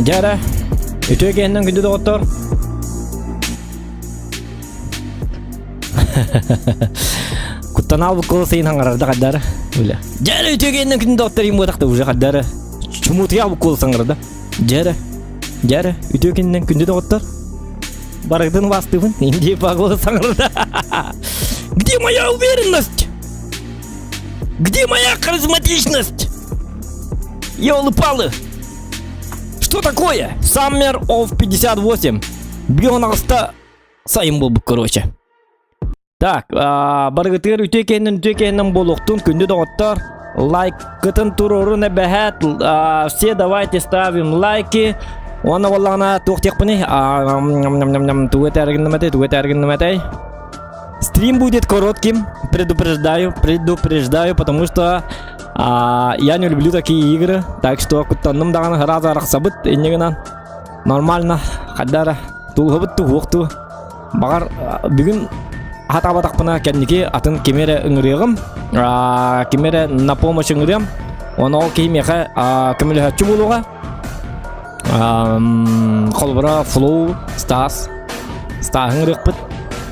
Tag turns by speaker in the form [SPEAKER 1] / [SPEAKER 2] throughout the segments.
[SPEAKER 1] Дьэ эрэ, үтүө киһинэн күндү доҕоттор. Куттанаал буккула сайын хаҥарарда хардара. Бля. Дьэ эрэ, үтүө киһинэн күндү доҕоттор им буотахта уже хардара. Чумутуйа буккула саҥарда. Дьэ эрэ, дьэ эрэ, үтүө күнүнэн күндү доҕоттор. Барыгытын убаастыыбын. Индия погода саҥарда. Где моя уверенность? Где моя харизматичность? Елы-палы! Что такое? Summer of 58. Бион аҕыста сайын буолбут короче. Так, барыгытыгар үтүө киһинэн үтүө киһинэн буолуохтун, күндү доҕоттор. Лайкытын туруорун эбэһээт, все давайте ставим лайки. Уонна буоллаҕына туох диэхпиний? Тугу этэргин этэй, тугу этэргин этэй? Стрим будет коротким, предупреждаю, предупреждаю, потому что а, я не люблю такие игры, так что куттанным даҕаны сразу арахсабыт, инньэ гынан нормально, хаддара, тулуһабыт туһуохту. Баҕар бүгүн хатаабатахпына кэнники атын кими эрэ ыҥырыаҕым, кими эрэ на помощь ыҥырыам. Уонна ол киһи миэхэ көмөлөһөөччү буолуоҕа. Холобура Флоу, Стас, Стаһы ыҥырыахпыт.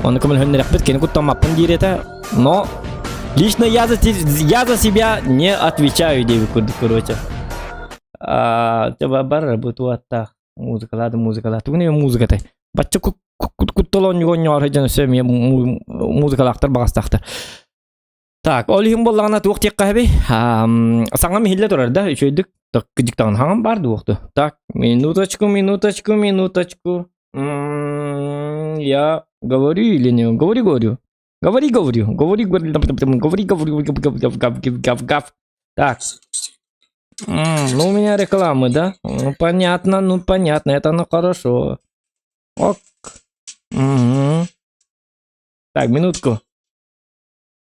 [SPEAKER 1] Ону көмөлөһүннэрэхпит, кини куттаммаппын диир этэ. Но лично я за, я за себя не отвечаю диэбит курдук короче. Бар бутуаттаах. Музыкалаады музыкалаа. Тугун эмэ музыкатай. Бачча куттал оонньууга оонньоор дьон өссө эмиэ музыкалаахтар баҕастаахтар. Так, ол иһин буоллаҕына туох диэххэ эбий? Саҥам иһиллэ турар да, үчүгэйдик кыдьыктаҕын хаҥам баар дуохту. Так, минуточку, минуточку, минуточку. Я говорю или не говорю, говорю. Говори, говорю, говори, говори, говори, говори, говори, гав, гав. Так. Ну, у меня рекламы, да? Ну, понятно, ну, понятно, это ну хорошо. Ок. Угу. Так, минутку.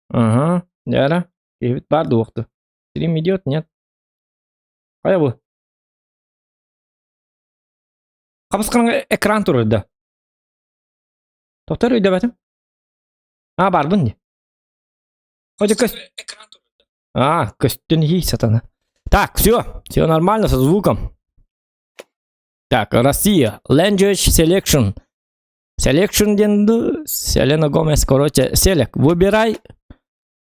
[SPEAKER 1] Ага, дьэ Киһибит баар дуохту. Стрим идет, нет? Хайа бу? Хабыскаҥа экран турар да. Тоқтар өйдөбөтүм. А, барбын дии. Хотя көс... А, көстөн ии сатана. Так, все, все нормально со звуком. Так, Россия, Language Selection. Selection диэн Селена Гомес, короче, Селек, выбирай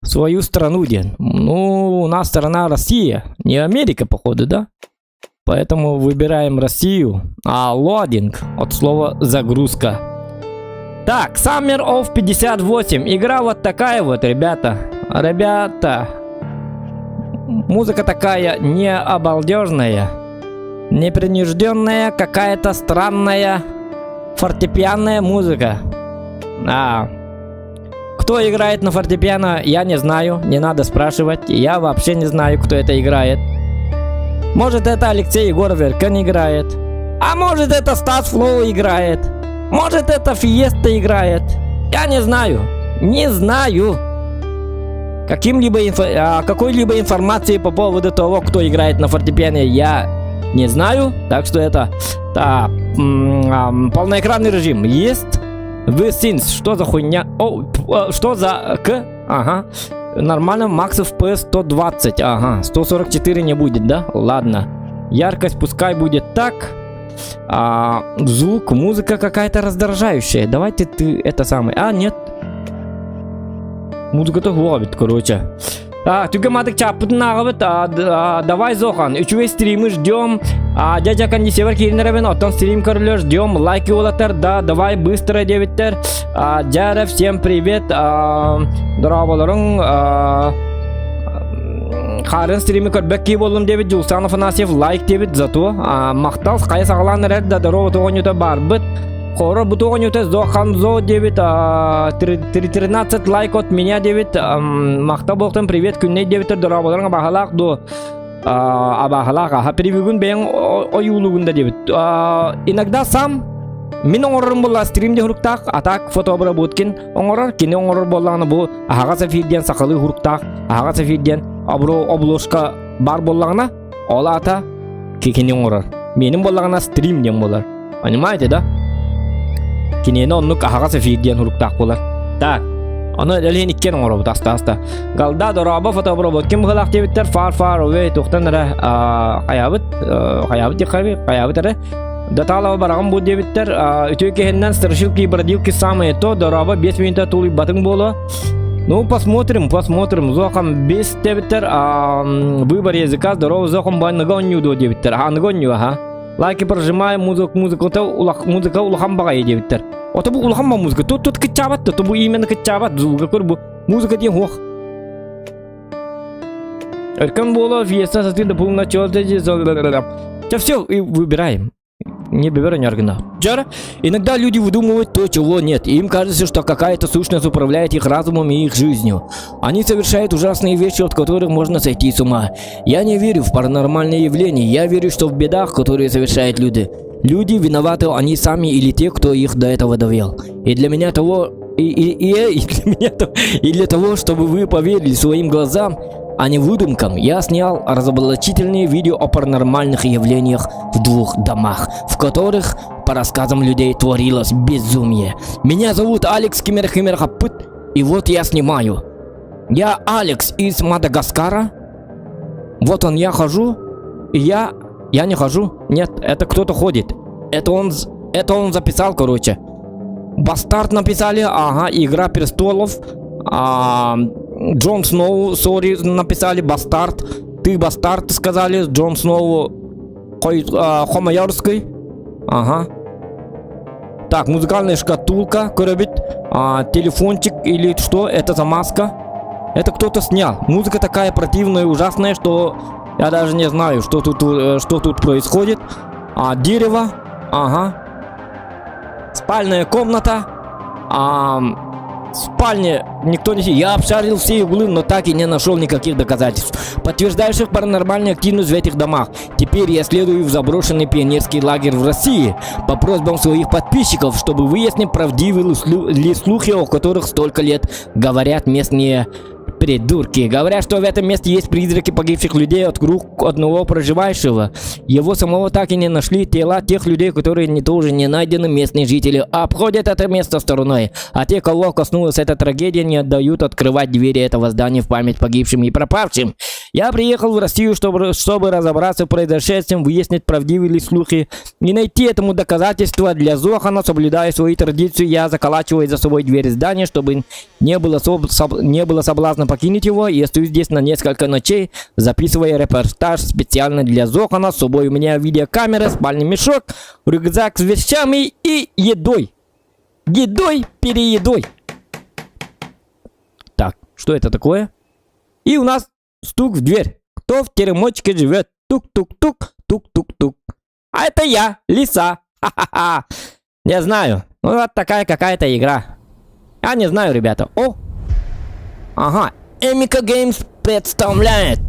[SPEAKER 1] свою страну диэн. Ну, у нас страна Россия, не Америка, походу, да? Поэтому выбираем Россию. А loading от слова загрузка. Так, Summer of 58. Игра вот такая вот, ребята. Ребята. Музыка такая не обалдежная. Непринужденная, какая-то странная фортепианная музыка. А, кто играет на фортепиано, я не знаю, не надо спрашивать. Я вообще не знаю, кто это играет. Может, это Алексей Егоров Эркен играет. А может, это Стас Флоу играет. Может, это Фиеста играет. Я не знаю. Не знаю. Каким-либо инфо... а, какой-либо информации по поводу того, кто играет на фортепиано, я не знаю. Так что это да, полноэкранный режим есть. VSync, что за хуйня? О, что за К? Ага. Нормально, Max FPS 120. Ага, 144 не будет, да? Ладно. Яркость пускай будет так. А, звук, музыка какая-то раздражающая. Давайте ты это самое. А, нет. Музыка-то ловит, короче. А, түгэматык чааппытын ааҕабыт, давай Зохан, үчүгэй стримы ждем. А, дядя кондиционер кииринэрэбин, оттон стрим көрүлөр, ждем, лайки уолаттар, да, давай быстро диэбиттэр. А, дьэ всем привет, дорооболоруҥ, Харын стримы көрбөт кии буоллум диэбит Дьулсан Афанасьев лайк диэбит зато махтал хайа саҕалаан эрэр да здорово оҕонньута барбыт Хоро бу оҕонньута Зоханзо диэбит 13 лайк от меня диэбит махтал буолтун привет күннэй диэбиттэр дорооболоруҥ абаһалаах дуо абаһалаах аха превьюгун бэйэҥ ойуулугун да диэбит иногда сам мин оҥорорум буолла стрим дьоһуруктаах а так фотообработкин оҥорор кини оҥорор буоллаҕына бу аһаҕас эфир диэн сахалыы хуруктаах аһаҕас эфир диэн обложка баар буоллаҕына ол аата кини оҥорор миэнин буоллаҕына стрим диэн буолар понимаете да киниэнэ оннук аһаҕас эфир диэн хуруктаах буолар так. Аны элиһин иккиэн оҥоробут аста-аста. Галда дорообо фотобробот ким быһылаах диэбиттэр far far away туохтан эрэ хайаабыт хайаабыт диэххэ хайаабыт эрэ Даталова бараҕын бу диэбиттэр үтүө киһиннэн страшилки и бродилки самое то дорообо 5 минута тулуйбатыҥ буолуо. Ну, посмотрим, посмотрим. Зохам 5 диэбиттэр выбор языка здорово Зохам аныгы оонньуу диэбиттэр. Аныгы оонньуу, аха. Лайки прожимаем, музыка, музыка, музыка улахан баҕайы диэбиттэр. Ото бу улахан ба музыка. Тут тут кыччаабат, тут бу именно кыччаабат. Звука көр бу. Музыка диэн хуох. Өркөн буола фиеста сатыын да пулна Да все, и выбираем. Не выбираем органа. Джара, иногда люди выдумывают то, чего нет. Им кажется, что какая-то сущность управляет их разумом и их жизнью. Они совершают ужасные вещи, от которых можно сойти с ума. Я не верю в паранормальные явления. Я верю, что в бедах, которые совершают люди. Люди виноваты они сами или те, кто их до этого довел. И для меня того, и для меня то, и для того, чтобы вы поверили своим глазам, а не выдумкам, я снял разоблачительные видео о паранормальных явлениях в двух домах, в которых, по рассказам людей, творилось безумие. Меня зовут Алекс Кимерхимерхапыт, и вот я снимаю. Я Алекс из Мадагаскара. Вот он, я хожу, и я не хожу. Нет, это кто-то ходит. Это он записал, короче. Бастард написали, ага, Игра престолов. А, Джон Сноу, sorry, написали, Бастард. Ты бастард, сказали, Джон Сноу Хомаярский. Ага. Так, музыкальная шкатулка, көрөбүт. А, телефончик или что? Это за маска? Это кто-то снял. Музыка такая противная и ужасная, что я даже не знаю, что тут происходит. А, дерево. Ага. Спальная комната. А, в спальне никто не сидит. Я обшарил все углы, но так и не нашел никаких доказательств, подтверждающих паранормальную активность в этих домах. Теперь я следую в заброшенный пионерский лагерь в России по просьбам своих подписчиков, чтобы выяснить, правдивы ли слухи, о которых столько лет говорят местные придурки. Говорят, что в этом месте есть призраки погибших людей от рук одного проживающего. Его самого так и не нашли. Тела тех людей, которые не тоже не найдены, местные жители обходят это место стороной. А те, кого коснулась эта трагедия, не дают открывать двери этого здания в память погибшим и пропавшим. Я приехал в Россию, чтобы разобраться в произошедшем, выяснить, правдивы ли слухи и найти этому доказательства. Для Зохана, соблюдая свои традиции, я заколачиваю за собой дверь здания, чтобы не было соблазна покинуть его, и остаюсь здесь на несколько ночей, записывая репортаж специально для Зохана. С собой у меня видеокамера, спальный мешок, рюкзак с вещами и едой. Едой, переедой. Так, что это такое? И у нас стук в дверь. Кто в теремочке живет? Тук-тук-тук, тук-тук-тук. А это я, лиса. Ха-ха-ха. Не знаю. Ну, вот такая какая-то игра. Я не знаю, ребята. О! Ага. Эмика Games представляет.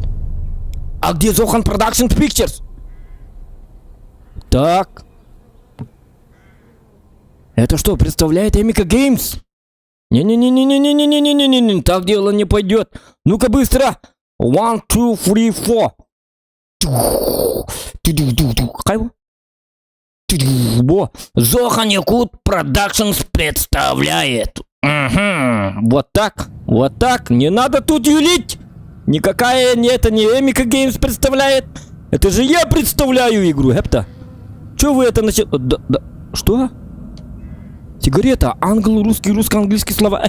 [SPEAKER 1] А где Зохан Production Pictures? Так. Это что, представляет Эмика Games? Не-не-не-не-не-не-не-не-не-не, так дело не пойдет. Ну-ка быстро. One, two, three, four. Хайво? Во. Зохан Якут Productions представляет. Угу. Вот так, вот так. Не надо тут юлить. Никакая не это не Эмика Games представляет. Это же я представляю игру, Хепта. Че вы это начали? Да, да. Что? Сигарета. Англо, русский, русско-английский слова.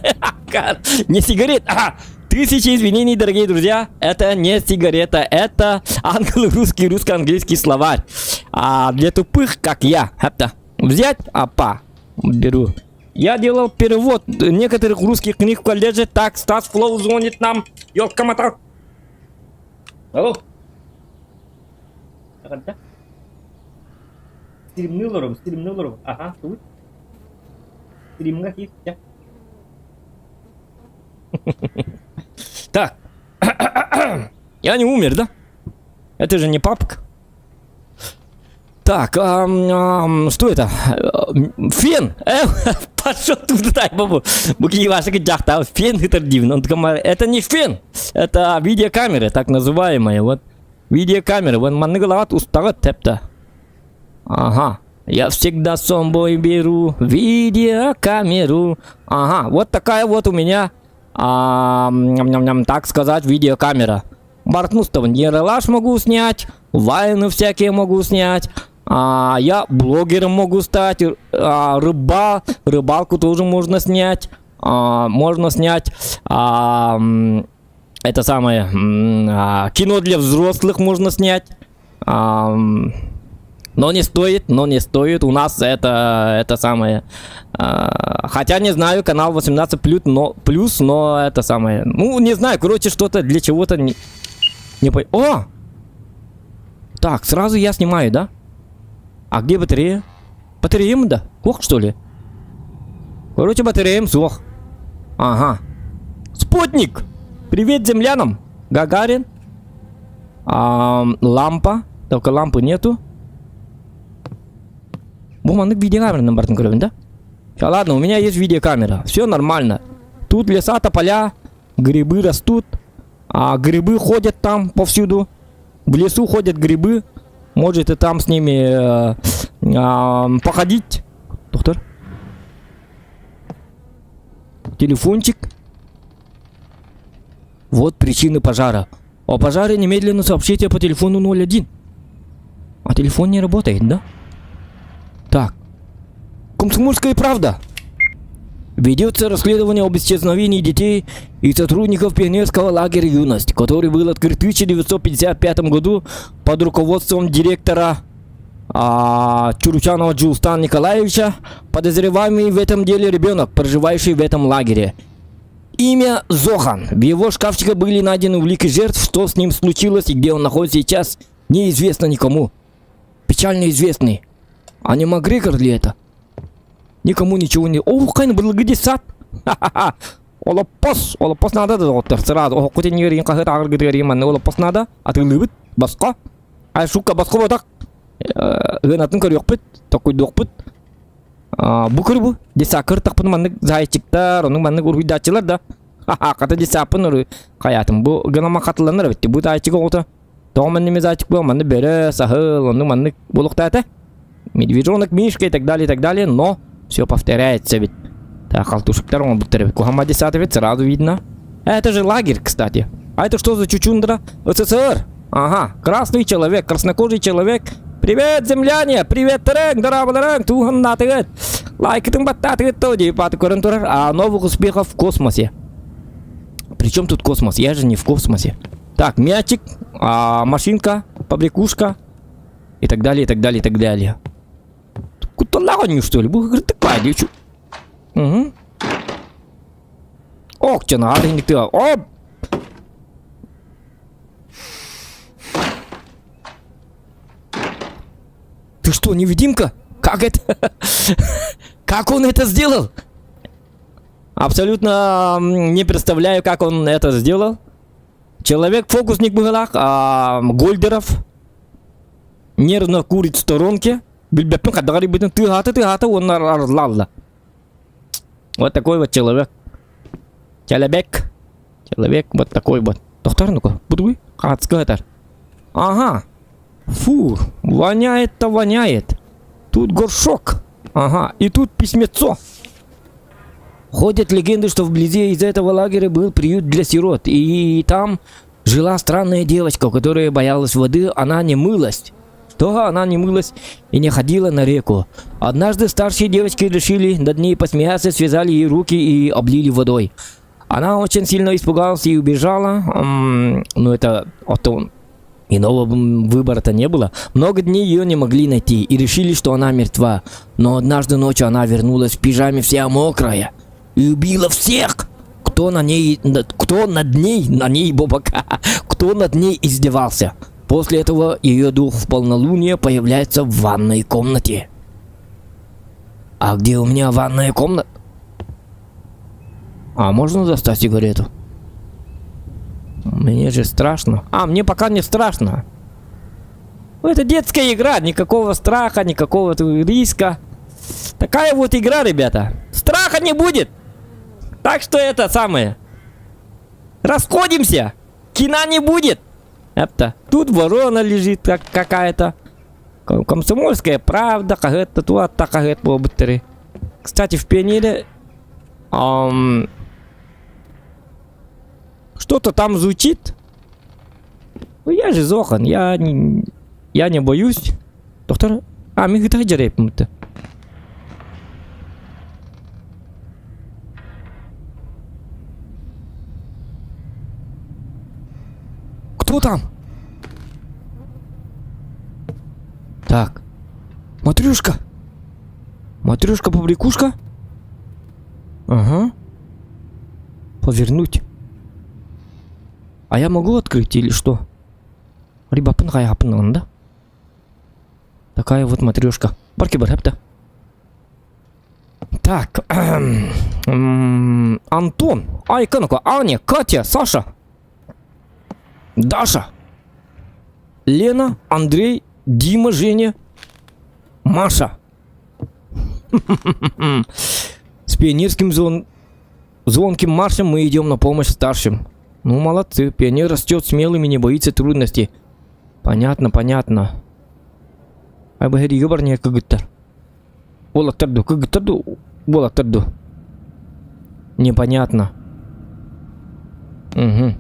[SPEAKER 1] Не сигарет. А, тысячи извинений, дорогие друзья. Это не сигарета. Это англо-русский, русско-английский словарь. А для тупых, как я. Хепта. Взять? Апа. Беру. Я делал перевод некоторых русских книг в колледже. Так, Стас Флоу звонит нам. Ёлка-мотал. Алло. Да? Стримнылорум, стримнылорум. Ага, тут. Стримҥа киирдэ. Так. Я не умер, да? Это же не папка. Так, что это? Фен! Пошел туда, бабу. Фен это дивно. Он такой, это не фен, это видеокамера, так называемая. Вот видеокамера. Вот маннык устаҕыт тэптэ. Ага. Я всегда с собой беру видеокамеру. Ага, вот такая вот у меня А, ням-ням-ням, так сказать, видеокамера. Барытын устабын. Ералаш могу снять, вайны всякие могу снять, а, я блогером могу стать, а, рыба, рыбалку тоже можно снять, а, можно снять а, это самое, а, кино для взрослых можно снять. А, но не стоит, но не стоит. У нас это, это самое. А, хотя не знаю, канал 18 плюс, но, плюс, но это самое. Ну, не знаю, короче, что-то для чего-то не, не по... О! Так, сразу я снимаю, да? А где батарея? Батарея да? Ох, что ли? Короче, батареям суох. Ага. Спутник! Привет землянам! Гагарин. А, лампа. Только лампы нету. Бу маннык видеокамеранан барытын көрөбүн да? Все, ладно, у меня есть видеокамера. Все нормально. Тут леса, тополя, грибы растут. А грибы ходят там повсюду. В лесу ходят грибы. Можете там с ними э, э, походить. Доктор? Телефончик. Вот причины пожара. О пожаре немедленно сообщите по телефону 01. А телефон не работает, да? Так. Комсомольская правда. Ведется расследование об исчезновении детей и сотрудников пионерского лагеря «Юность», который был открыт в 1955 году под руководством директора а, Чуручанова Джулстана Николаевича, подозреваемый в этом деле ребенок, проживающий в этом лагере. Имя Зохан. В его шкафчике были найдены улики жертв, что с ним случилось и где он находится сейчас, неизвестно никому. Печально известный. А не Макгрегор ли это? Никому ничего не... О, хайа былыргы детсад. Ха-ха-ха. Олоппос, олоппос наада да доҕоттор. Сразу оһоххут иннигэр иин хаһыат ааҕаргытыгар иин манна олоппос наада. Атыылыыбыт. Босхо. Ай, шука босхо буотах. Ыанатын көрүөхпүт, токуйдуохпут. Бу көр бу. Детсадка ыртахпын маннык зайчиктар, оннук маннык уруһуйдааччылар да. Ха-ха, хата детсадпын уруй хайаатым. Бу гынан хатыланар эбит. Бу зайчик оҕото. Тоҕо маннык зайчик буол, маннык бөрө, саһыл, оннук маннык буолуохтаата. Медвежонок, мишка и так далее, и так далее, но все повторяется ведь. Так, халтушиктар оҥорбуттар эбит. Куһаҕан детсад эбит, сразу видно. Это же лагерь, кстати. А это что за чучундра? СССР. Ага, красный человек, краснокожий человек. Привет, земляне! Привет, терен, дорооболоруҥ, туохханыый. Лайкытын баттаатыгыт дуо дии паты көрөн турар. А новых успехов в космосе. Причем тут космос? Я же не в космосе. Так, мячик, а, машинка, побрякушка и так далее, и так далее, и так далее. Кутталлаах оонньуу, что ли? Бу такая, Угу. Ок, Оп! Ты что, невидимка? Как это? Как он это сделал? Абсолютно не представляю, как он это сделал. Человек-фокусник быһыылаах, а, Гольдеров нервно курит в сторонке. Билбэппин хайдах арыйбытын тыаһаата тыаһаата уонна арыллаалла. Вот такой вот человек. Человек. Человек вот такой вот. Доктор, ну-ка, будуй. Хаацкатар. Ага. Фу, воняет-то воняет. Тут горшок. Ага, и тут письмецо. Ходят легенды, что вблизи из этого лагеря был приют для сирот. И там жила странная девочка, которая боялась воды, она не мылась. Что она не мылась и не ходила на реку. Однажды старшие девочки решили над ней посмеяться, связали ей руки и облили водой. Она очень сильно испугалась и убежала. Ну, это а иного выбора-то не было. Много дней ее не могли найти и решили, что она мертва. Но однажды ночью она вернулась в пижаме вся мокрая и убила всех, кто на ней, кто над ней, на ней бобака, кто над ней издевался. После этого ее дух в полнолуние появляется в ванной комнате. А где у меня ванная комната? А можно достать сигарету? Мне же страшно. А, мне пока не страшно. Ну, это детская игра, никакого страха, никакого риска. Такая вот игра, ребята. Страха не будет. Так что это самое. Расходимся. Кино не будет. Это. Тут ворона лежит как какая-то. Комсомольская правда, хаһыат туох хаһыат буолбуттарый. Кстати, в Пионере... Ам... Что-то там звучит. Ну я же Зохан, я не боюсь. Доктор, а мин ыта дьарайпмыт. Кто там? Так. Матрюшка. Матрюшка, побрякушка. Ага. Повернуть. А я могу открыть или что? Рибапын хайапын да? Такая вот матрешка. Барки бархапта. Так. Антон, Айконка, Аня, Катя, Саша. Даша. Лена, Андрей, Дима, Женя, Маша. С пионерским звон... звонким маршем мы идем на помощь старшим. Ну, молодцы. Пионер растет смелым и не боится трудностей. Понятно, понятно. Айбаһырига барньа кыргыттар. Уолаттар ду, кыргыттар ду, уолаттар ду. Непонятно. Угу.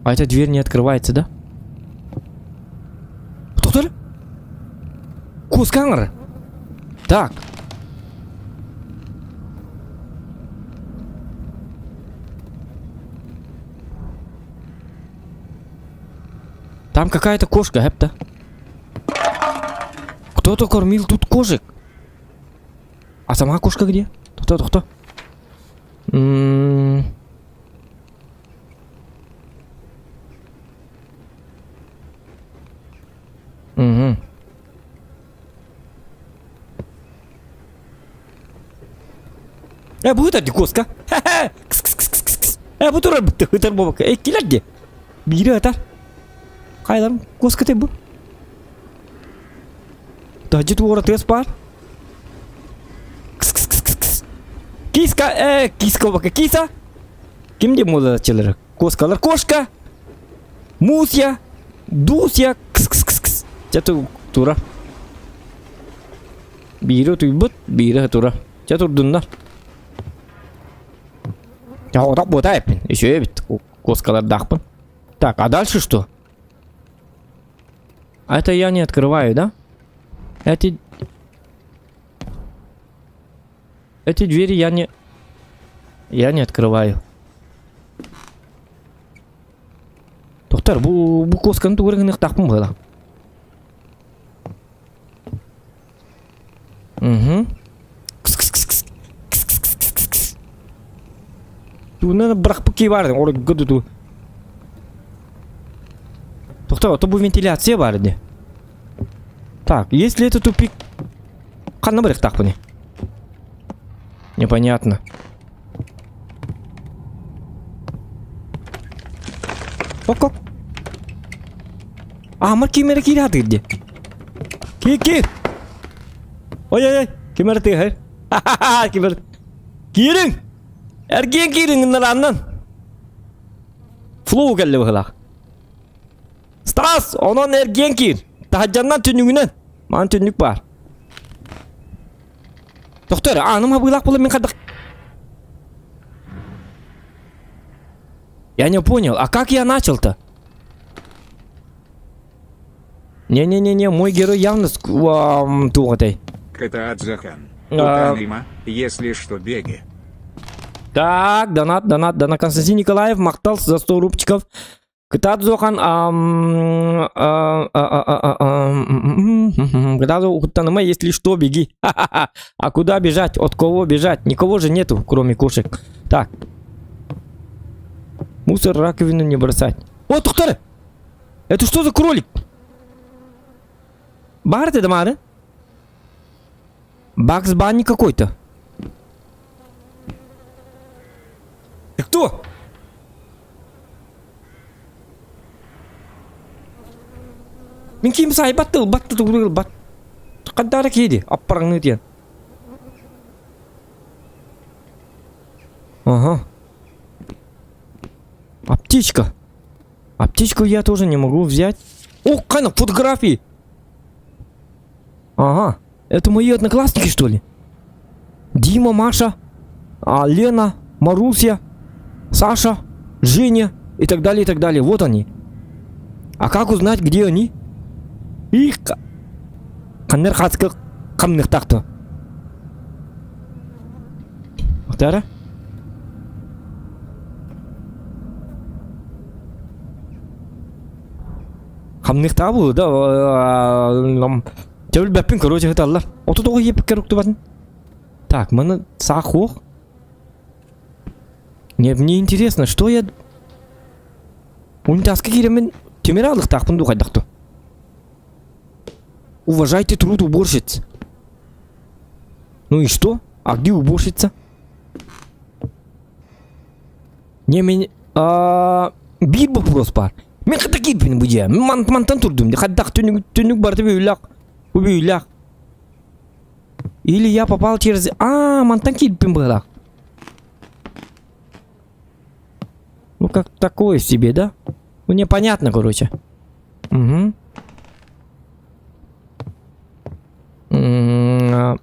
[SPEAKER 1] А эта дверь не открывается, да? Доктор? Кускаңыр. Так. Там какая-то кошка, хэпта. Кто-то кормил тут кошек. А сама кошка где? Кто, кто, кто? М-м-м. Угу. Э, бу ытар куоска. Э, бу турар ытар буолбакка. Э, килэр дии. Биири ытар. Хайаларын куоскатай бу. Таһдьа туора тыас баар. Киска, э, киска буолбакка. Киса. Ким диэн буолааччылар? Куоскалар. Кошка! Муся! Дуся! Кс-кс-кс-кс. Чэ тура. Биири утуйбут, биири тура. Чэ турдуннар. Отак буота эппин. Еще эбит. Куоскалардаахпын. Так, а дальше что? А это я не открываю, да? Эти... Эти двери я не... Я не открываю. Доктор, бу, бу куосканы тугу гыныахтаахпын быһыылаах. Угу. Тугунан бырахпыт киһи баар оройго туту. Тохтоо, ото бу вентиляция баар ди. Так, если это тупик... Ханна барыахтаахпыный? Непонятно. Ок-ок. Аамар ким эрэ киирэ сатыыр дии. Киир, киир! Ой-ой-ой, ким эрэ тыаһыр. Ха-ха-ха, ким эрэ... Киириҥ! Эргиэн киириҥ ынарааннан. Флоу кэллэ быһыылаах. Стас, онон эргиэн киир. Таһырдьаннан түннүгүнэн. Маан түннүк баар. Тохтор, ааным хабыылаах буолан мин хайдах... Я не понял, а как я начал-то? Не-не-не-не, мой герой явно туох этэй.
[SPEAKER 2] Кытаат Зохан. Утаныма, если что беги.
[SPEAKER 1] Так, донат, донат, донат. Константин Николаев, махтал за 100 рубчиков. Кытаат Зохан, Кытаат Утаныма, если что, беги. А куда бежать? От кого бежать? Никого же нету, кроме кошек. Так. Мусор раковину не бросать. О, тухтары! Это что за кролик? Баар этэ Мары? Бакс Банни какой-то. Ты кто? Мин ким саайбат тыл, бат тыл, бат. Хандаара киһи аппараҥныы диэн. Ага. Аптечка. Аптечку я тоже не могу взять. О, Кана, фотографии! Ага, это мои одноклассники, что ли? Дима, Маша, а, Лена, Маруся. Саша, Женя и так далее, и так далее. Вот они. А как узнать, где они? Их ханнар хаска хамныхтахты. Ахтара? Хамныхтаа буолу да Төбүлбэппин короче ыталлар. Оту тоҕо иэппиккэр уктубатын? Так, маны саах уох. Не, мне интересно, что я... Унитазка киирэммин тимир аалыктаахпын дуу хайдах дуу? Уважайте труд уборщиц. Ну и что? А где уборщица? Не, мен... А, биир вопрос бар. Мен хата киирбин бу дьиэ. Ман, мантан турдум. Хайдах түнүк, түнүк барда бүйүлэх. Бу бүйүлэх. Или я попал через... А, мантан киирбин быһылаах. Ну, как такое себе, да? Ну, непонятно, короче. Угу. А,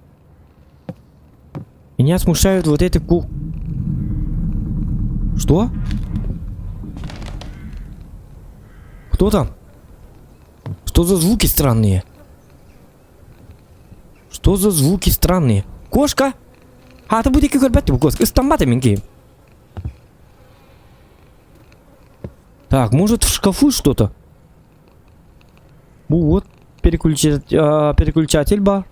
[SPEAKER 1] меня смущают вот эти ку... Что? Кто там? Что за звуки странные? Что за звуки странные? Кошка? А, это будет көрбәт бу кошка. Ыстаммата мин киһим. Так, может в шкафу что-то? Вот переключатель бар.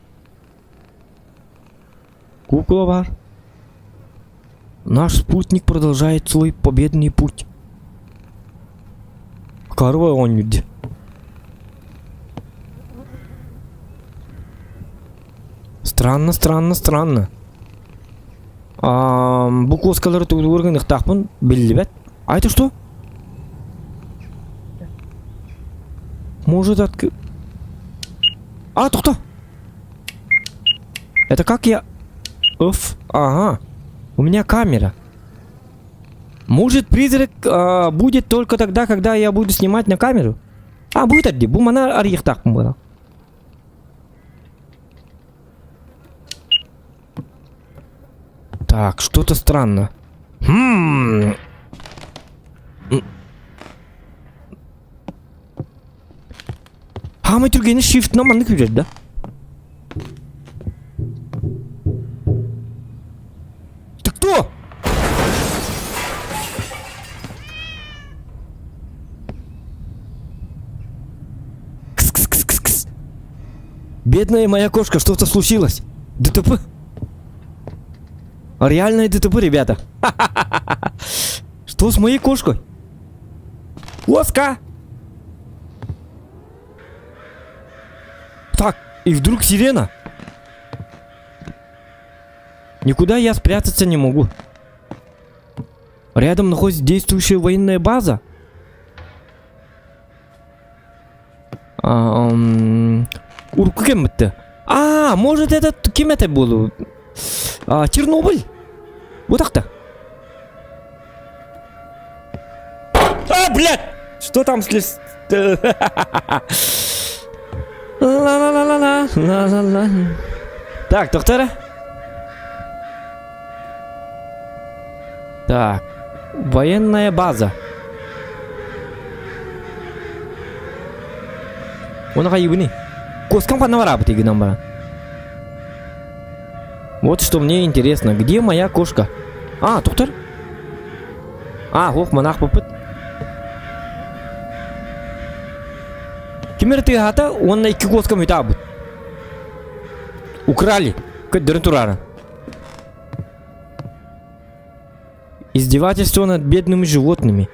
[SPEAKER 1] Кукла бар. Наш спутник продолжает свой победный путь. Корова он где? Странно, странно, странно. Бу куоскалары тугур гыныхтаахпын биллибэт. А это что? Может отк... А, кто? Это как я... Оф, ага. У меня камера. Может, призрак а, будет только тогда, когда я буду снимать на камеру? А, будет отди. Бу мана арыйыахтаахпын буолан. Так, что-то странно. Хм. Хаамай түргэнэ shift-на маннык күүрэр да? Ты кто? Кс-кс-кс-кс. Бедная моя кошка, что-то случилось. ДТП. Реальное ДТП, ребята. Что с моей кошкой? Оска! Так, и вдруг сирена. Никуда я спрятаться не могу. Рядом находится действующая военная база. Урукку кем А, может это ким это был? А, Чернобыль? Вот так-то. А, блядь! Что там с Ла-ла-ла-ла-ла, ла-ла-ла. Так, доктора. Так, военная база. Оны хайыбыны. Куоскам ханна барабыт гынан баран. Вот что мне интересно, где моя кошка? А, доктор? А, ох, монах попыт. Ким эрэ тыаһаата уонна икки куоска мүтаабыт. Украли. Көрдөрөн турара. Издевательство над бедными животными.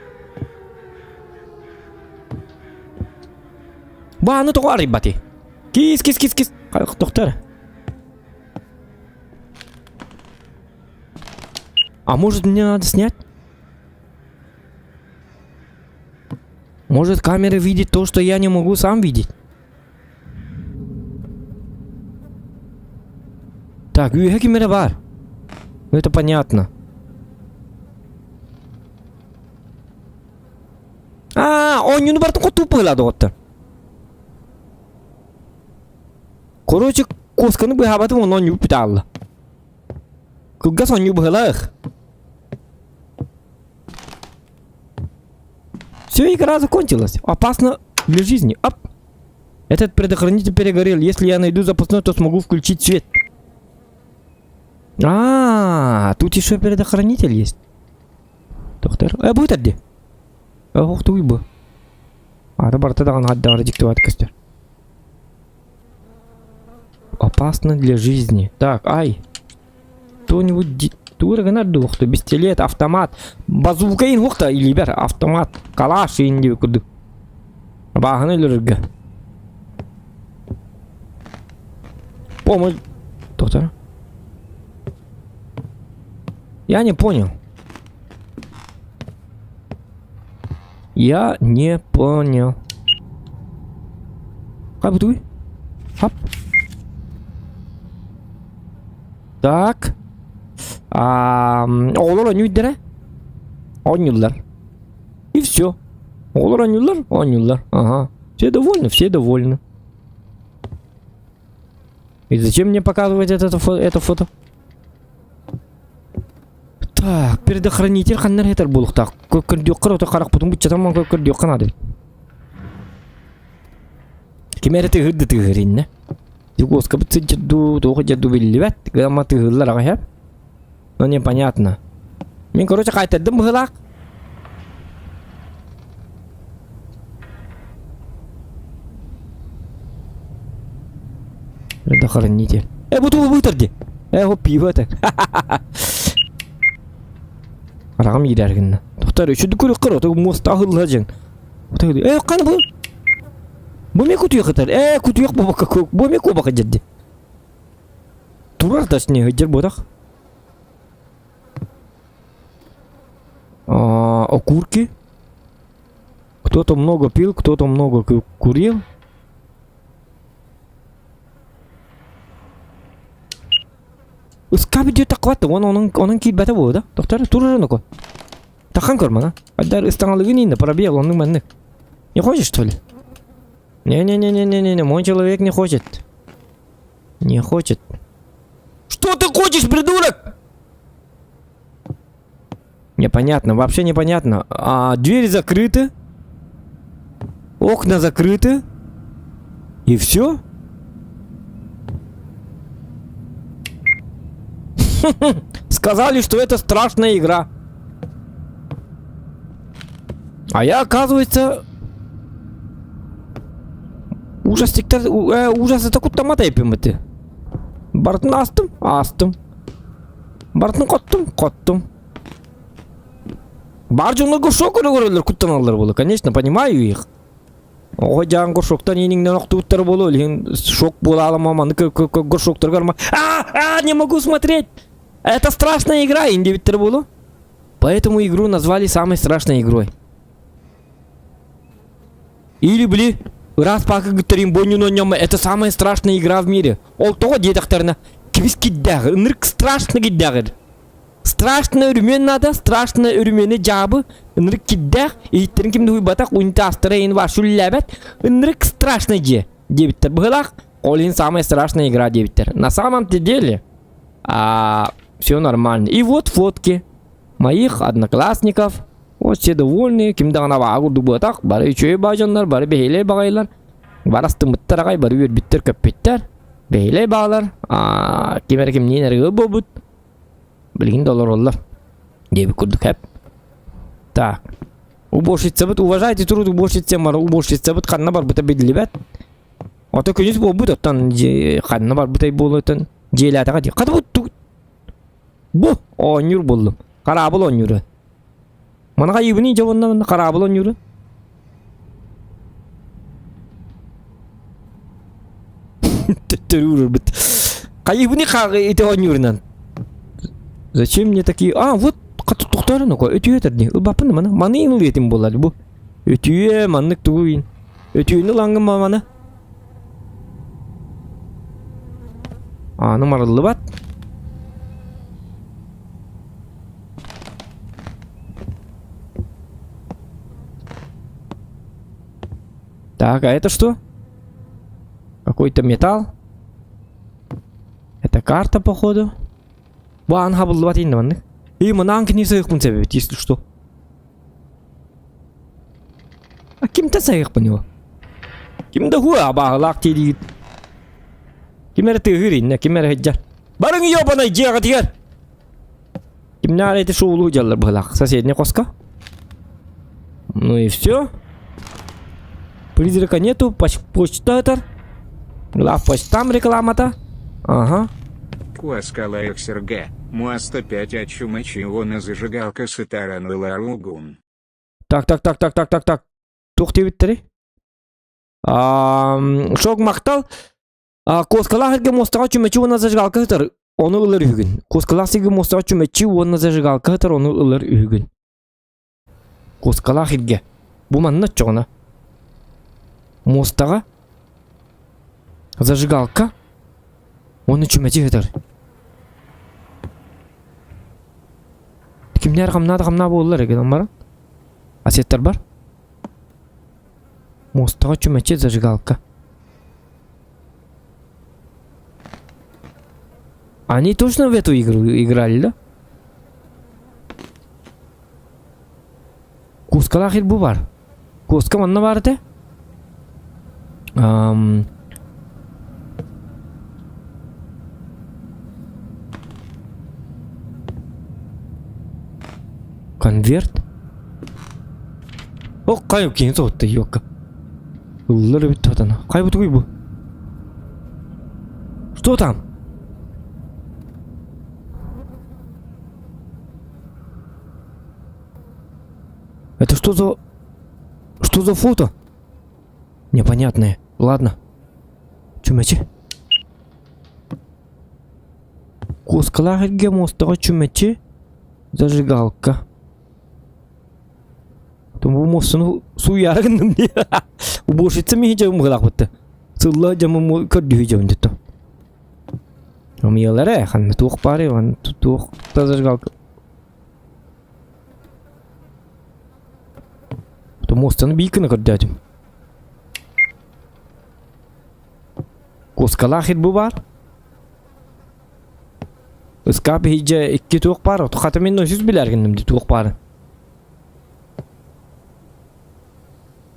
[SPEAKER 1] Бааны тоҕо арыйбатый? Кис, кис, кис, кис. Доктор. А может мне надо снять? Может камера видит то, что я не могу сам видеть? Так, үөһэ ким эрэ баар. Ну это понятно. А, оонньууну барытын хотуу быһыылаах доҕоттор. Короче, куосканы быһаабатым онно оонньуу бүтэ хаалла. Кылгас оонньуу быһыылаах. Все, игра закончилась. Опасно для жизни. Оп. Этот предохранитель перегорел. Если я найду запасной, то смогу включить свет. А, тут еще предохранитель есть. Доктор. Э, будет где? Ох, туй бы. Ата барыта даҕаны хаддаҕара дьиктибат көстөр. Опасно для жизни. Так, ай. Кто-нибудь тугу гынар дуохту пистолет, автомат, базука иин уохта илиибэр автомат, калаш иин диэбит курдук. Абааһыны өлөрөргө. Помощь. Доктор. Я не понял. Я не понял. Как бутуй? Хоп. Так. Оҕолор оонньууйдара? Оонньууллар. И все. Оҕолор оонньууллар? Оонньууллар. Ага. Все довольны, все довольны. И зачем мне показывать это, это фото? Так, предохранитель ханна эрэ этэр буолуохтаах. Көрдүөххэ эрэ харахпытын быччатан көрдүөххэ наада эбит. Ким эрэ тыһыр да тыһыр иннэ. Дьукуоскабыт сылдьар дуу, туох сылдьар дуу биллибэт. Гыама тыһыыллар аҕай һэ. Но непонятно. Мин, короче, хаайтардым быһыылаах. Предохранитель. Э, бу тугу быытар дии. Э, хоп, пиво это. Араҕым иирэр гынна. Тохтор, үчүдүк көрүк көрө, муоста аһылла дьиҥ. Э, қана бу? Бу ме кутуйах ытар. Э, кутуйах бобакка бу ме куобака дьэрди. Турар точнее, дьэр буотах. А, окурки. Кто-то много пил, кто-то много курил. Ыскаап диэтэххэ хватит, он онон онон киирбэтэ буолуо да? Доктор, турар оноко. Тахан көр мана. Айдар ыстаҥалыгын ииннэ, пробел, оннук маннык. Не хочешь, что ли? Не-не-не-не-не-не, мой человек не хочет. Не хочет. Что ты хочешь, придурок? Непонятно, вообще непонятно. А, двери закрыты. Окна закрыты. И все? Сказали, что это страшная игра. А я, оказывается, ужастиктар, э, ужасы куттаммат эппин быты. Барытын астым, астым. Барытын хоттум, хоттум. Бар дьоннорго шок өрө көрөллөр, куттаналлар буолуо. Конечно, понимаю их. Оҕо дьаан горшоктан иниҥнэн охтубуттара буолуо, илин шок буолаалама маны горшоктаргар а, а, не могу смотреть! Это страшная игра, индивиттер буолуо. Поэтому игру назвали самой страшной игрой. Или, били, ыраас пака гыттарин бонньун это самая страшная игра в мире. Ол тоҕо диэтэхтэринэ, кибис киддэҕир, ынырык страшно киддэҕир. Страшно өрүмүөн наада, страшно өрүмүөнү дьаабы, ынырык киддээх, иһиттэрин ким да уйбатах, унитазтара иһин вообще үлэлээбэт, ынырык страшно дьиэ диэбиттэр. Быһылаах, ол иһин самая страшная игра диэбиттэр. На самом-то деле, а, все нормально. И вот фотки моих одноклассников, вот все довольны, ким даҕаны абааһы курдук буотах, бары үчүгэй баадьаннар, бары бэһиэлэй баҕайылар, бары астыммыттар аҕай, бары үөрбүттэр-көппүттэр, бэһиэлэй баалар, а, ким эрэ кимниин арыгы буолбут, билигин да олороллор диэбит курдук хэп. Так, уборщицабыт, уважайте труд уборщица уборщицабыт ханна барбыта биллибэт. Ото күнүс буолбут, оттон ханна барбытай буолуотун дьиэлээтэҕэ дии. Хата бу бу оонньуур буоллум. Хараабыл оонньуура. Манаха айыыбыный дьэ уонна хараабыл оонньуура. Төттөрү уурарбыт. Хайыыбыный хааҕы ити оонньуурунан. Зачем мне такие... А, вот тохтоорун око өтүө этэр Ылбаппын маны. Маны ылыытым буолар бу. Өтүө маннык тугу Өтүөнү ылаҥҥын маманы. Ааным арыллыбат. Так, а это что? Какой-то металл. Это карта, походу. Бу аан хабыллыбат инде маннык. И мынаан кинисы если что. А кимтэн сайыахпын ол? Ким да хуа абааһылаах дииригит. Ким эрэ тыаһыыр иннэ, ким эрэ сылдьар. Барыҥ ёбаный дьиэҕитигэр! Кимнээх эти шоулуу дьаллар быһылаах соседний хоско. Ну и все. Призрака нету, почта это. Главпочтам рекламата. Ага.
[SPEAKER 2] Куаскала ХСРГ, МУА-105 Ачумачиона зажигалка Сытаран Ларугун.
[SPEAKER 1] Так, так, так, так, так, так, так. Туох диэбиттэрий? Шок махтал. Куоскалаах эргэ муостаҕа чүмэчи уонна зажигалка сытар, ону ылар үһүгүн. Куоскалаах сиргэ муостаҕа чүмэчи уонна зажигалка сытар, ону ылар үһүгүн. Куоскалаах иргэ. Бу манна оччоҕуна. Муостаҕа зажигалка уонна чүмэчи сытар. Кимнээр хамнаа да хамнаа буоллар гынан баран. Асеттар бар. Муостаҕа чүмэчи зажигалка. Они точно в эту игру играли, да? Кускалаах ир бу бар. Куска манна бар этэ. Ам... Конверт? О, кайы киһи соһутта ёлка. Ыллар эбит сатана. Хай бу тугуй бу? Что там? Это что за... Что за фото? Непонятное. Ладно. Чүмэчи. Куоскалаах эргэ муостаҕа чүмэчи, зажигалка. Бу муостаны сууйаары гынным дии. Уборщица миһи дьабым быһылаахпытта. Сылла дьамым көрдүһүү дьабым деттом. Омиялар ээ, ханна туох баарый, ханна туох зажигалка. Муостаны биир гына көрдөөтүм. Куоскалаах ир бу баар. Ыскаап иһирдьэ икки туох баар, хата мин үсүс билэр гынным дии туох баарын.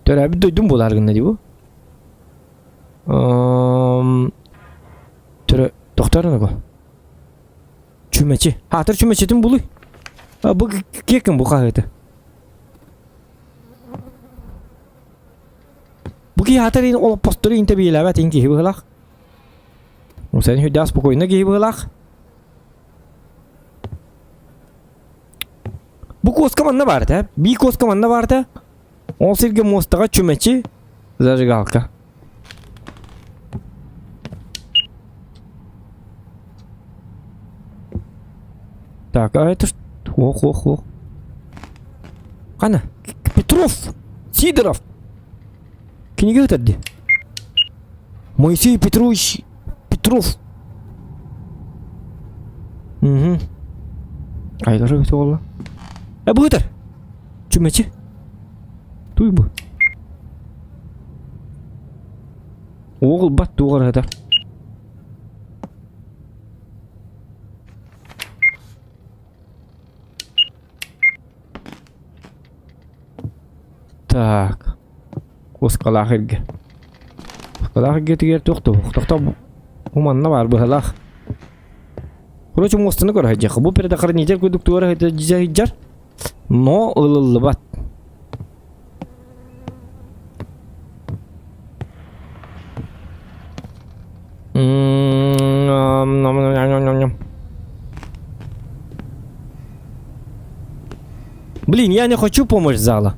[SPEAKER 1] Төрөөбүт дойдум буолаар гынна дии бу. Төрө тохтоор бу. Чүмэчи. Хаатыр чүмэчитин булуй. Бу киэкин бу хаһыаты. Бу киһи хаатыр ин олоппостору ин тэбиэлээбэт ин киһи быһылаах. Сен хүдэ спокойно киһи быһылаах. Бу куоска манна баар этэ. Бии куоска манна баар этэ. Ол сиргэ муостаҕа чүмэчи, зажигалка. Так, а это что? Ох, ох, ох. Қана? Петров! Сидоров! Кинигэ өтөрдү. Моисей Петрович Петров. Угу. Айдара өтө болла. Э, бу өтөр. Чүмэчи. Туй бу. Оҕул бат туғар өтөр. Так. Куоскалаах эргэ. Куоскалаах эргэтигэр туох да тохтоо бу манна баар быһалаах. Короче, муостаны көрө сылдьыахха. Бу предохранитель курдук туора сылдьар, но ылыллыбат. Блин, я не хочу помощь зала.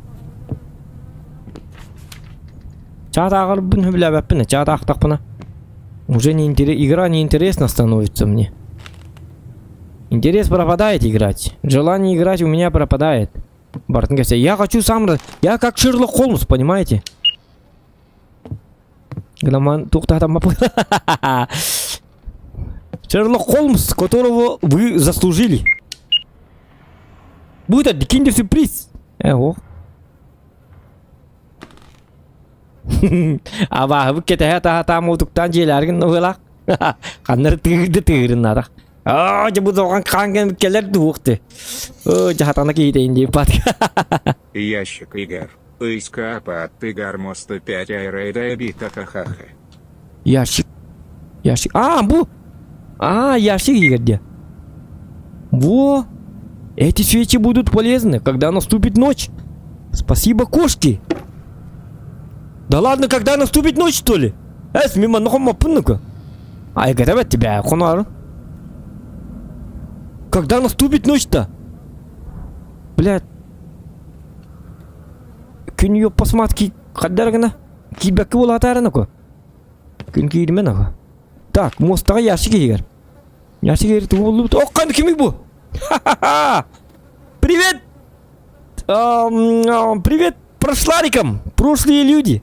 [SPEAKER 1] Чат ааҕарбын сөбүлээбэппин, чат аахтахпына. Уже не интерес, игра не интересна становится мне. Интерес пропадает играть. Желание играть у меня пропадает. Бартын я хочу сам... Я как Шерлок Холмс, понимаете? Гынаман туохтаатам Шерлок Холмс, которого вы заслужили. Будет киндер сюрприз. Э, ох. Абааһыбыт кэтэһэ таһа муутуктаан дьиэлээргин ыһыылаах. Ханнары тыырды тыырыннарах. Аа, дьэ бу доҕон хаан кэлэр дуох ты. Оо, дьаһатана киһитэйин диэппат.
[SPEAKER 2] Ящик игр. Ыскаапа аттыгар муоста 5 айрайда эбит ахахаха.
[SPEAKER 1] Ящик. Ящик. А, бу! А, ящик иһигэр диэ. Во! Эти свечи будут полезны, когда наступит ночь. Спасибо, кошки! Да ладно, когда наступит ночь, что ли? Эс, мимо нохоммоппун ну-ка. Ай, готовят тебя, хонор. Когда наступит ночь-то? Блядь. Күн ёппасмат ки хаддар гына. Киирбэккэ буолаатаары ноко. Күн кииримэн аҕа. Так, муостаҕа ящик иһигэр. Ящик иһигэр тугу буллубут? Ох, ханна кимий бу? Ха-ха-ха! Привет! Привет прошларикам! Прошлые люди!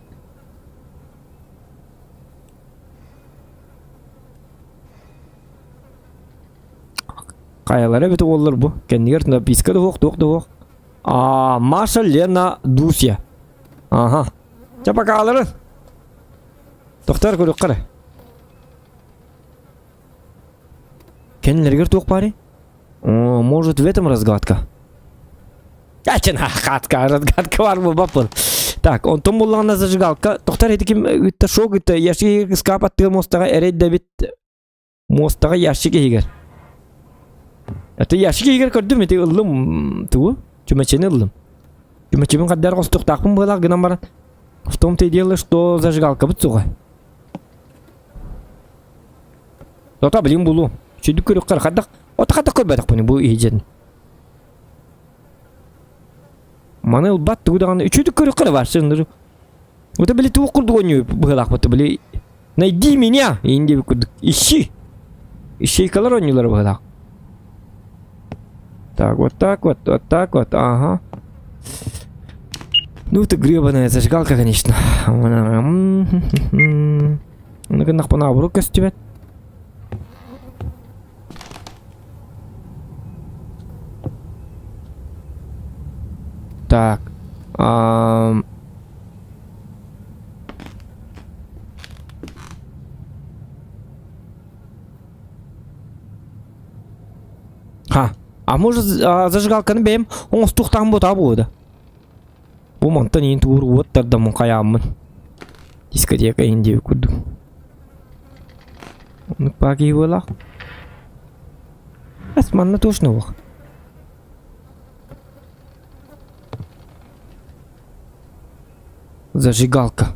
[SPEAKER 1] Хайалара эбит уоллар бу. Кэннигэр написка да суох, туох да суох. А, Маша, Лена, Дуся. Ага. Чэ, пока Тохтор көрүөххэ эрэ. Кэннилэригэр туох баарый? О, может, в этом разгадка? Ачын хатка, разгадка бар буолбаппын. Так, онтон буллаҕына зажигалка. Тохтор ити ким ытта шок ытта ящик ыскаап аттыга муостаҕа эрэй дэбит муостаҕа ящик иһигэр. Это ящик иһигэр көрдүм ити ыллым тугу? Чүмэчини ыллым. Чүмэчибин хаддар хостуохтаахпын быһыылаах гынан баран в том-то и дело, что зажигалкабыт суоҕа. Тота билим булуом. Сүдүк көрүөххэ хайдах ото хайдах көрбөтөхпүнүй бу иһдьэн. Маны ылбат тугу даҕаны үчүгдүк көрүөххэ эрэ баар сынныры. Это били туох курдук оонньуу быһыылаахпыт били найди меня иин диэбит курдук ищи. Ищейкалар оонньуулара быһыылаах. Так, вот так вот, вот так вот, ага. Ну это гребаная зажигалка, конечно. Ну гыннахпына абыру көстүбэт. Так. Ам... Ха. А может, зажигалканы бэйэм оҥостуохтаахпын буотаа буолуо да. Бу мантан иин туур уот тардаммын хайааммын. Дискотека иһин диэбит курдук. Оннук баа киһи буолаах. Эс манна точно уох. Зажигалка.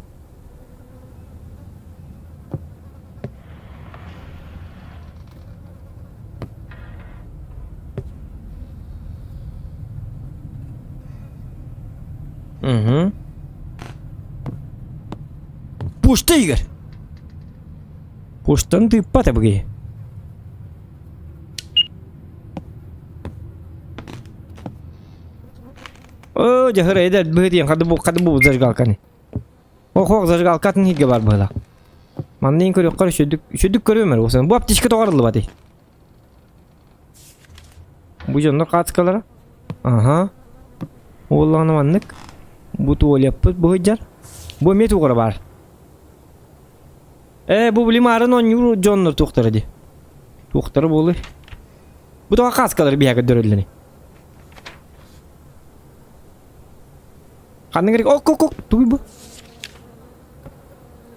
[SPEAKER 1] Угу. Пушта, Игорь! Пуштан тыыппат эбигий. Оо, дьаһыр эдэр быһытыйан хады бу хады бу зажигалканы. Ох, зажигалкатын иһиргэ бар быһыла. Манна иин көрүөххэ үчүдүк үчүдүк көрүөм эрэ усан. Бу аптечка тоҕоруллубатый. Бу дьоннор хаацкалара. Аха. Уоллаҕына маннык. Бу туалеппыт быһыдьар. Бу эмиэ тугара баар. Ээ, бу блимарын оонньуур дьоннор туохтара дии. Туохтара буолуй. Бу тоҕо хааскалары биһиэхэ көрдөрөллөрүй? Ханна керек? Ок, ок, ок, тугуй бу?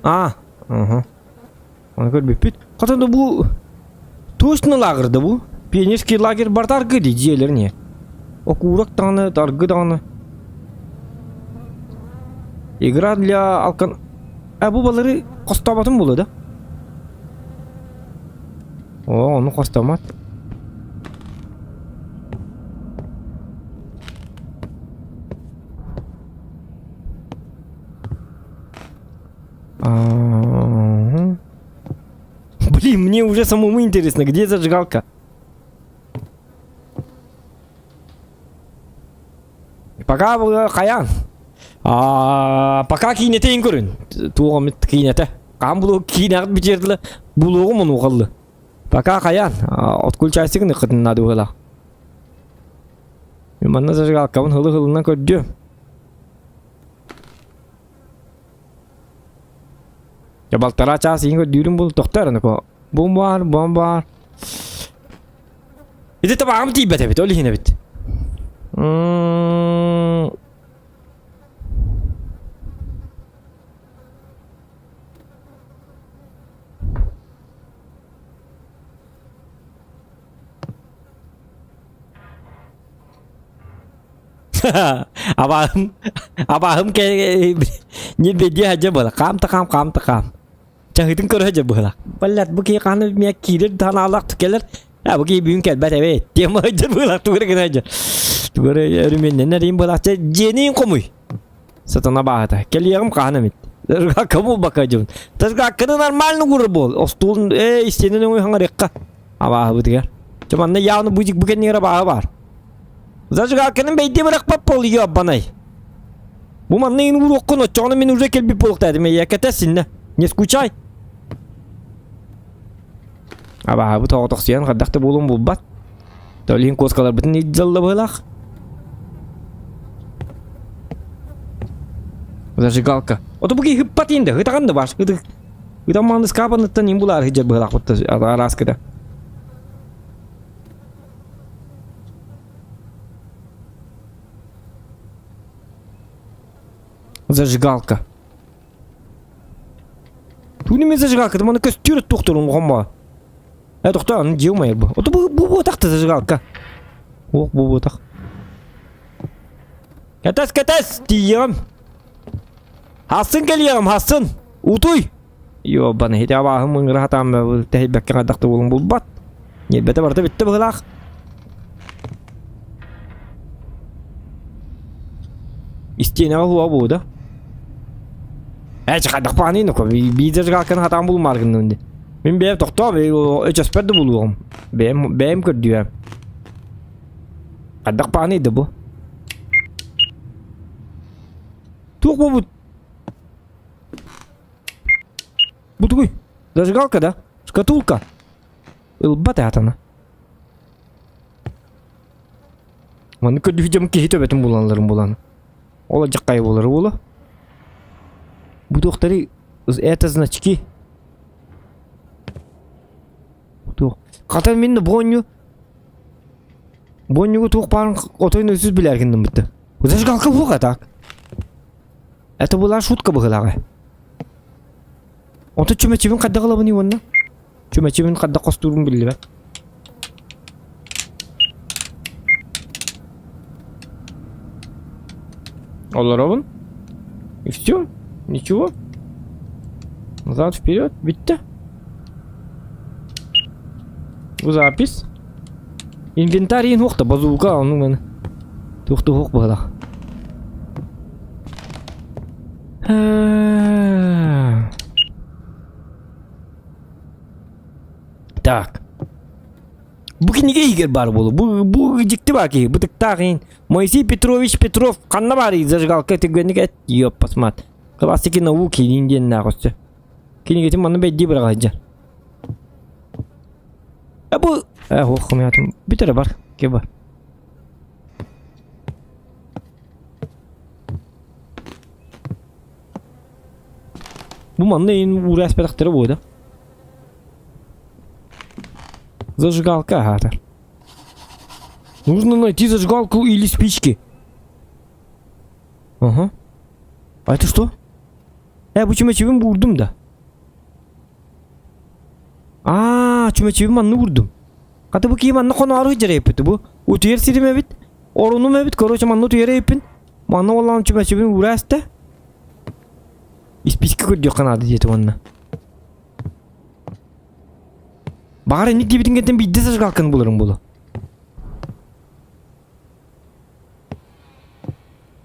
[SPEAKER 1] А, ага. Оны көрбүппүт. Хотон да бу точно лагерь да бу. Пионерский лагерь бар аргы дии дьиэлэр не. Окуурак даҕаны, аргы даҕаны. Игра для алкан... А бу балары хостооботум буолуо да? О, ону хостомот. Ага. Блин, мне уже самому интересно, где зажигалка? Пока хайаан. Пока киинэтэ көрүн. Туоҕум киинэтэ. Хаан булуох киинэҕит бүтүөр булуоҕум онуоҕаллы. Пока хайаан. Отключайсыгын ыккытын наада быһыылаах. Манна зажигалкабын һылы-һылынан көрдүөм. Дьэ балтараа чаас иһин көрдүүрүм бул тохтоо эрэ Бум баар, бом баар. Ити табаҕым тиийбэт эбит, ол иһин эбит. Абааһым, абааһым не бедиэ садьа буола. Хаам та хаам, хаам та хаам. Чаһыытын көрө садьа быһыла. Баллар бу киһи хааны миэ киирэр танаалаах кэлэр. А бу киһи бүгүн кэлбэт эбит. Тема садьа быһыла тугу эрэ гына садьа. Тугу эрэ өрүмүөннэнэр иин буолаах. Дьиэниин хомуй. Сатана бааһыта. Кэлиэҕим хаһан эмит. Зажигалка буолбакка дьон. Зажигалканы нормально уурар буол. Остуолун ээ истиэнэн өҥөй хаҥарыахха. Абааһыбытыгар. Чэ манна явно бу бу кэннигэр абааһы баар. Зажигалканы бэйдиэ бырахпат буол ёбанай. Бу манна иин ууруоххун оччоҕуна мин уже кэлбит буолуохтаатым эйэ кэтэс синнэ. Не скучай. Абааһыбыт оҕотохсуйан хайдах да буолуон булбат. Толин куоскаларбытын илдьалла быһылаах. Зажигалка. Ото бу киһи ыппат иин да, ытаҕан да баар. Ытык. Ытан мааны ыскаапаныттан иин булаар сылдьар быһылаах арааскыта. Зажигалка. Тугун эмэ зажигалка, маны көстүөр туохтурун хоммо. Э, тохтоо, аны дьиэ умайар бу. Ото бу бу буотах зажигалка. Ох, бу буотах. Кэтэс, кэтэс, тиийиэҕим. Хасын кэлиэҕим, хасын. Утуй. Ёбаны, ити абааһым ыҥыра сатаан тэһийбэккэ хайдах да буолан булбат. Ньиэрбэтэ барыта бүттэ быһыылаах. Истиэнэҕэ уһуоҕа буолуо да? Ээ, хайдах баҕаный, ну-ка, биир зажигалканы сатаан булумаары гынным дии. Мин бэйэм тохтоо, өчөспөр да булуоҕум. Бэйэм, бэйэм көрдүөм. Хайдах баҕаный да бу? Туох буолбут? Бу тугуй? Зажигалка да? Шкатулка? Ылбат аатана. Маннык көрдүүрдьэм киһи төбөтүн булалларын булан. Ол адьаккай буолар буола. Бу туохтары это значки. Туох. Хата мин бонню Боннюгу туох баарын отой өсүс билэр гынныммытты. Зажигалка буга так. Это была шутка быһылаҕа. Онто чүмэчибин хайдах ылабыный уонна? Чүмэчибин хайдах хостуурум биллибэт. Олоробун. И все. Ничего. Назад, вперед. Бүттэ. Бу запись. Инвентарь иһин уохта базука ону маны. Туох да уох быһылах. Так. Бу кинигэ иһигэр баар буолу. Бу, бу дьикти баар киһи. Бытыктаах иһин. Моисей Петрович Петров ханна баарый зажигалка түргэнник эт. Ёппасмат. Классики науки диэн өссө. Кинигэтин манна бэйдии быраҕа сылдьар. Э бу э ох хомуйатым бүтэрэ бар. Ке бар. Бу манна иин уураспатахтара буо да. Зажигалка аһаатар. Нужно найти зажигалку или спички. Ага. А это что? Э, бу чүмэчибин буурдум да. Аа, чүмэчибин манна уурдум. Хата бу киһи манна хоноору сылдьар эбиппит бу. Утуйар сирим эбит. Орунум эбит, короче, манна утуйар эбиппин. Манна уоллаан чүмэчибин уура эстэ. Испиискэ көрдүөххэ наада диэтэ уонна. Баҕар инник диэбитин кэнтэн биирдэ зажигалканы буларым буолуо.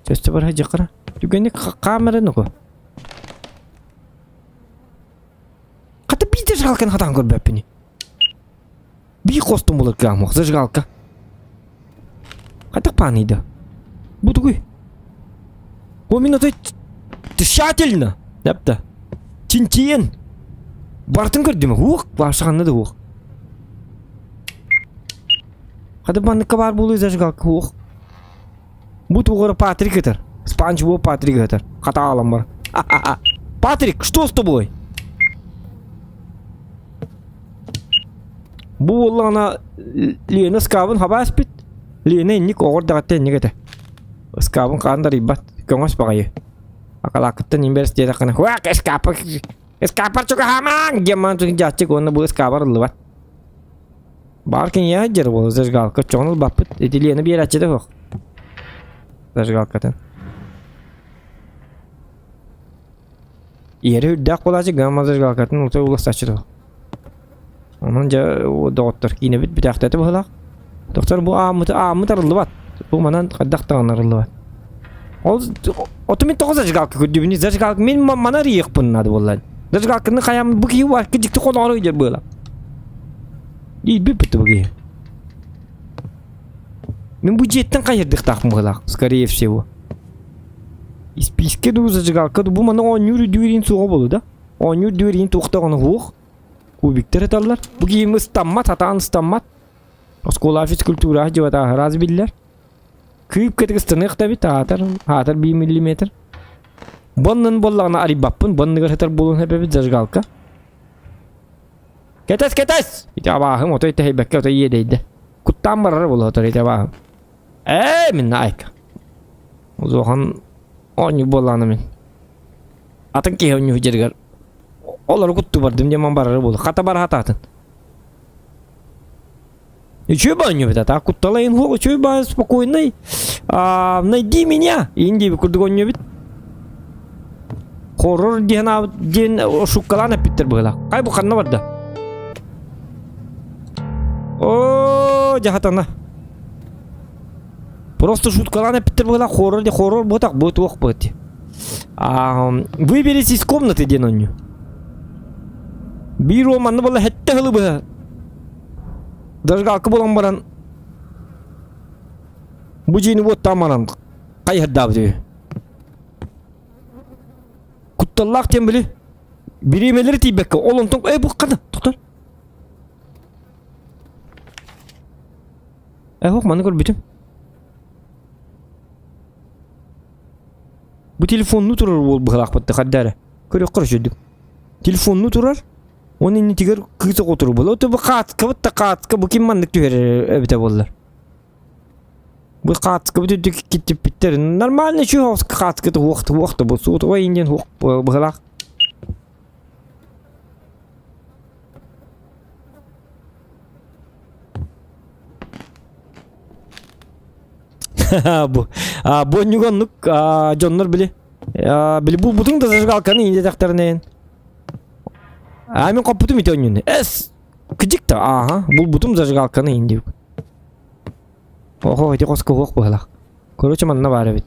[SPEAKER 1] Сөстө бара дьахара. Түгэнник камера нуку. Хата биир зажигалканы хатаан көрбөппүн. Биир хостун булар кыамох зажигалка. Хайдах пааныйда? Бу тугуй? О мин отой тщательно. Депті. Чинчиен. Бартын көрдүм. Ух, башыганны да ух. Хата манныкка баар буолуо зажигалка уох. Бу тугура Патрик ытар. Спанч Боб Патрик ытар. Хата аалан бар. Патрик, что с тобой? Бу буоллаҕына Лена ыскаабын хаба эспит. Лена инник оҕор даҕатта инник этэ. Ыскаабын хаан дарыйбат. Көҥөс баҕайы. Акалаакыттан имбэрс диэтэххинэ «Хуак, ыскаапа ыскаапар чугаһаамаҥ!» диэн маан дьааччык уонна бу ыскаабар ыллыбат. Баар киниэхэ дьэр буолла зажигалка оччоҕуна ылбаппыт. Ити Лена биэрээччитэ суох. Зажигалкатын. Иэрэ үрдээх буолааччы гамма зажигалкатын ута уластааччы дуо. Онон дьэ доҕоттор киинэбит бүтээхтээтэ быһыылаах. Доктор бу ааммыт ааммыт арыллыбат. Бу манан хайдах даҕаны арыллыбат. Ол оту мин тоҕо зажигалка көрдүбүн зажигалка мин маны арыйыахпын наада буолла. Зажигалканы хайам бу киһи бар дьикти холоҕор ыйдыр быала. Иирбит бутта бу киһи. Мин бу дьиэттэн хайырдыктаахпын быһыылаах, скорее всего. Испиискэ дуу, зажигалка дуу, бу маны оонньуур үрдүгүрийн суоҕа буолу да? Оонньуур үрдүгүрийн туохта ону суох. Кубиктар ыталлар. Бу киһим ыстаммат, сатаан ыстаммат. Оскуола физкультура дьыбата раз биллэр. Кыып кэтик ыстаныах да эбит, аатар, аатар 1 миллиметр. Боннун буоллаҕына арыйбаппын, боннугар сытар буолуон сөп эбит зажигалка. Кэтэс, кэтэс! Ити абааһым отой тэһийбэккэ отой иэдэйдэ. Куттаан барара буолуо отор ити абааһым. Ээ, мин айка. Улахан оонньуу буоллаҕына мин. Атын киһи оонньуу дьэригэр олору куттуу бардым диэн ман барара буолуо. Хата бара сатаатын. Үчүгэй баанньуу эбит, а кутталайын хуох үчүгэй баан спокойный. А, найди меня. Иин диэби курдук оонньуу эбит. Хоррор диэн аабыт диэн шуккалаан эппиттэр быһыылаах. Хай бу ханна барда? Оо, дьаһатана. Просто шуткалаан эппиттэр быһыылаах хоррор диэн хоррор буотах бу туох быт. А, выберись из комнаты диэн оонньуу. Биир уол манна буолла хэттэ сылы быһа Зажигалка буолан баран бу дьиэни уоттаан баран хайыһардаабыт үһү. Кутталлаах диэн били бириэмэлэри тиийбэккэ ол онтон эй бу хана тохтор. Э маны көрбүтүм. Бу телефонну турар уол быһалаахпытты хадда эрэ. Көрүөххэ үчүгдүк. Телефонну турар Оны иннитигэр кыыс оҕо буолла. Ото бу хаатскабыт да хаатска бу ким маннык түһэрэр эбитэ буоллар. Бу хаатскабыт үрдүк киттиппиттэр. Нормально чү хаатскыты хуохта хуохта бу суутуга индиэн хуох быһылаах. Бу бу оннук дьоннор били били булбутуҥ да зажигалканы индиэтэхтэринэйин А мин хоппутум ити онньуну. Эс! Кыдьык да, ааха, булбутум зажигалканы индиюк. Охо, ити хоско хуох быһылах. Короче, манна баар эбит.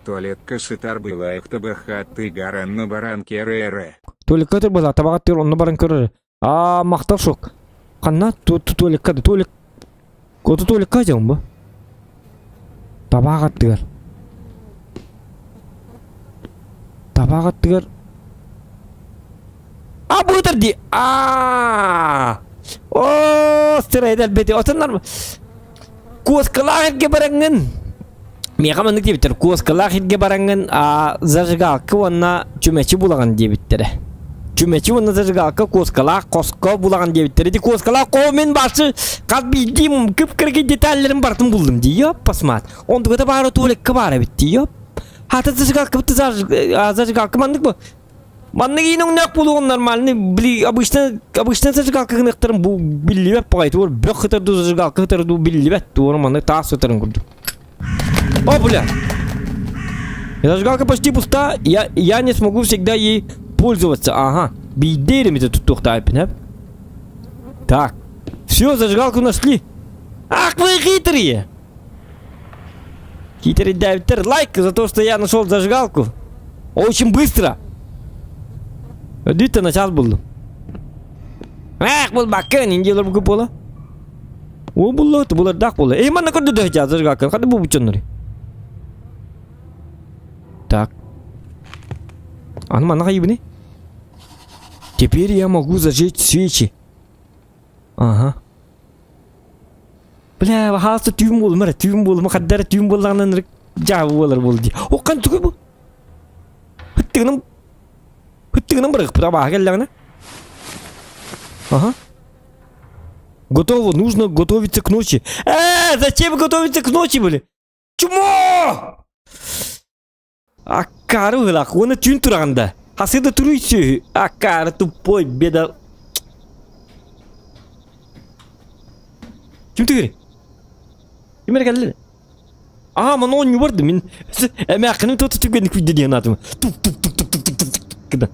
[SPEAKER 2] Туалетка сытар былаах ТБХ тыгаранны баран керере.
[SPEAKER 1] Туалекка өтөр быһылаах, табаҕа тыыр онно баран көрөр. Аа, махтал шок. Ханна? Туалекка да, туалет. Кото туалекка дьон бу. Табаах аттыгар. Табаах аттыгар. А быытар ди. Аа! Оо, сырайдар бети. Отоннар куоскалаах эргэ бараҥҥын. Миэхэ маннык диэбиттэр. Куоскалаах иргэ бараҥҥын а, зажигалка уонна чүмэчи булаҕын диэбиттэрэ. Чүмэчи уонна зажигалка куоскалаах хоско булаҕын диэбиттэрэ. Ити куоскалаах хоо мин башы хас биирдии кып-кыракый деталларын барытын буллум дии. Ёп, посмат. Онтугата баара туалекка баар эбит дии. Ёп. Хата зажигалка зажигалка маннык бу. Маннык иин өҥнөөх буолуоҕун нормальный, били обычно обычно зажигалка гыныахтарын бу биллибэт баҕайы туор бөх сытар дуу зажигалка сытар дуу биллибэт туора маннык таас сытарын курдук. О, бля! Зажигалка почти пуста, я, я не смогу всегда ей пользоваться. Ага, биирдэ эрэ туттуохтаахпын, эп. Так, все, зажигалку нашли. Ах вы хитрые! Хитрый Давид, лайк за то, что я нашел зажигалку. Очень быстро. Өдүттэн начаас булдум. Эх, булбаккын, индиялар бу буола. О, булла, булардаах буола. Эй, манна көрдө дөһө зажигалка. Хады бу бучоннори. Так. Аны манна хайыбыны? Теперь я могу зажечь свечи. Ага. Бля, хаалса түүн буолума эрэ, түүн буолума, хадда эрэ түүн буоллаҕына ынырык дьаабы буолар буол дии. Оххан тугуй бу? Ыттыгынан ыттыгынан бырахпыт абааһы кэллэҕинэ. Ага. Готово, нужно готовиться к ночи. Э, зачем готовиться к ночи были? Чмо! Аккаары быһыылаах уонна түүн тураҕын да? Хасы да туруй сүөһү. Аккаары тупой беда. Ким тыгырый? Ким эрэ кэллэ? Аа, маны оонньуу бардым. Мин эмээххиним тута түгэнник күйдэ диэн аатым. Тук тук тук тук тук тук тук тук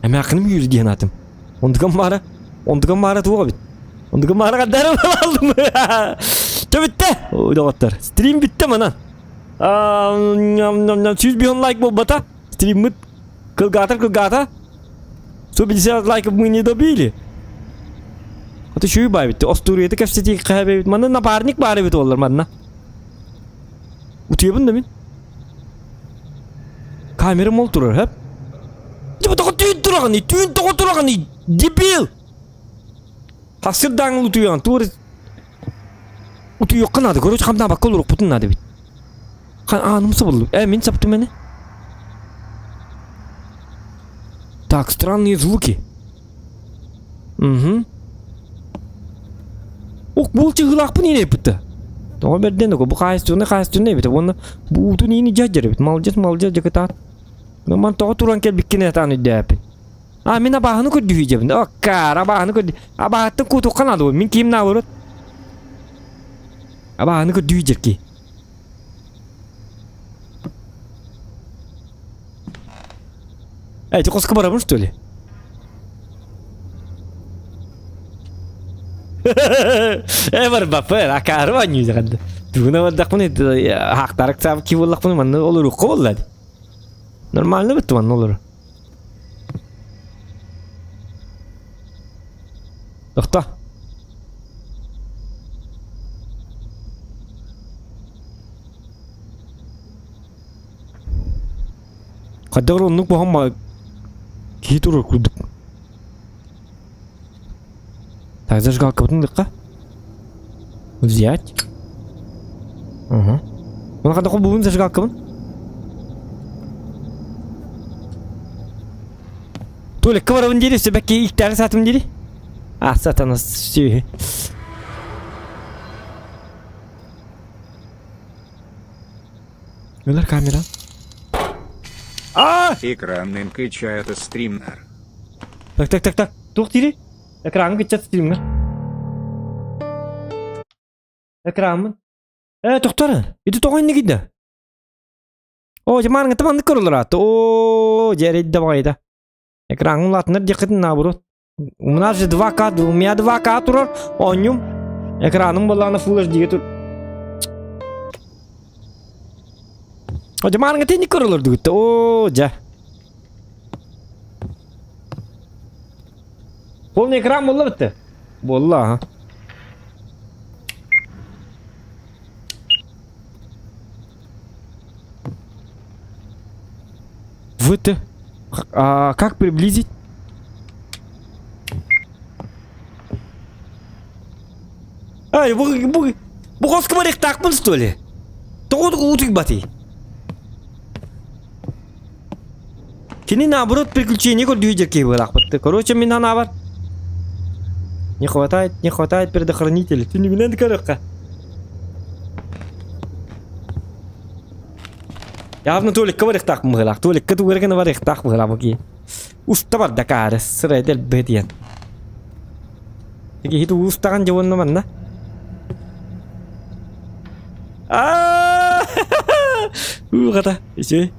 [SPEAKER 1] Эмээххиним күйдэ диэн аатым. Онтукам маара, онтукам маара туох эбит? Онтукам маара хаддары алдым. Чэ бүттэ, доҕоттор. Стрим бүттэ манан. 100 лайк буолбата. Стриммит кылгаатар кылгаата. 150 лайков мы не добили. А ты чую баабит. Остуоруйата кэпсэтии хаһабэбит. Манна напарник баар эбит оллар манна. Утуйабын да мин. Камера мол турар, хөп? Дьэ, тоҕо түүн тураҕыный? Түүн тоҕо тураҕыный? Дебил! Хасырдааҥыл утуйаҕын. Туор утуйуохха наада. Короче, хамнаабакка олоруохпутун наада эбит. Ааным сабыллыбыт. Э, мин саптым эне. Так, странные звуки. Угу. Ох, бу чыгылаахпын иинэйбитте. Тоҕо бэрдэн бу хаайыстыбына хаайыстыбына эбит. Уонна бу уутун иини дьадьар эбит. Молодец, молодец, дьакытаат. Ман тоҕо туран кэлбиккин этаан өйдөөппүн. А, мин абааһыны көрдүһүү дьэбин. Оккаар, абааһыны көрдү. Абааһыттан куутухха наада Мин киим наабырыт. Абааһыны көрдүһүү дьэрки. Эй, хоско барабын, что ли? Э, барбаппын, акаары анньыы Тугуна бардахпын, хаактарак саабы ки буоллахпын, манна олорукка буолла. Нормально битти манна олору. Тохто. Хайдах оннук буһан киһи турар курдук. Так, зажигалкабытын ылыахха. Взять. Ага. Мына хайдах булбун зажигалкабын? Туалекка барабын дири, сөбәкки иктәре сатым дири. А, сатана сүһү. Ылар камера. А!
[SPEAKER 2] Экранным кычата стримнар.
[SPEAKER 1] Так, так, так, так. Туох дири? Экраҥҥа кыччат стримҥа. Экраммын. Э, тохтор. Ити тоҕо иннигий да? Оо, дьэ маарыҥҥыта маннык көрөлөр аата. Оо, дьэ эрэйдэ баҕайыта. Экраҥҥын улаатыннар диэххитин наоборот. У нас же 2К, у меня 2К турар, оонньум. Экраным буоллаҕына Full HD-гэ тур. О, дьэ маарыҥҥыта инник көрөлөр дугутта. Оо, дьэ. Полный экран буолла битте. Буолла, аха. Вот. А как приблизить? Ай, бу бу бу хоско барыахтаахпын что ли? Тоҕо утуйбатый? Кини наоборот приключение көрдүү дьэркэй быылаахпыт. Короче, мин санаабар не хватает, не хватает предохранителя. Түнүгүнэн көрөххө. Явно туалекка барыахтаахпын быһыылаах. Туалекка тугу эрэ гына барыахтаах быһыылаах бу киһи. Уста барда каары, сырайда элбэх диэн. Киһи тугу устаҕын дьэ уонна манна. Аа! Уугата, үчүгэй.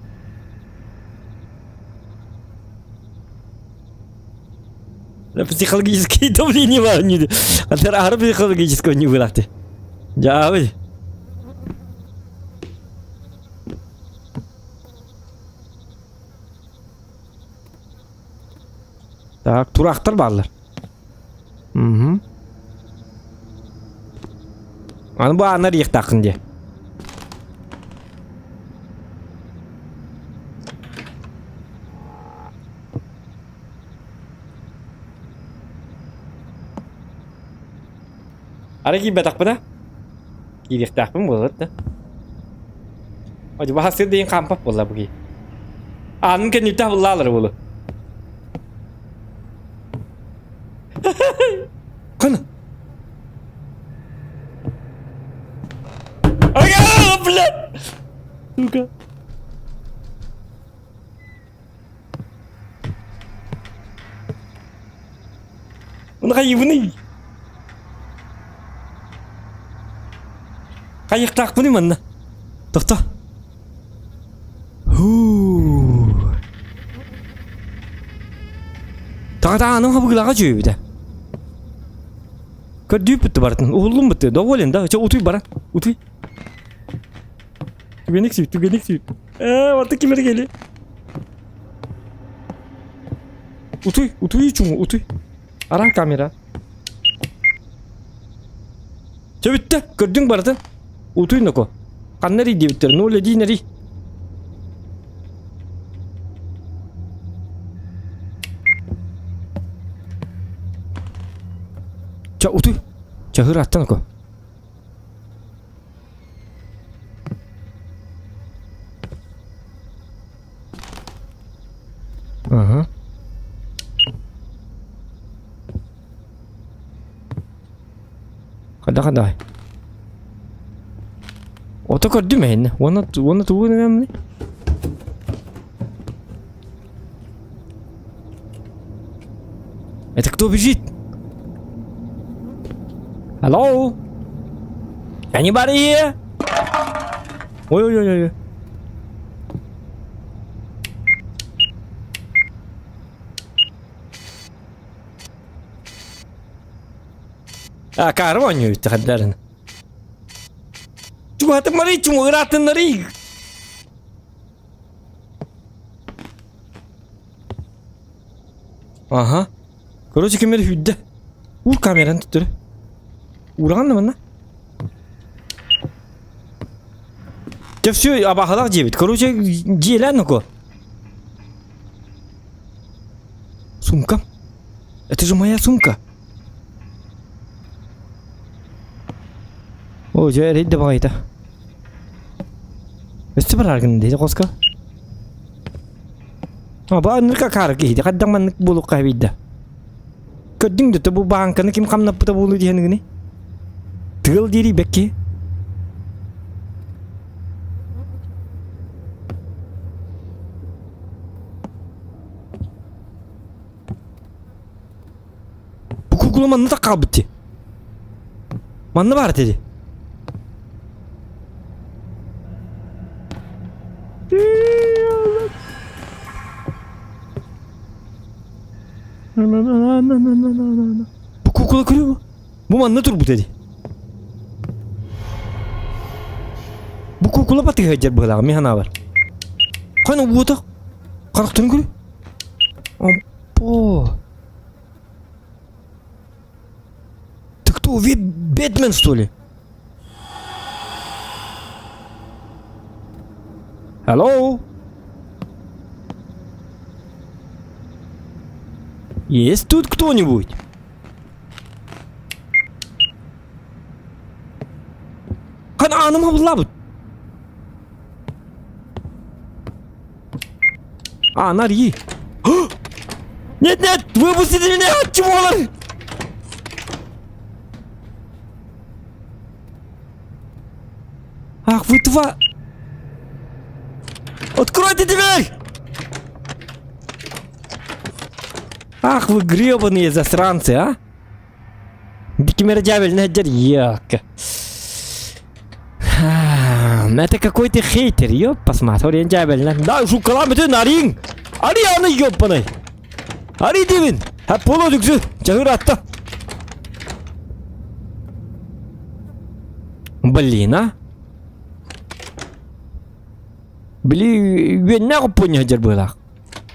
[SPEAKER 1] Психологическое давление бар не. Ары психологического не вылахты. Дьаабый. Так, тураахтар бааллар. Угу. Аны бу ааннар иэхтааххын диэ. Ары киирбэтэхпинэ киириэхтээхпин буолар да. Одьуба сыр дейин хаампат буолла бу киһи. Аанын кэнниттэн буллаалар буолу. Кын. Ага, блядь! Сука. Уна хайыбыный? Хайыктаахпыный манна? Тохто. Хуу. Таҕатааным хабыгылаҕа дьүөбүтэ. Көрдүүппүт барытын. Уһуллум бытты. Доволен да? Чэ, утуй бара. Утуй. Түгэнник сүүт, түгэнник сүүт. Ээ, барты кимер кели. Утуй, утуй чуҥу, утуй. Аран камера. Чэ бүттэ, көрдүҥ барытын. Утуй ноко. Ханна эрий диэбиттэр, 0-1 эрий. Чэ утуй. Чаһыр аттан око. Ага. Хада хада. Ото көрдүм эһинне. Уонна уонна тугу гынамны? Это кто бежит? Hello? Anybody here? Ой-ой-ой-ой. А, карваню тахадарын. Чугатымары чугуратыннары. Ага. Короче, кемер хүдде. Ур камераны туттар. Ураган да манна. Дьэ все, абаһалаах диэбит. Короче, дьиэлээн ноко. Сумка. Это же моя сумка. О, дьэ, эрэй да баҕайыта. Өссө барар гын диэти хоско. Аба анныка каар киһи хайдах маннык буолуохха эбийдэ. Көрдүҥ да бу бааҥканы ким хамнаппыта буолуо диэһэнгини? Тыал диэри бэкки. Бу кукула манна так хаалбыт дии. Манна баар этэ дии. Бу кукула көрүө бу. Бу манна турбут эди. Бу кукула батыһа дьэр быһылааҕа мин санаабар. Хана уота харахтарын көрү. Оппо. Ты кто, Бэтмен, что ли? Hello? Есть тут кто-нибудь? Хан ааным хабыллаабыт. А, нарьи. Нет, нет, выпустите меня, чего Ах, вы два... Откройте дверь! Ах вы гребаные засранцы, а! Кимер дьявольный Это какой-то хейтер, ёп, посмотри, дьявольный. Да, шукалам это нарин! Арианы ёбаный! Ари дивин! Ha поло дүксү, чахыр атта. Блин, а? Били, үөннээх оппуонньа сылдьар быһыылаах.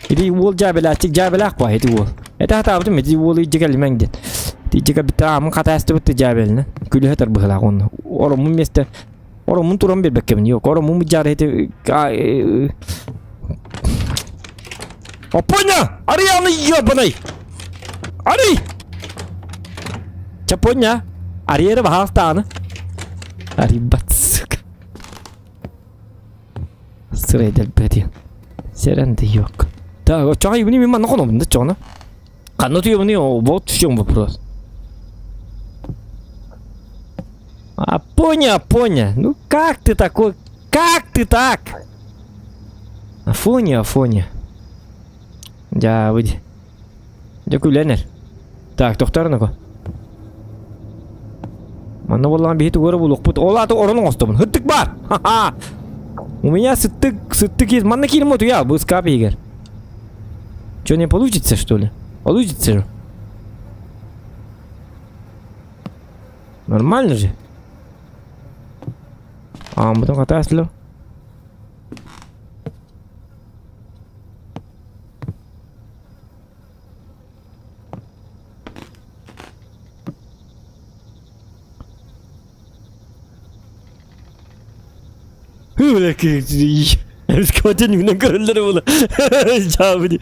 [SPEAKER 1] Ити уол дьаабылааччык дьаабылаах баа ити уол. Это хатаабытым ити уол илдьэ кэлимэҥ диэн. Илдьэ кэлбиттэр аамын хатаастыбыт да дьаабелына. Күлүһэ тар быһыылаах уонна. Ороммун миэстэ ороммун туран биэрбэккэбин yok. Ороммун быдьаары ити Оппуонньа! Арыйааны ёбаный! Арый! Чапонья! Арыйары баһаалтааны. Арыйбат, сука. Сырай дэлбэти. Сэрэн да yok. Так, оччоҕо ибини мин манна хонобун да чоҕуна. Ханна утуйабыный, вот в чем вопрос. А поня, поня, ну как ты такой, как ты так? Афоня, Афоня. Дьа, выйди. Дьэ күлэнэр. Так, тохтор нако. Манна буоллаҕына биһи тугу эрэ булуохпут. Ол аата орон оҥостобун. Сыттык баар! Ха-ха! У меня сыттык, сыттык есть. Манна киирим утуйа, бу ыскаап иһигэр. Что, не получится, что ли? Получится же. Нормально же. Ааммытын хатааслы. Скотин көрөллөрө була. Жабыни.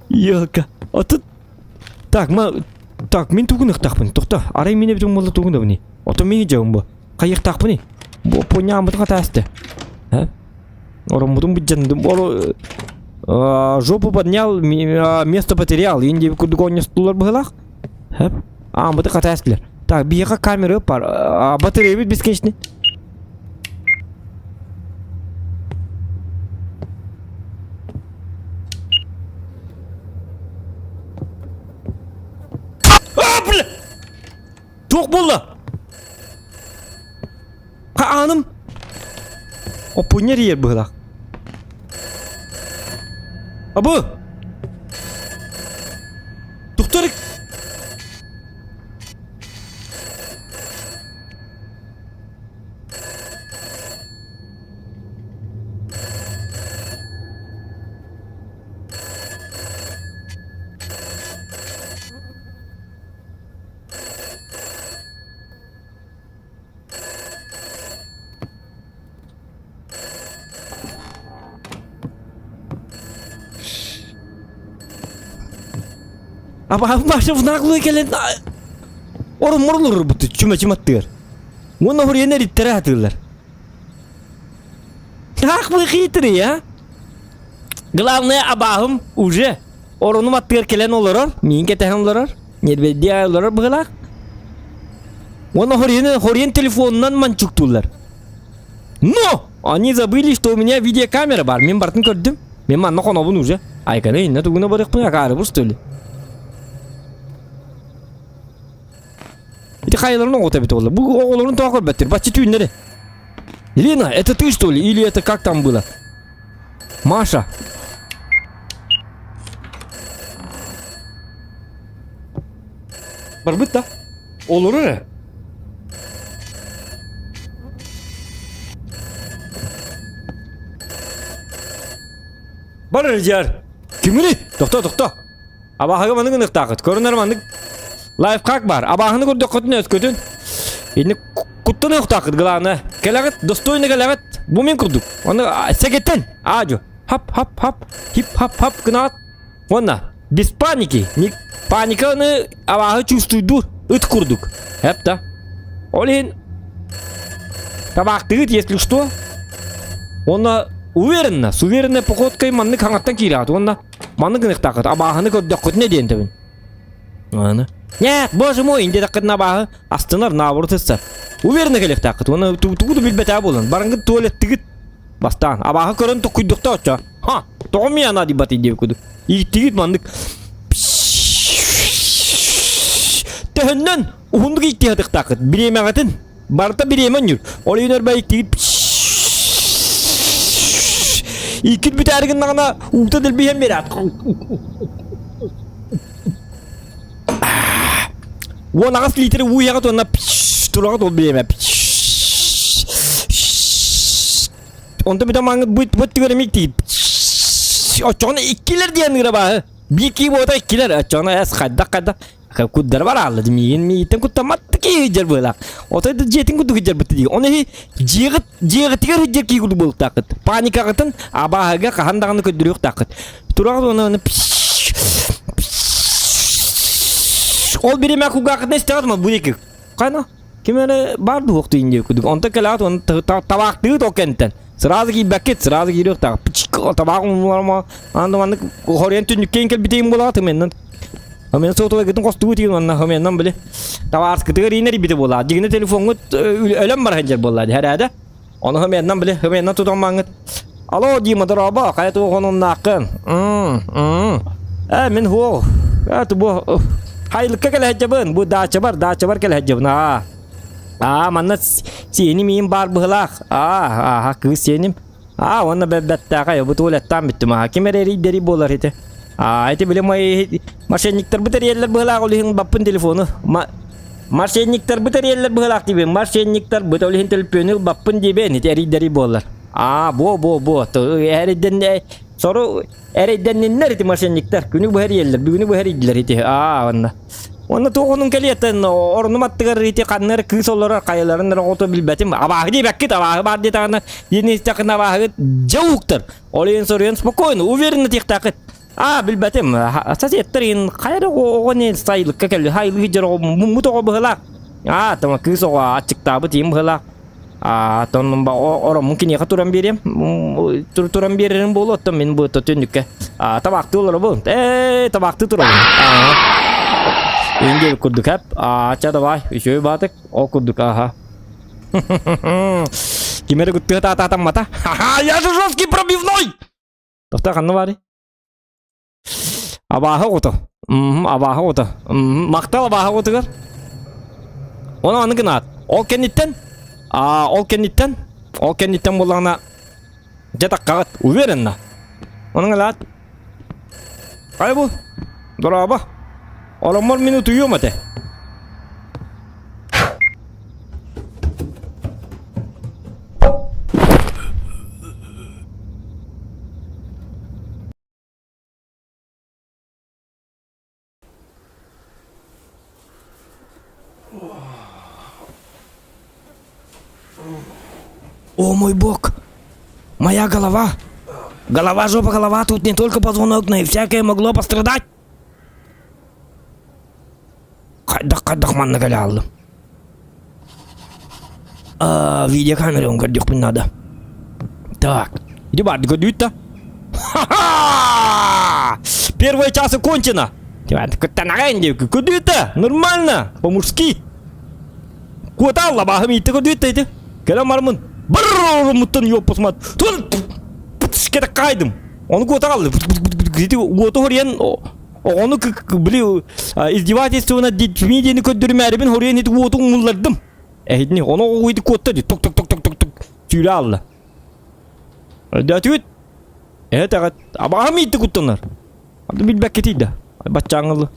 [SPEAKER 1] Елка. Отут. Так, ма так, мин тугун ыктахпын. Тохто, арай мин эбитим буолла тугун да Ото мин дьабын бу. Хайыктаахпыный? Бу поньяаммытын хатаасты. А? Ороммутун быдьандым. Оро жопу поднял, место потерял. Инди курдук оонньостулар быһылаах. Хэп. Ааммыты хатаастылар. Так, биһиэхэ камера бар. Батареябыт бесконечный. А, бля! Туох буолла? Ааным! Оппунньа эрийэр быһыылаах. Абы! Тухтар Абаһым наглый кэлэн орун морулурбут чүмэчи маттыгар. Уонна хоруйан эриттэрэ сатыыллар. Ах вы хитрый, а? Главное, абааһым уже оронум аттыгар кэлэн олорор, миин кэтэһэн олорор, нервэйдии олорор быһыылаах. Уонна хоруйан, хоруйан телефонунан манчуктууллар. Но! Они забыли, что у меня видеокамера бар. Мин бартын көрдүм. Мен манна хонобун уже. Айканы инна тугуна барыахпын акаарыбыр что ли? Ити хайаларын оҕото эбит буолла. Бу оҕолорун тоҕо көрбөттөр. Бачча түүннэри. Лена, это ты что ли? Или это как там было? Маша. Барбыт да. Олорор эрэ. Бар эрэ дьиэр. Кимини? Тохто, тохто. Абааһыга маннык ыныктаахыт. Көрүнэр маннык лайфхак бар. Абааһыны көрдөххүтүнэ өскөтүн. Инник куттаныахтаахыт главное. Кэлэҕит, достойно кэлэҕит. Бу мин курдук. Оны сэгеттен. Аажу. Хап хап хап. Хип хап хап гынаат. Уонна без паники. Паниканы абааһы чувствуйдуур ыт курдук. Эп да. Ол иһин табаахтыгыт, если что. Уонна уверенно, с уверенной походкой маннык хаҥаттан киирэҕит. Уонна Маннык гыныктаахыт абааһыны көрдөххүтүнэ диэн тэбин. Аны. Нет, боже мой, инде абааһы астынар наоборот сыссар. Уверенно кэлиэхтааххыт. Уонна тугу да билбэтээ буолан. Барыҥгыт туалеттыгыт. Бастаан абааһы көрөн токкуйдухта оччо. Ха, тоҕо миана дибати диэбит курдук. Ииттигит маннык. Төһөннөн уһуннук ииттиһатыктааххыт. Бириэмэҕитин Барыта бириэмэ онньуур. Ол иһин өрбө иккигит иккит бүтээри гыннаҕына уута дэлбиһэн биэрээт. 18 литр уу иһэҕит уонна тураҕыт ол бириэмэ. Онтон бүтэн маҥҥыт быт быт түгэр эмиэ иккигит. Оччоҕуна иккилэр диэн ыыра бааһы. Биир кии буота иккилэр. Оччоҕуна эс хайдах хайдах Куддара бараалла миигин миигиттэн куттаммат киһи сылдьар быһыылаах. Отой да дьиэтин курдук сылдьарбыт дии. Ону иһи дьиэҕит дьиэҕитигэр сылдьар киһи курдук буолуохтааххыт. Паникаҕытын абааһыга хаһан даҕаны көрдөрүөхтааххыт. Тураҕыт уонна аны ол бириэмэ кулгааххытын истэҕит ма бу диэки. Хайна ким эрэ баар дуһуохтуйун диэки курдук. Онтон кэлэҕит уонна табаахтыгыт ол кэнниттэн. Сразу киирбэккит, сразу киириэхтээх. Табаах умнуларма, анда маннык хоруйан түннүккэ кэлбитиим буолаҕа тымыннан. Мен сотовайгытын хостугу тиин онна хоменнан били. Табаарскытыгар иинэр ибите буолаа. Дигинэ телефоҥҥут өлөн баран дьэр буоллаа дьэрээдэ. Ону хоменнан били, хоменнан тутан маҥҥыт. Алло, Дима, дорообо, хайа туох онуннааххын? Э, мин хуол. Э, тубу хайылыкка кэлэһэдьэбин, бу даачабар, даачабар кэлэһэдьэбин, аа. Аа, манна сиэним иин баар быһылаах. Аа, ааха, кыыс сиэним. Аа, уонна бэббэттээхэй, бу туалеттаан бүттүм. Аа, ким эрэ эрийдэри буолар ити. Аа, ити били мои мошенниктарбыт эрийэллэр быһылаах, ол иһин баппын телефону. Ма мошенниктарбыт эрийэллэр быһылаах диибин. Мошенниктарбыт, ол иһин төлөпүөнү ылбаппын диибин, ити эрийдэри буолар. Аа, бу, бу, бу, эрийдэн сору эрэйдэнниннэр ити мошенниктар. Күнү быһа эрийэллэр, бүгүнү быһа эрийдилэр ити. Аа, онно. Онно туох онун кэлиэтэн орунум аттыгар ити ханна эрэ кыыс олорор хайаларын эрэ оҕото билбэтим. Абааһы диэбэккит, абааһы баар диэтэҕинэ, диэн истэххинэ абааһыгыт дьэ уһуктар. Ол иһин соруйан спокойно, уверенно тиэхтээххит. Аа, билбэтим. Соседтар иһин хайа эрэ оҕо не сайылыкка кэлли. Хайылыы дьэр оҕо муммут оҕо быһылаах. Аа, тама кыыс оҕо аччыктаабыт иһин быһылаах. Аа, оттон ороммун киниэхэ туран биэриэм. Туран биэрэрим буолуо, оттон мин бу түннүккэ. Аа, табаахтыы олоробун. Ээ, табаахтыы турабын. Аа. Индия курдук хэп. Аа, ча давай, үчүгэй баатык. Ол курдук, аха. Ким эрэ кыттыга таатаатаммата. Ха-ха, я же жесткий пробивной! Тоқта ханна баарый? Абааһы оҕото. Абааһы оҕото. Махтал абааһы оҕотугар. Оны аны гынаат. Ол кэнниттэн, аа, ол кэнниттэн, ол кэнниттэн буоллаҕына, дьэ таккаҕыт, уверенно. Оның ылаат. Хайа бу? Дорообо. Ороммор мин утуйуом этэ. О мой бог! Моя голова! Голова, жопа, голова, тут не только позвонок, но и всякое могло пострадать! Хайдах хайдах манна кэлэ хааллым. А, видеокамераны көрдүөхпүн наада. Так, иди барды көрдүүт да. Ха-ха! Первая час окончена. Көрдүүт да, нормально, по-мужски. Куотаалла бааһым иитте көрдүүт да ити. Кэлэн бармын. Брррр ёппусмат. Кете кайдым. Ону куотаалла. Ити уоту хоруйан Оҕону били издевательство над детьми диэни көрдөрүмээрибин хоруйан ити уоту умуллардым. Эһитини ону оҕо ити куотта ди тук тук тук тук тук тук сүүрэ аалла. Өйдөөтүгүт? Эһэ абаһым иитти куттанар. Аны билбэккитий да. Баччааҥылы.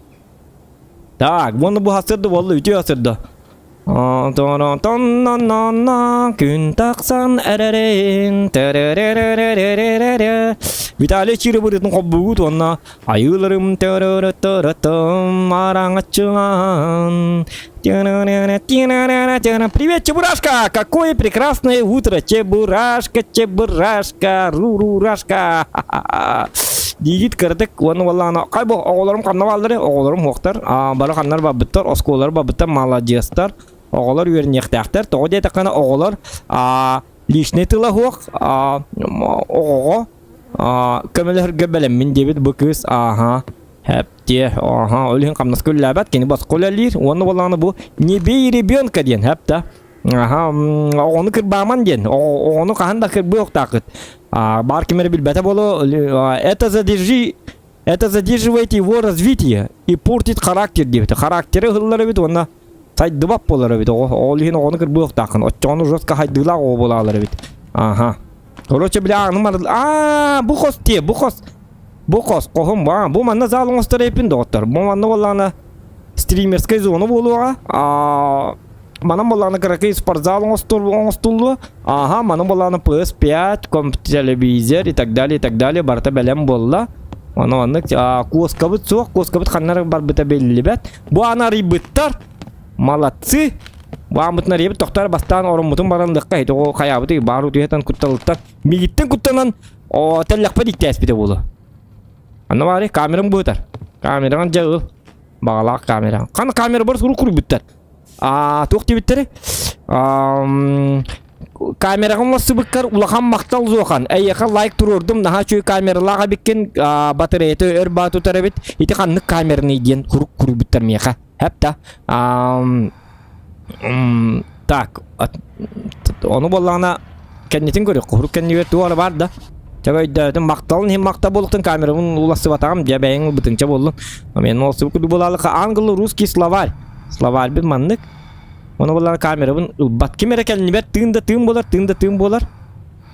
[SPEAKER 1] Так, уонна бу хасырды буолла, үтүө хасырды. Күн тахсан эрэрин Виталий Чирыбырытын холбугут уонна айыыларым араҥаччылаан Привет, Чебурашка! Какое прекрасное утро! Чебурашка, Чебурашка, рурурашка! Диигит кыратык уонна уоллаана хай бу оҕолорум ханна бааллары оҕолорум суохтар бары ханнар барбыттар оскуолалар барбыттар маладьыастар оҕолор үөрэниэхтээхтэр тоҕо диэтэххинэ оҕолор личный тыла суох оҕоҕо көмөлөһөргө бэлэммин диэбит бу кыыс ааха хэптиэ ааха ол иһин хамнаска үлэлээбэт кини босхо үлэлиир уонна буоллаҕына бу не бей ребенка диэн хэп да Аха, оҕону кырбааман диэн. Оҕону хаһан да кырбыахтааххыт. Баар ким эрэ билбэтэ буолуо. Это задержи это задерживает его развитие и портит характер диэбитэ. Характеры ыһыллар эбит уонна сайдыбат буолар эбит. Оҕо ол иһин оҕону кырбыахтааххын. Оччоҕону жестко хайдыылаах оҕо буолаалар эбит. Аха. Короче, бля, аны Аа, бу хос тиэ, бу хос. Бу хос, хоһум, аа, бу манна зал оҥостор эпин доҕоттор. Бу манна буоллаҕына стримерскай зона буолуоҕа. Аа, манан буоллаҕына кыракый спортзал оҥостуллуо. Ааха, манан буоллаҕына PS5, комп телевизор и так далее, и так далее барыта бэлэм буолла. Ону оннук куоскабыт суох, куоскабыт ханна эрэ барбыта биллибэт. Бу аны арыйбыттар. Молодцы. Бу ааммытын арыйбыт тохтор бастаан ороммутун баран лыкка ити хайаабыты баар утуйатан кутталыттан мигиттен куттанан о тэллэхпит иттээспитэ буолуо. Анна баары камерам быытар. Камераҕын дьэ ыл. Баҕалаах камера. Хана камера бар сурук курбуттар. Аа, туох диэбиттэрий? Камераҕын оҥостубуккар улахан махтал Зохан. Эйиэхэ лайк туруордум, наһаа үчүгэй камералаах эбиккин, батареята өр баа тутар эбит. Ити ханнык камерный диэн курук куруйбуттар миэхэ. Хэп да. Так, ону буоллаҕына кэннитин көрүөх, курук кэннигэр туох эрэ баар да. Чэ өйдөөтүм, махталын иһин махтал буолуохтун камерабын улассыбатаҕым, дьэ бэйэҥ ылбытыҥча буоллун. Мен улассыбыт курдук буолаалыха англо-русский словарь. Словарь бит маннык. Ону буоллар камерабын ылбат. Ким эрэ кэлнибэт тыын да тыын буолар, тыын да тыын буолар.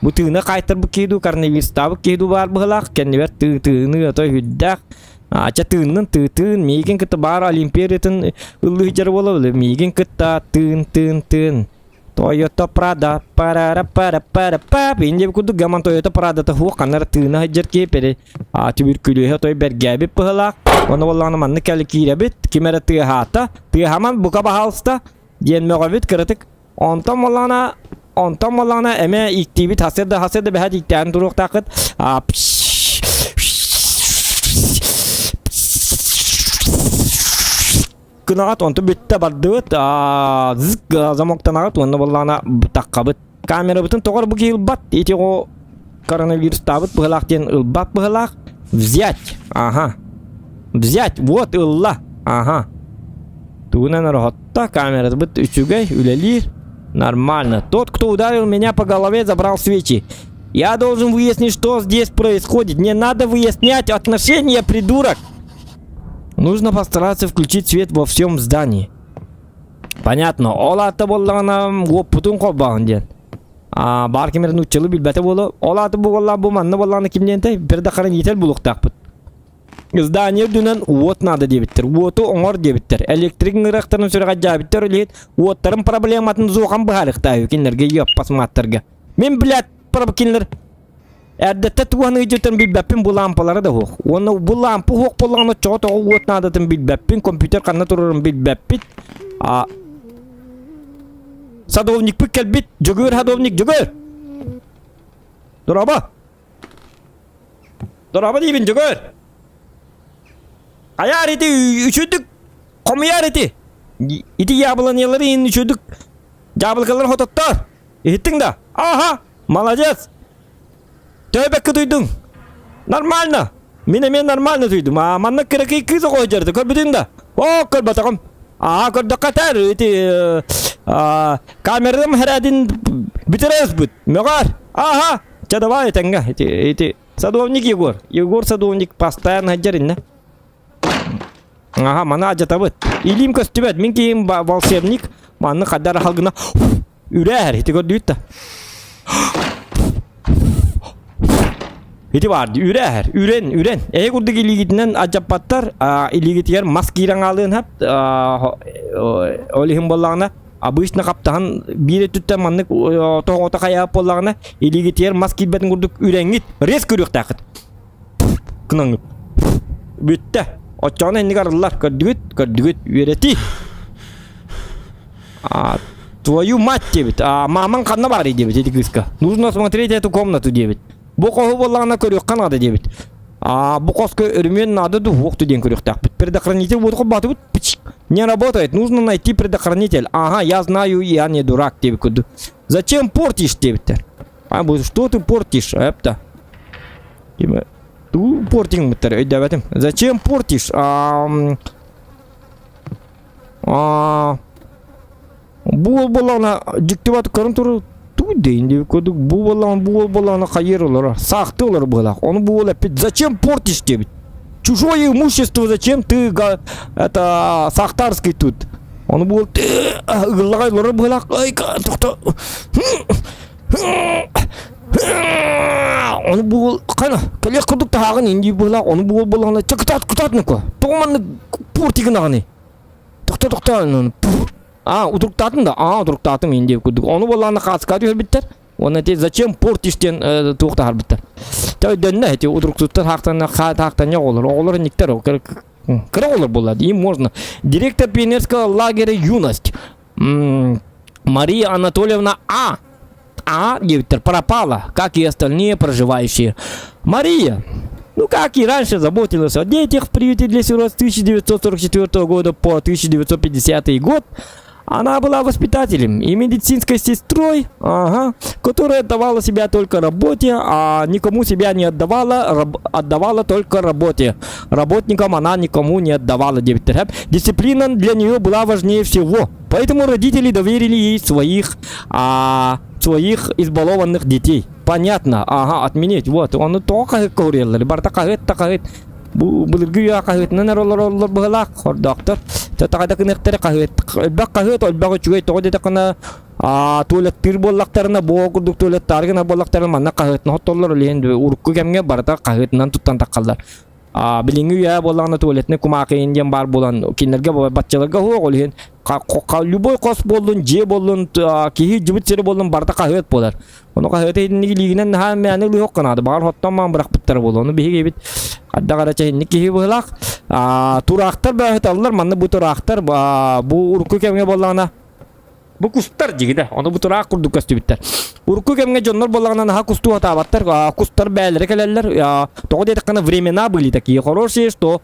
[SPEAKER 1] Бу тыына хаайтарбыт киһи дуу, коронавирустаабыт киһи дуу баар быһылаах. Кэннибэр тыы тыыны ото үрдээх. Ача тыыннын тыы-тыын, миигин кытта баар Олимпиадатын ыллыы сылдьар буола миигин кытта тыын тыын тыын. Тойота Прада парара пара пара па инде курдук гаман Тойота Прадата хуох ханнара тыына сылдьар киһи пери а түбүркүлүөһэ той бэргээбит быһылаах. Ону буоллаҕына маннык кэлэ киирэбит, ким эрэ тыаһаата, тыаһаман бука баһаалыста диэн мөҕөбүт кыратык. Онтон буоллаҕына онтон буоллаҕына эмэ ииктиибит хасыарда хасыарда бэһэт ииктээн туруохтааххыт. А гынаҕыт онту бүттэ бардыбыт замоктанаҕыт уонна буоллаҕына таххабыт камерабытын тоҕо бу киһи ылбат ити оҕо коронавирустаабыт быһылаах диэн ылбат быһылаах взять ага взять вот ылла ага тугунан эрэ камерабыт үчүгэй үлэлиир нормально тот кто ударил меня по голове забрал свечи я должен выяснить что здесь происходит не надо выяснять отношения придурок Нужно постараться включить свет во всем здании. Понятно. Ол аата буоллаҕына уоппутун холбооһун диэн. А баар ким эрэ нууччалыы билбэтэ буолуо. Ол аата буолла бу манна буоллаҕына ким диэнтэй предохранитель булуохтаахпыт. Здание үрдүнэн уот наада диэбиттэр. Уоту оҥор диэбиттэр. Электрик ыҥырыахтарын сүрэҕэлдьээбиттэр үлэһит уоттарын проблематын зуохан быһаарыахтаах кинилэргэ ёппас мааттарга. Мин, блядь, кинилэр Эрдэттэ туган ыйдьытын билбэппин бу лаампалара да суох. Уонна бу лаампа суох буоллаҕына оччоҕо тоҕо уот наадатын билбэппин, компьютер ханна турарын билбэппит. А садовникпыт кэлбит. Дьөгүөр садовник, Дьөгүөр! Дорообо! Дорообо диибин, Дьөгүөр! Хайаар ити үчүдүк хомуйаар ити. Ити яблониялары иһин үчүдүк дьаабылыкалары хототтоор. Иһиттиҥ да? Аха! Молодец! Төбөккө туйдуҥ. Нормально. Мин эмиэ нормально туйдум. А манна кыракый кыыс оҕо сылдьар көрбүтүҥ да? О, көрбөтөҕүм. Аа, көрдөххө этэр ити камерам хэрээтин бүтэрэ Мөҕөр. Аха. Чэ давай этэҥҥэ. Ити ити садовник Егор. Егор садовник постоянно сылдьар иннэ. Аха, маны адьатабыт. Илиим көстүбэт. Мин киһим волшебник. Манны хаддар халгына Үрээр, ити көрдүүт да. Ити бар, үрээр, үрэн, үрэн. Эһи курдук илиигитинэн адьаппаттар, илиигитигэр мас киирэн хаалыан хап, ол иһин буоллаҕына, обычно хаптаһан биир өттүттэн маннык тоҕото хайаап буоллаҕына, илиигитигэр мас киирбэтин курдук үрэҥҥит, резко үрүөхтээххит. Гынаҥҥыт. Бүттэ. Оччоҕуна инник арыллар. Көрдүгүт, көрдүгүт, үөрэтии. А, твою мать диэбит. А, мамаҥ ханна баарый диэбит ити кыыска. Нужно смотреть эту комнату диэбит. Бу хоһу буоллаҕына көрүөххэ наада диэбит. А, бу хоско өрүмүөн наада дуу, уохту диэн көрүөхтээхпит. Предохранитель вот холбоотубут. Не работает. Нужно найти предохранитель. Ага, я знаю, я не дурак диэбит курдук. Зачем портишь диэбиттэр. А, бу что ты портишь, эпта? Ту портинг өйдөөбөтүм. Зачем портишь? А, Аа, бу уол буоллаҕына дьиктибат көрөн турар тугу дейин диэбит курдук бу буоллаҕына бу уол буоллаҕына хайыыр олоро саахтыы олоро быһыылаах ону бу уол эппит зачем портишь диэбит чужое имущество зачем ты это сахтарский тут ону бу уол ыгыллаҕай олорор быһыылаах ай тохто ону бу уол хана кэлиэх курдук таһааҕын индии быһыылаах ону бу уол буоллаҕына чэ кытаат кытаат нука тоҕо маннык портигынаҕыный тохто тохто а утуруктаатым да а утуруктаатым индии курдук ону буоллаҕына хааскаҕа түһэрбиттэр уонна ити зачем портишь диэн туох таһаарбыттар дөннө ити утуруктуттан хаахтанна хаахтанньа оҕолор оҕолор инниктэр кыра оҕолор буолла им можно директор пионерского лагеря юность Мария Анатольевна А. А, диэбиттэр, пропала, как и остальные проживающие. Мария, ну как и раньше заботилась о детях в приюте для сирот с 1944 года по 1950 год, она была воспитателем и медицинской сестрой, ага, которая отдавала себя только работе, а никому себя не отдавала, раб, отдавала только работе. Работникам она никому не отдавала диэбиттэр. Дисциплина для нее была важнее всего. Поэтому родители доверили ей своих, а, своих избалованных детей. Понятно, ага, отменить. Вот, он тоҕо хаһыакка уруйаллар. Барыта хаһыат да хаһыат. Бу былыргы үйэ хаһыатынан эрэ олороллор быһылаах хордоохтор. Чатаҕайда кыныахтары хаһыат элбэх хаһыат элбэх үчүгэй тоҕо диэтэххинэ туалеттыыр буоллахтарына бу курдук туалеттаары гына буоллахтарына манна хаһыатынан хоттоллор ол иһин урукку кэмҥэ барыта хаһыатынан туттан таххаллар. Билиҥҥи үйэ буоллаҕына туалетный кумаакыйын диэн баар буолан кинилэргэ баччаларга суох ол иһин любой хос буоллун дьиэ буоллун киһи дьыбыт сирэ буоллун барыта хаһыат буолар. Ону хаһыаты итинник илиигинэн наһаа мээнэ ылыах наада. Баҕар хоттон маан бырахпыттара буолуо. Ону биһиги эбит хайдах эрэ чэһинник киһи быһылаах. Тураахтар бөөһүталлар. Манна бу тураахтар бу урукку кэмҥэ буоллаҕына бу кустар дьигидэ. Ону бу тураах курдук көстүбүттэр. Урукку кэмҥэ дьоннор буоллаҕына наһаа кустуу сатаабаттар. Кустар бээлэрэ кэлэллэр. Тоҕо диэтэххинэ времена были такие хорошие, что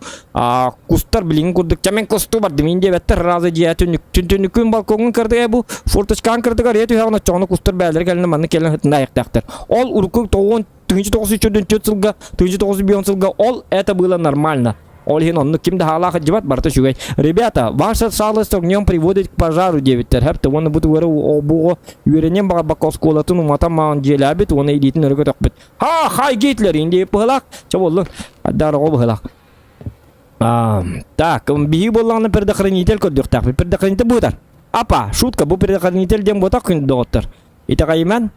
[SPEAKER 1] кустар билиҥҥи курдук чэ мин кустуу бардым иин диэбэттэр разы дьиэ түннүк түннүккүн балкоҥҥун кырдыга бу форточкаан кырдыгар ийэ түһэҕин оччоҕуна кустар бээлэрэ кэлэн манна кэлэн сытына айахтаахтар ол урукку тоҕуон 1904 сылга 1905 сылга ол это было нормально. Ол иһин оннук ким да хаалаах сылдьыбат барыта үчүгэй. Ребята, ваша шалость огнем приводит к пожару диэбиттэр. Хэп уонна бу тугары буго үөрэниэн баҕарбакка оскуолатын уматан маҕан дьиэлээбит уонна илиитин өрө көтөхпүт. Ха, хай Гитлер инди быһылаах. Чэ буоллун. Аддар оҕо быһылаах. Так, биһиги буоллаҕына предохранитель көрдүөхтээхпит. Предохранитель быытар. Апа, шутка, бу предохранитель диэн буотах күн доҕоттор. Итэҕэйимэн,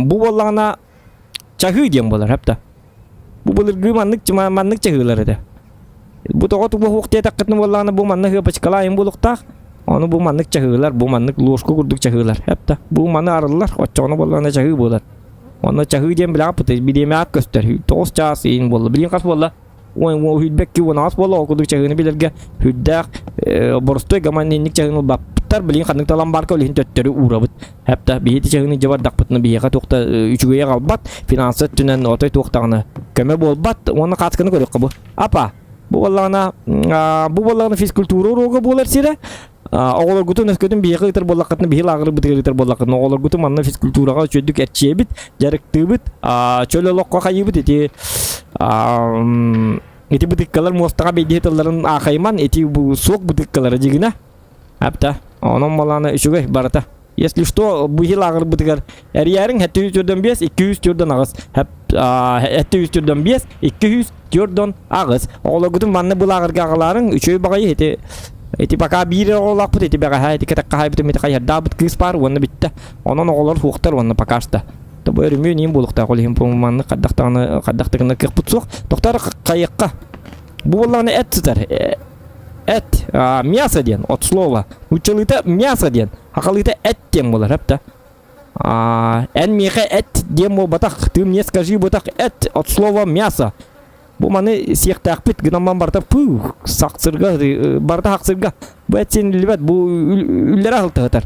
[SPEAKER 1] бу буоллаҕына чаһыы диэн буолар, хэпта. Бу былыргы маннык маннык чаһыылар этэ. Бу тоҕо тугу суох диэтэххитинэ буоллаҕына бу маннык ыапачкалаайын буолуохтаах. Ону бу маннык чаһыылар, бу маннык ложка курдук чаһыылар. Хэпта. Бу маны арыллар, оччоҕуна буоллаҕына чаһыы буолар. Онно чаһыы диэн билэҕит бириэмэ аат көстөр. 9 чаас иин буолла. Билигин хас буолла? Сүүрбэкки 16 буолла, ол курдук чаһыыны билэргэ сүрдээх боростуой гаман инник чаһыыны ылбаппыттар. Билигин ханнык талан баарка ол иһин төттөрү уурабыт. Хэпта биһи чаһыыны дьэ бардахпытына биһиэхэ туох да үчүгэйи аҕалбат, финансы өттүнэн отой туох даҕаны көмө буолбат. Уонна хаасканы көрүөххэ бу. Апа, бу буоллаҕына бу буоллаҕына физкультура уруога буолар сирэ. Оҕолоргутун өскөтүн биһиэхэ ыытар буоллаххытына, биһи лааҕырбытыгар ыытар буоллаххытына, оҕолоргутун манна физкультураҕа үчүгэйдик эрчийэбит, дьарыктыыбыт, чөл олоххо хайыыбыт ити ити бытыккалар муостаҕа бэйдиһи тылларын аахайыман, ити суох бытыккалара дьигинэ. Апта, онон балаана үчүгэй барыта. Если что, биһи лааҕырбытыгар эрийээриҥ 745 248 745 248. Оҕолоргутун манна бу лааҕырга аҕалаарыҥ, үчүгэй баҕайы ити ити пока биир оҕолоохпут ити бэҕэһээ ити кэтэх хаһайбытым ити хайыһардаабыт кыыс баар уонна бүттэ. Онон оҕолор суохтар уонна пока что. Тобу өрүмүөн иин буолуохтаах ол иһин маннык хайдах даҕаны хайдах да гына кыахпыт суох. Тохтор хайыахха. Бу буоллаҕына эт сытар. Эт, мясо диэн, от слова. Нууччалыыта мясо диэн, сахалыыта эт диэн буолар, эп Эн миэхэ эт диэн буолбатах, ты мне скажи буотах эт, от слова мясо. Бу маны сиэхтээхпит гынан барыта пуу, сахсырга, барыта хахсырга. Бу эт сиэниллибэт, бу үллэрэ аһылтаһытар.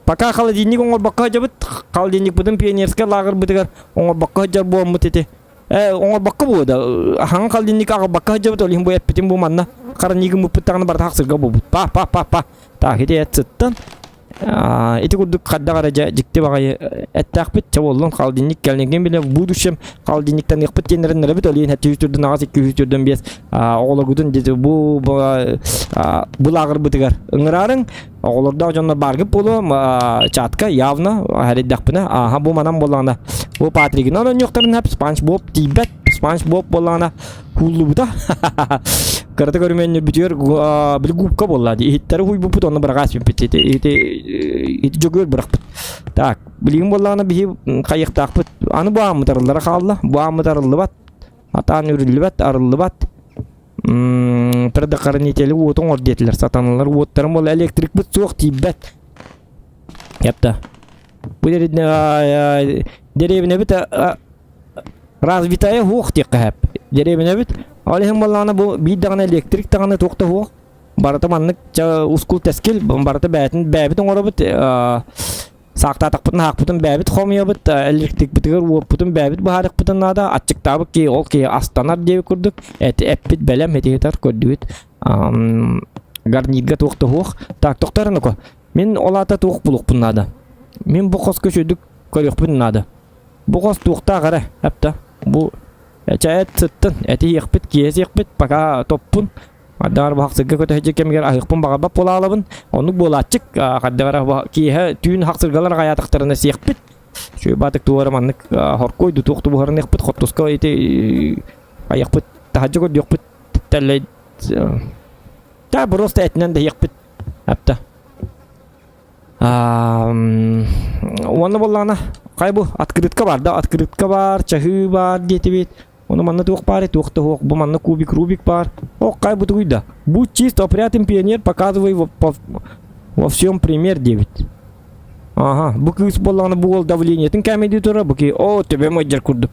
[SPEAKER 1] Пока холодильник оҥорбокко сылдьабыт, холодильникпытын пионерскай лааҕырбытыгар оҥорбокко сылдьар буоммут ити. Оҥорбокко буолуо да, хаҥан холодильник аҕалбакка сылдьабыт, ол иһин бу эппитим бу манна хараньыгын мыппыт даҕаны барыта хахсырга буолбут. Па па па па. Так, ити эт сыттан. Ити курдук хайдах эрэ дьэ дьикти баҕайы эттээхпит. Чэ буоллун, холодильник кэлнигин билэ в будущем холодильниктаныахпыт диэн эрэннэрэбит. Ол иһин 700 аҕыс, 205 оҕолоргутун бу бу лааҕырбытыгар ыҥыраарыҥ. Оҕолордоох дьоннор бааргыт буолуо, чатка явно хэрийдэхпинэ, ааха бу манан буоллаҕына, бу Патригынан оонньуохтарын сөп, Спанч Боб тиийбэт, Спанч Боб буоллаҕына ууллубута. Кырата көрүмүөннүрбүтүгэр били губка буолла дии, иһиттэри уһуйбуппут, онно быраҕаас бүппүт, ити ити ити дьөгүөр бырахпыт. Так, билигин буоллаҕына биһи хайыахтаахпыт, аны бу ааммыт арыллара хаалла, бу ааммыт арыллыбат, атаан үрүллүбэт, арыллыбат. Предохранители уоту оҥор диэтилэр сатаналар уоттарын буола электрикпыт суох тиийбэт. Япта. Бу дэриэбинэбит развитая суох диэххэ сөп. Дэриэбинэбит ол иһин буоллаҕына бу биир даҕаны электрик даҕаны туох да суох. Барыта маннык ускул-тэскил барыта бэйэтин бэйэбит оҥоробут Саахтаатахпытын аахпытын бэйэбит хомуйабыт, электрикпитигэр уоппутун бэйэбит быһаарыахпытын наада, аччыктаабыт киһи ол киһи астанар диэбит курдук, эти эппит бэлэм этиһитэр көрдүбүт. Гарнирга туох да суох. Так, тохтор ну-ка. Мин ол аата туох булуохпун наада. Мин бу хоско үчүгдүк көрүөхпүн наада. Бу хос туохтаах эрэ, эптэ. Бу чэ эт сыттын, эти иэхпит, киэһэ сиэхпит, пока топпун. Хардыгар бу хахсырга көтөһүдьэ кэмигэр аһыахпын баҕарбат буолаалабын. Оннук буолааччык. Хардыгар киэһэ түүн хахсыргалар аҕайаатахтарына сиэхпит. Үчүгэй баатык туора маннык хоркуой ду туох тубуһарыныахпыт хоттуска ити Хайыахпыт, таһырдьа көрдүөхпүт, тэллэй Да, просто этинэн да иһиэхпит. Апта. Уонна буоллаҕына, хай бу открытка бар да, открытка бар, чаһыы бар диэтибит. Ону манна туох баар, туох да суох. Бу манна кубик Рубик бар. О, хай бу тугуй да. Будь чист, опрятен пионер, показывай во, по, во всем пример диэбит. Ага, бу кыыс буоллаҕына бу уол давлениетын кээмэйдии турар, бу киһи о, төбөм ыалдьар курдук.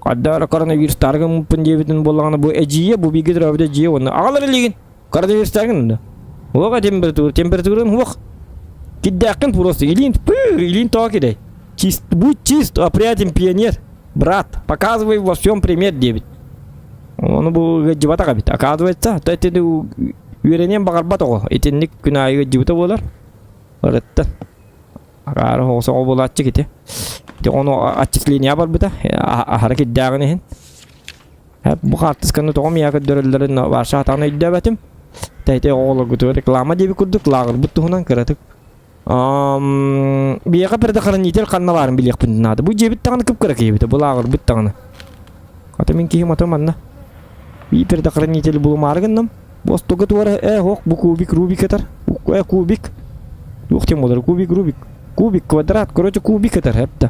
[SPEAKER 1] Хаддара коронавирустарга мыппын диэбитин буоллаҕына бу эдьиийэ, бу бииргэ төрөөбүт эдьиийэ уонна аҕалар илигин коронавирустаргын да. Уоҕа температура, температуран уох. Киддээххин просто илиин пыр, илиин тоҕо кидэй. Чист, будь чист, опрятен пионер. Брат, показывай во всем пример диэбит. Ону бу ыалдьыбатах эбит. Оказывается, то итини үөрэниэн баҕарбат оҕо. Итинник күн аайы ыалдьыбыта буолар. Ырыттан. Агаары оҕо буолааччы ити. Ити ону отчисление барбыта. Аһара кирдээҕин иһин. Бу хаартысканы тоҕо миэхэ көрдөрөллөрүн Ваша атаҕын өйдөөбөтүм. Тэйтэй оҕолоргутугар реклама диэбит курдук лааҕырбыт туһунан кыратык. Биһиэхэ предохранитель ханна баарын билиэхпин наада. Бу дьиэбит даҕаны кып-кыра киһибит, бу лааҕырбыт даҕаны. Ата мин киһим ата манна. Бии предохранитель булумаары гынным. Бу остуолга туора э ох бу кубик Рубик этэр. Э кубик. Туох диэн буолар кубик Рубик. Кубик квадрат, короче кубик этэр эптэ.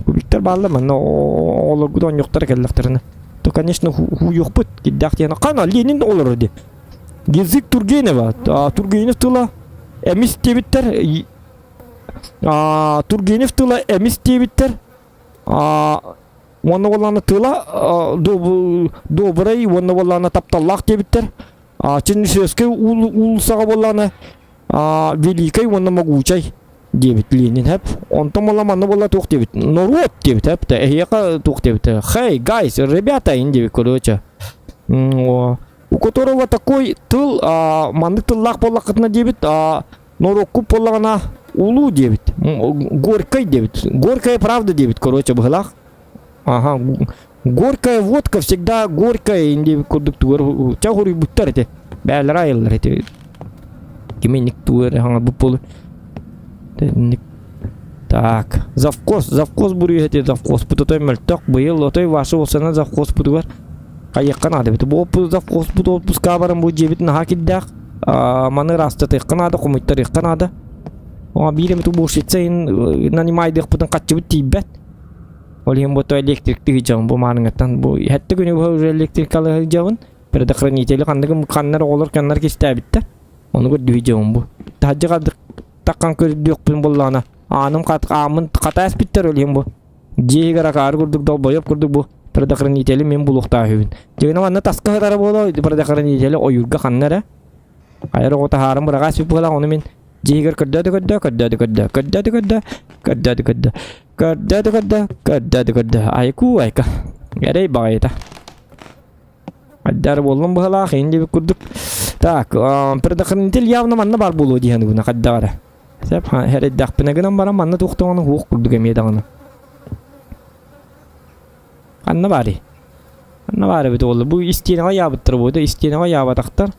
[SPEAKER 1] Кубиктар бааллар манна оҕолоргут оонньуохтара кэллэхтэринэ. То конечно хууйуохпут кирдээх диэн хана Ленин олорор ди. Язык Тургенева. Тургенев тыла эмис диэбиттэр. Тургенев тыла эмис диэбиттэр. Уонна буоллаҕына тыла добрай уонна буоллаҕына тапталлаах диэбиттэр. Чернышевскай уулуссаҕа буоллаҕына великай уонна могучай диэбит Ленин хэп. Онтон буолла манна буолла туох диэбит? Норуот диэбит хэп. Эһиэхэ туох диэбит? Хей, guys, ребята, ин диэбит короче. У которого такой тыл, маннык тыллаах буоллаххытына диэбит, норуоккут буоллаҕына улуу диэбит, горькай диэбит, горькая правда диэбит, короче, быһылаах. Ага, горькая водка всегда горькая диэбит курдук тугар ча хоруйбуттар ити. Бээлэр айыллар ити. Киминник тугар хаҥарбыт буолу. Так, завхоз, завхоз буруйа ити завхозпут отой мөлтөх. Быйыл отой ваша болсана завхозпутугар хайыахха наада эбит. Бу завхозпут отпуска баран бу дьиэбит наһаа кирдээх. Маны ыраастатыахха наада, хомуйтарыахха наада. Оҥа биир эмит уборщица нанимайдыахпытын хаччыбыт тиийбэт. Ол иһин бу электрик дьон бу маарыҥҥаттан бу хэттэ күнү быһа уже электрикалы сылдьабын. Предохранители ханныгым ханнар оҕолор каннар кистээбиттэр. Ону көрдүү дьон бу. Таһдьа таххан көрдүөхпүн буллаҕына ааным ааммын хата эспиттэр ол иһин бу. Дьиэ иһигэр акаары курдук долбойоп курдук бу предохранители мин булуохтаах үһүбүн. Дьиҥинэ манна таска сытара буолуо предохранители ойуурга ханна эрэ. Хайа оҕо таһааран быраҕаа сүп буолан ону мин дьиэ иһигэр көрдөө да көрдөө, көрдөө да көрдөө, көрдөө да көрдөө, көрдөө да көрдөө, көрдөө да көрдөө, көрдөө да көрдөө. Айкуу айка. Эрэй баҕайыта. Хайдары буоллум быһалаах, иин диэбит курдук. Так, предохранитель явно манна бар буолуо дии саныыбын хайдах эрэ. Сөп, эрэйдэхпинэ гынан баран манна туох даҕаны уох курдук эмиэ даҕаны. Ханна баарый? Ханна баар эбит уолла? Бу истиэнэҕэ ыйаабыттар буо да, истиэнэҕэ ыйаабатахтар.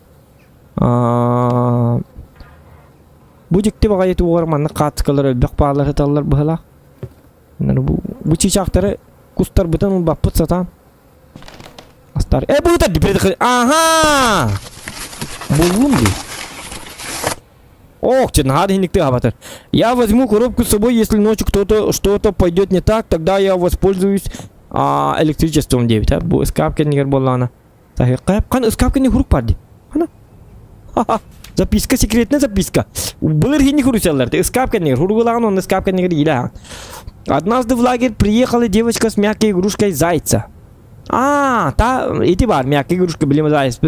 [SPEAKER 1] Бу дьикти баҕайы туоҕар маннык хаартыскалар элбэх бааллар сыталлар быһалаах. Бу, бу чыычаахтары кустарбытын ылбаппыт сатаан. Астар. Э, бу это Ага! Буллум дии. Ох, наһаа иһинник тыаһабатар. Я возьму коробку с собой, если ночью кто-то что-то пойдет не так, тогда я воспользуюсь электричеством диэбит. Бу ыскаап кэннигэр буоллаҕына. Хан ыскаап кэннигэр хурук бар дии. Хана. Записка, секретная записка. Былыр хинник хуруйсаллар. Ыскаап кэннигэр. Хуругулаҕын онно ыскаап кэннигэр иилэ. Однажды в лагерь приехала девочка с мягкой игрушкой зайца. А, та, эти бар, мягкая игрушка, блин, заяц.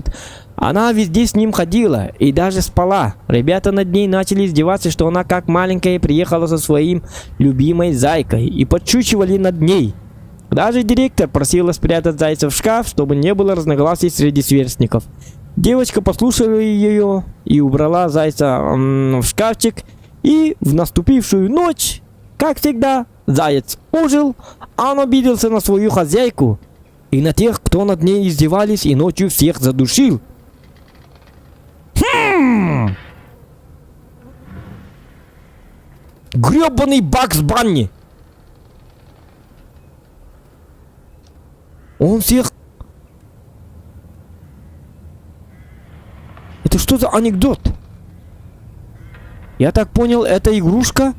[SPEAKER 1] Она везде с ним ходила и даже спала. Ребята над ней начали издеваться, что она как маленькая приехала со своим любимой зайкой и подшучивали над ней. Даже директор просила спрятать зайца в шкаф, чтобы не было разногласий среди сверстников. Девочка послушала ее и убрала зайца в шкафчик. И в наступившую ночь, как всегда, заяц ожил, он обиделся на свою хозяйку и на тех, кто над ней издевались, и ночью всех задушил. Хм! Гребаный Бакс Банни! Он всех... Это что за анекдот? Я так понял, эта игрушка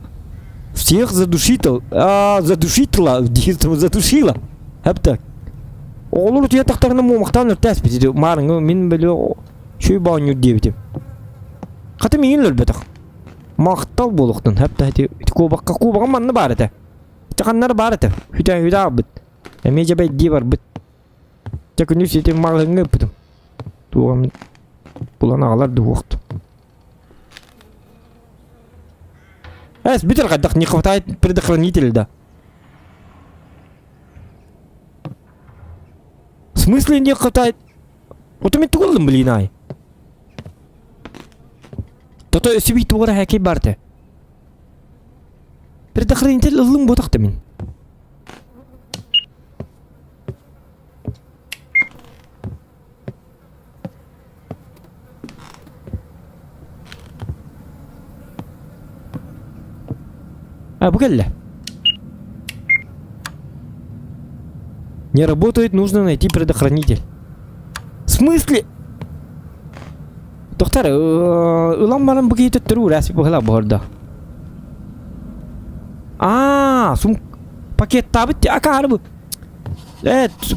[SPEAKER 1] всех задушител, а, задушитла, задушила. Хәп Оҕолор утуйа тахтарына муомахтаан өртөөспүт маарыҥы мин били шүй баонньур диэбитим. Хата миигин өлөрбөтөх. Махтал буолуохтун хэп та ити куобахха куобаҕым манна баар этэ. Чаханнар баар этэ. Хүтэ хүтэ аалбыт. Эмиэ дьэбэйдии барбыт. Дьэ күнүс ити маҕаһыыҥҥа ыыппытым. Туох булан аҕалар дуһуохтум. Эс, бүтэр хайдах не хватает предохранителя да. В смысле не хватает? Вот мен тугуллум блин ай. Тото өссө бии тугара хакей барты. Предохранитель ыллым ботахты мин. А, бу кэллэ. Не работает, нужно найти предохранитель. В смысле? Доктор, ылан баран бу киһи төттөрү уурас быһыла боһордо. А, сум пакеттаабыт акаары бу.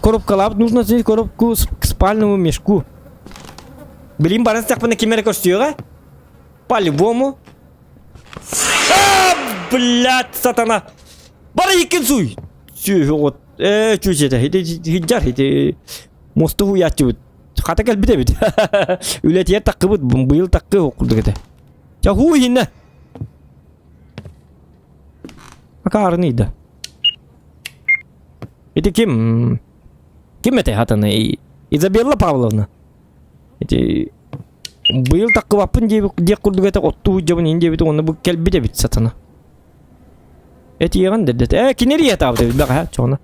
[SPEAKER 1] Коробкалаабыт нужно снять коробку к спальному мешку. Билин баран сахпына ким эрэ көрсүөҕэ? По-любому. А, блядь, сатана! Бара иккин суй! Сүөһү вот. Э, чүчэтэ, ити хиджар, ити мосту хуяаччыбыт. Хата кэлбит эбит. Үлэтигэр таккыбыт, быйыл таккы курдук этэ. Ча хуу иһиннэ. Акаарыны ыйда. Ити ким? Ким этэй хатаны? Изабелла Павловна. Ити быйыл таккыбаппын диэх курдук этэ оттуу дьабын иһин диэбит уонна бу кэлбит эбит сатана. Этиэҕин дэрдэт. Ээ кинери ятаабыт эбит бэҕэһээ чоҕуна.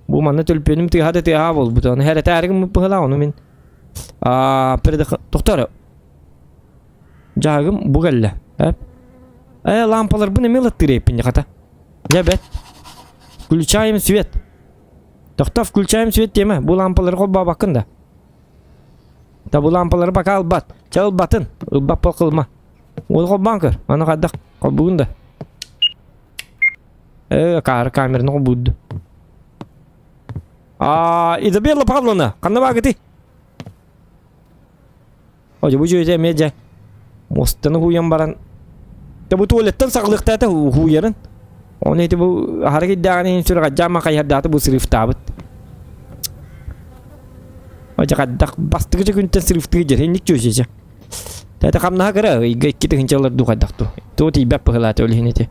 [SPEAKER 1] Бу манна төлпүөнүм тыаһа да тыаһа буолбут. Аны хэрэтээригим быһылаах ону мин аа передох тохтор дьаһагым бу кэллэ. Э лампаларбын эмиэ ылаттыыр эппин хата. Дьэ бэт. Включаем свет. Тохто включаем свет тема. Бу лампалары холбообаккын да. Да бу лампалары пока ылбат. Чэ ылбатын. Ылбат кылма. Ол холбоон көр. Аны хайдах холбугун да. Э, каар камераны холбуурду. А, Изабелла Павловна, ханна баагыты? О, бу дьүөтэ эмиэ дьэ муостаны хууйан баран дьэ бу туалеттан саҕалыахтаата хууйарын. Оны ити бу аһара кирдээҕин иһин сүрэҕэлдьээн хайыһардаата бу срывтаабыт. О, дьэ хайдах бастакы дьэ күнтэн срывтыы дьэр инник чүөчэчэ. Тата хамнаһа кыра ыйга 2 тыһыынча ылар дуу хайдах дуу. Туо тиийбэт быһылаата ол иһин ити.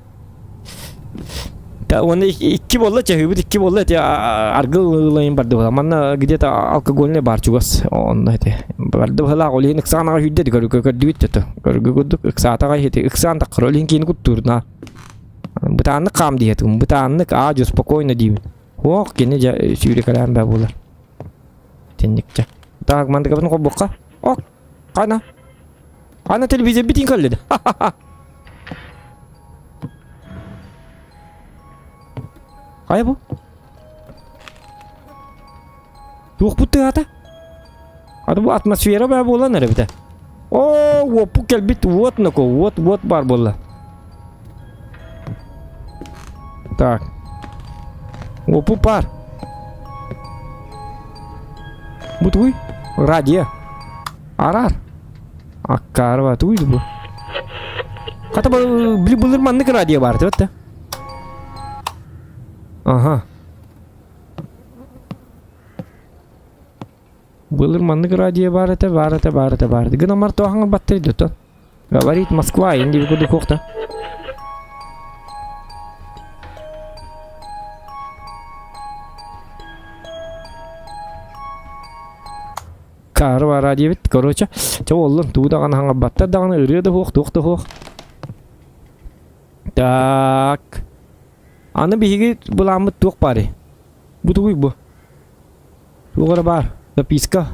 [SPEAKER 1] Та уонна икки буолла чаһыыбыт икки буолла ити аргыл ылайын барды быһа. Манна где-то алкогольный бар чугас онно ити. Барды быһалаах ол иһин ыксаан аҕай сүүрдэ көргө көрдүгүт да көргө курдук ыксаатаҕай ити ыксаан таххар ол иһин киини куттуурна. Бытааннык хаам диэтим бытааннык аа спокойно диибин. Ох кини дьэ сүүрүкэлээн баа буолар. Итинникчэ. Так мандыкабын холбукка. Ок Ана. Ана телевизор битин кэллэ. Хайа бу? Туох тыата? Аны бу атмосфера баа буолан эрэ битэ. О, уоппу кэлбит уот нако, уот уот бар буолла. Так. Уоппу пар. Бу тугуй? Радио. Арар. Аккаарба тугуй бу? Хата били былыр маннык радио баар да? Ага. Былыр маннык радио баар этэ, баар этэ, баар этэ, баар этэ. Гынан мартоохаҥа баттыр дото. Говорит Москва, инди куду кухта. Каары бара диэбит, короче. Чэ оллун, тугу даҕаны хаҥарбаттар даҕаны, ырыа да суох, туох да суох. Так. Аны биһиги былааммыт туох баарый? Бу тугуй бу? Туох эрэ баар. Записка.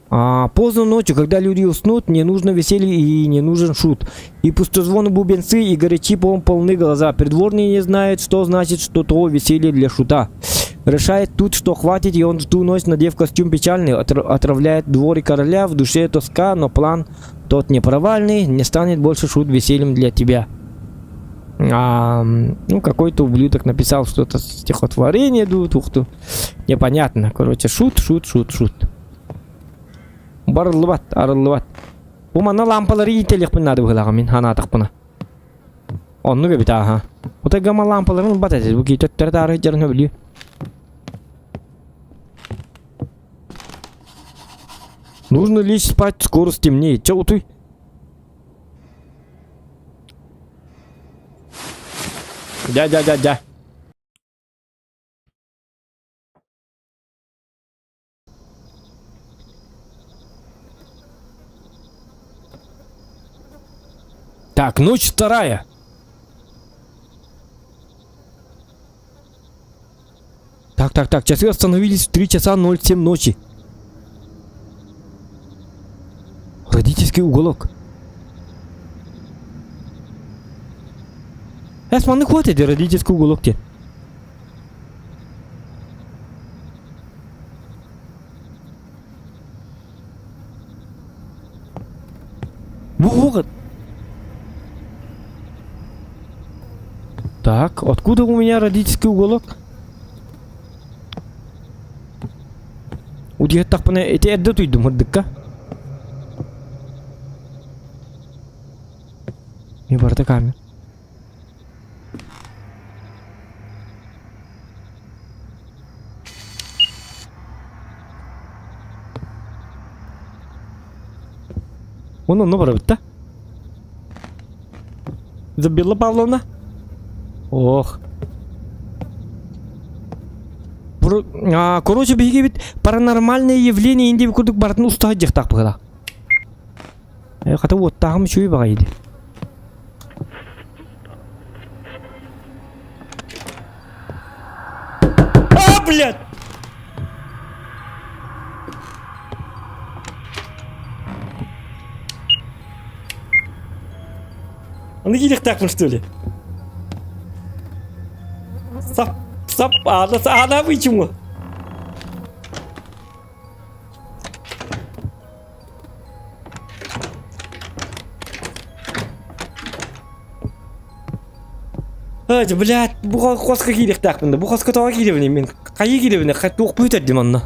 [SPEAKER 1] А, поздно ночью, когда люди уснут, не нужно веселье и не нужен шут. И пустозвоны бубенцы, и горячи пом полны глаза. Придворные не знают, что значит, что то веселье для шута. Решает тут, что хватит, и он в ту ночь, надев костюм печальный, отравляет двор и короля, в душе тоска, но план тот не провальный, не станет больше шут весельем для тебя. А, ну, какой-то ублюдок написал что-то стихотворение, дух ту. Непонятно. Короче, шут, шут, шут, шут. Барыллыбат, арыллыбат. Бу манна лампалары иитэлиэхпин наада быһыылааҕа мин ханаатахпына. Оннук эбит ааһа. Утайгама лампаларын ылбат этэ. Бу киһи төттөрү таары сылдьарын сөбүлүүр. Нужно лечь спать, скоро стемнеет. Че утуй? Дя-дя-дя-дя. Так, ночь вторая. Так, так, так, часы остановились в 3 часа 07 ночи. Родительский уголок. Эс, маннык хватит, родительский уголок те. Бу Так, откуда у меня родительский уголок? Удиһаттахпына ити эрдэ утуйдум ырдыкка. Не барыта камера. Оны онно барабыт да? Изабелла Павловна? Ох. Короче, биһиги бит паранормальное явление инди курдук барытын устаһа дьахтаах быһыла. Хата уоттааҕым үчүгэй баҕайы ди. А, блядь! Аны киириэхтээхпин что ли? Сап, сап, аана, аана почему? Ай, блядь, бу хоско киириэхтээхпин да, бу хоско тоҕо киирэбиний мин? Хайыы киирэбиний? Туох бүтэрдим онно?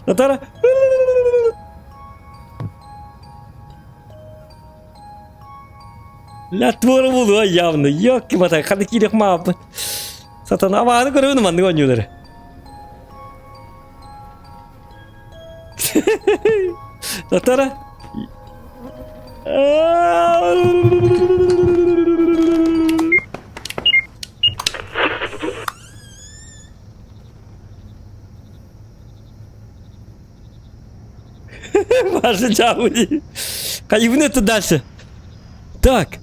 [SPEAKER 1] Натара. Ля туора буолуо явно. Ёкки-матай, ханна киириэх мааппын. Сатана абааны көрөбүн маннык оонньуулары. Татара. Маша Чауни. Хайыбын это дальше. Так.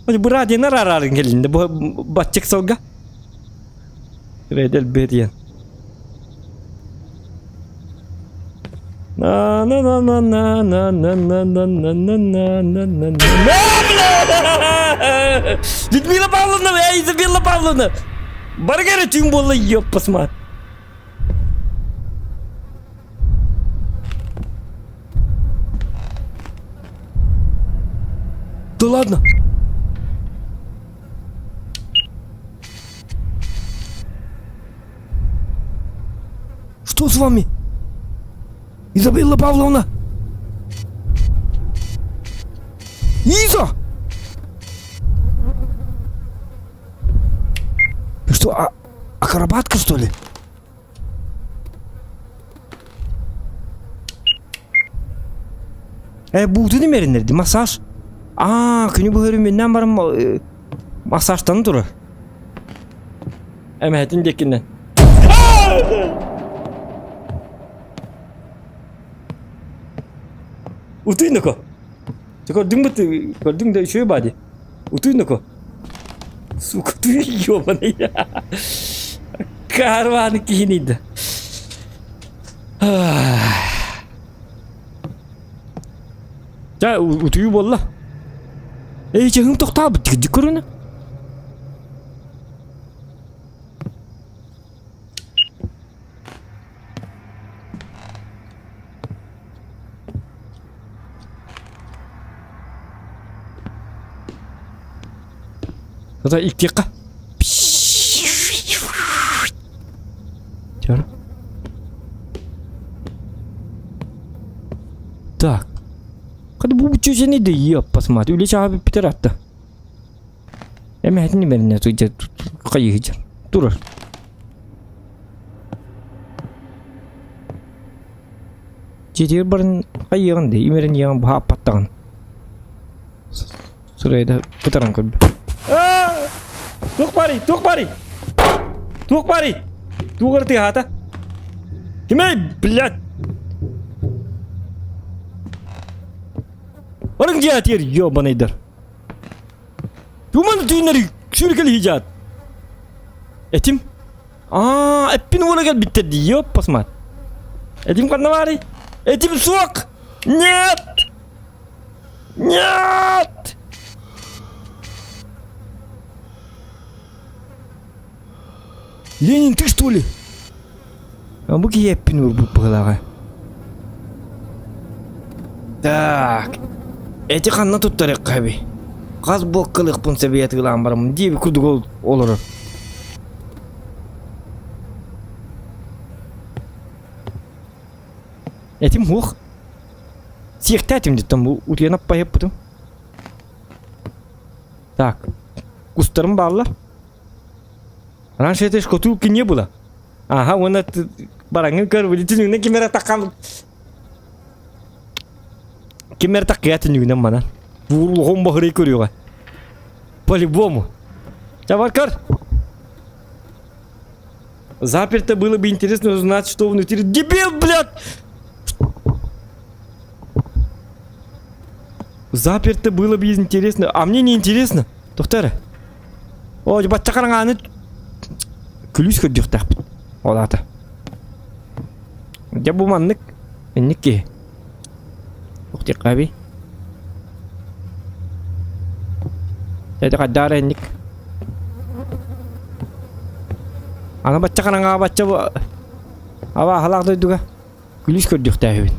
[SPEAKER 1] Быра диэн араарарын кэлинде. Бу баччык сылга. Редел бетиен. На на на на на на на на на на на на на на на Людмила Павловна, эй, Изабелла Павловна! Баргара тюм буолла, ёппасма. Да ладно. Что с вами? Изабелла Павловна! Иза! Ты что, а, акробатка, что ли? Э, буутун имэриннэрди, массаж. Аа, күнү быһа өрүмүннээн баран массажтан турар. Эмэһэтин диэкинэн. Утуй ноко. Көрдүҥ бу көрдүҥ да үчүгэй баа дии. Утуй ноко. Сука, ты ёбаный. Карваны киһини да. Чэ, утуйуу буолла. Эй, чаһыым тохтообут дик көрүнэ. Хата иккиэххэ. Так. Хата бу чүчэни да еппасмат. Үлэ чаҕа бүппүтэр атта. Эмэһэтин имэринэ хайыһыдьар. Турар. Дьиэтигэр баран хайыаҕын дии, имэрин иэҕин быһа аппаттаҕын. Сырайда кытаран көрдө. Туох баарый? Туох баарый? Туох баарый? Туох эрэ тыаһаата? Кимэй, блядь? Барыҥ дьиэтигэр, ёбаныйдар. Туман түүннэри сүүркэлиһи дьаат. Этим. Аа, эппин уола кэлбиттэр дии, ёппасмат. Этим ханна баарый? Этим суох! Нет! Нет! Ленин, ты что ли? А бу киһи эппин уурбут быһыылааҕа. Так. Эти ханна туттарыахха эбий? Хас буоккалыахпын сөбүй атыылаан бараммын диэби курдук олорор. Этим суох. Сиэхтээтим диттэн бу утуйан аппайыппытым. Так. Кустарым бааллар. Раньше этой шкатулки не было. Ага, уонна бараҥҥын көр, били түнүгүнэн ким эрэ таххан ким эрэ таккыа түнүгүнэн манан. Буурулуһун баһырый көрүөҕэ. По-любому. Чабар көр. Заперто было бы интересно узнать, что внутри. Дебил, блядь! Заперто было бы интересно. А мне не интересно. Тоқтар. О, бачча хараҥааны күлүүс көрдүөхтээхпит. Ол аата. Дьэ бу маннык инник киһи. Ух Эти хайдаара инник. Аны бачча хараҥаҕа бачча бу абааһылаах дойдуга күлүүс көрдүөхтээхпит.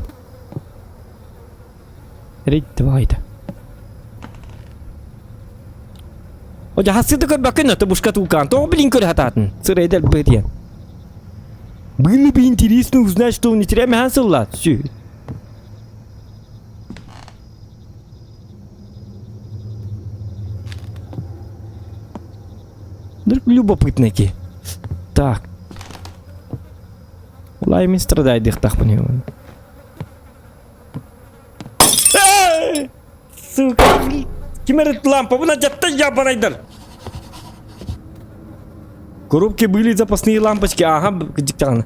[SPEAKER 1] Рейд баҕайыта. О дьаһассыты көрбөккүн ото бушка тулкаан тоҕо билин көрө сатаатын сырайда элбэтиэн. Было бы интересно узнать, что он не теряем сылла. Сү. Любопытный ки. Так. Улай мин страдайдыхтахпын. Сука! Ким эрэ лампабын алдьатта ябанайдар! Коробке были запасные лампочки, ага, дьиктаҕына.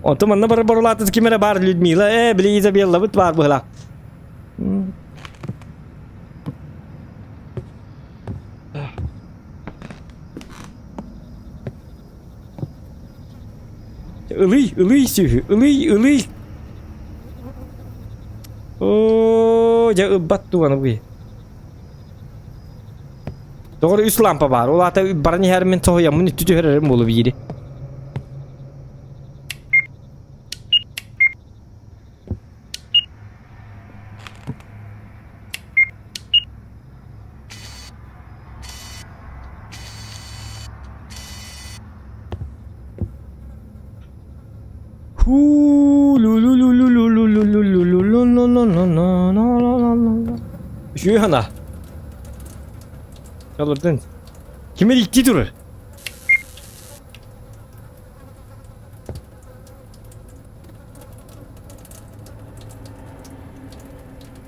[SPEAKER 1] Онтон манна бар барылаатыт ким эрэ баар Людмила, ээ, били Изабеллабыт баар быһылаах. Ылый, ылый сүһү, ылый, ылый. Оо, дьэ ылбат туганы бу. Тоҕо үс лампа баар. Ол аата баран иһэрмин соһуйаммын үттү түһэрэрим буолу биири. Үчүгэй санаа. Олордун. Ким иттии турар?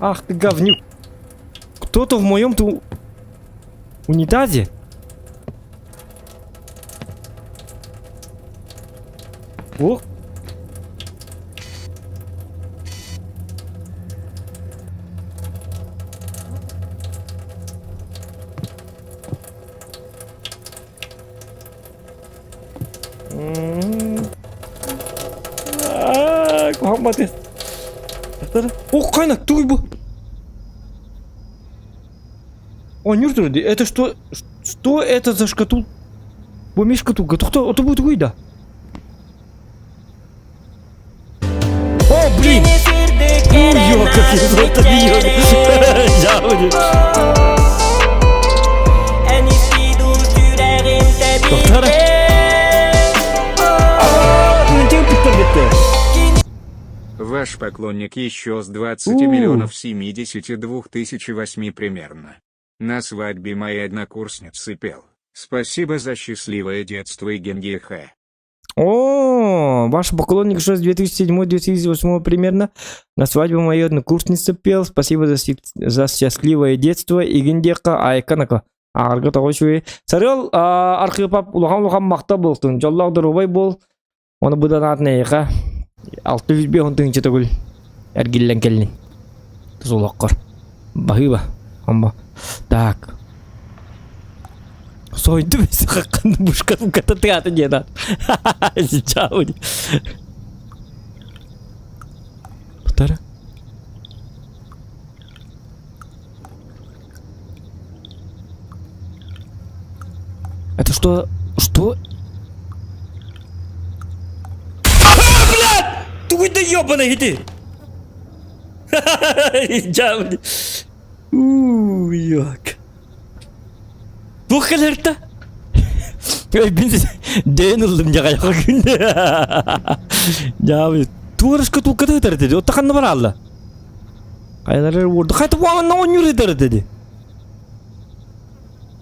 [SPEAKER 1] Ах ты говнюк. Кто-то в моем ту унитазе? О! Хомматы. О, хайна, туй бу. Оонньуур турар дии. Это что? Что это за шкатул? Бу эмиэ шкатулка. Тохто, ото бу тугуй да? О, блин! Ой, как я золото Тоқтар.
[SPEAKER 2] Ваш поклонник еще с 20 миллионов 72 тысяч 8 примерно. На свадьбе моей однокурсницы пел. Спасибо за счастливое детство и Генгеха.
[SPEAKER 1] О, ваш поклонник уже с 2007-2008 примерно на свадьбе моей однокурсницы пел. Спасибо за, за счастливое детство. Игиндека айканака. Аарга тоҕо үчүгэй. Сарыал Архипап улахан улахан махта буолтун. Дьоллоох доруобай буол. Оны быдан аатын эйиэхэ 605 тыһыынча төгүл эргиллэн кэллин. Тус олоххор. Баһыыба. Амба. Так. Сойду хаккан бушка ката тыата диэн Чао. Тара. Это что? Что? А, блядь! Тугуй да ёбаный иди! Уяк. Туох кэлэртэ? Мин дээн ыллым дьаҕайха күнде. Дьаабы туорашка тулката ытар dedi. Отта ханна бараалла? Хайалары уорду. Хайта уаанна оонньуур ытар dedi.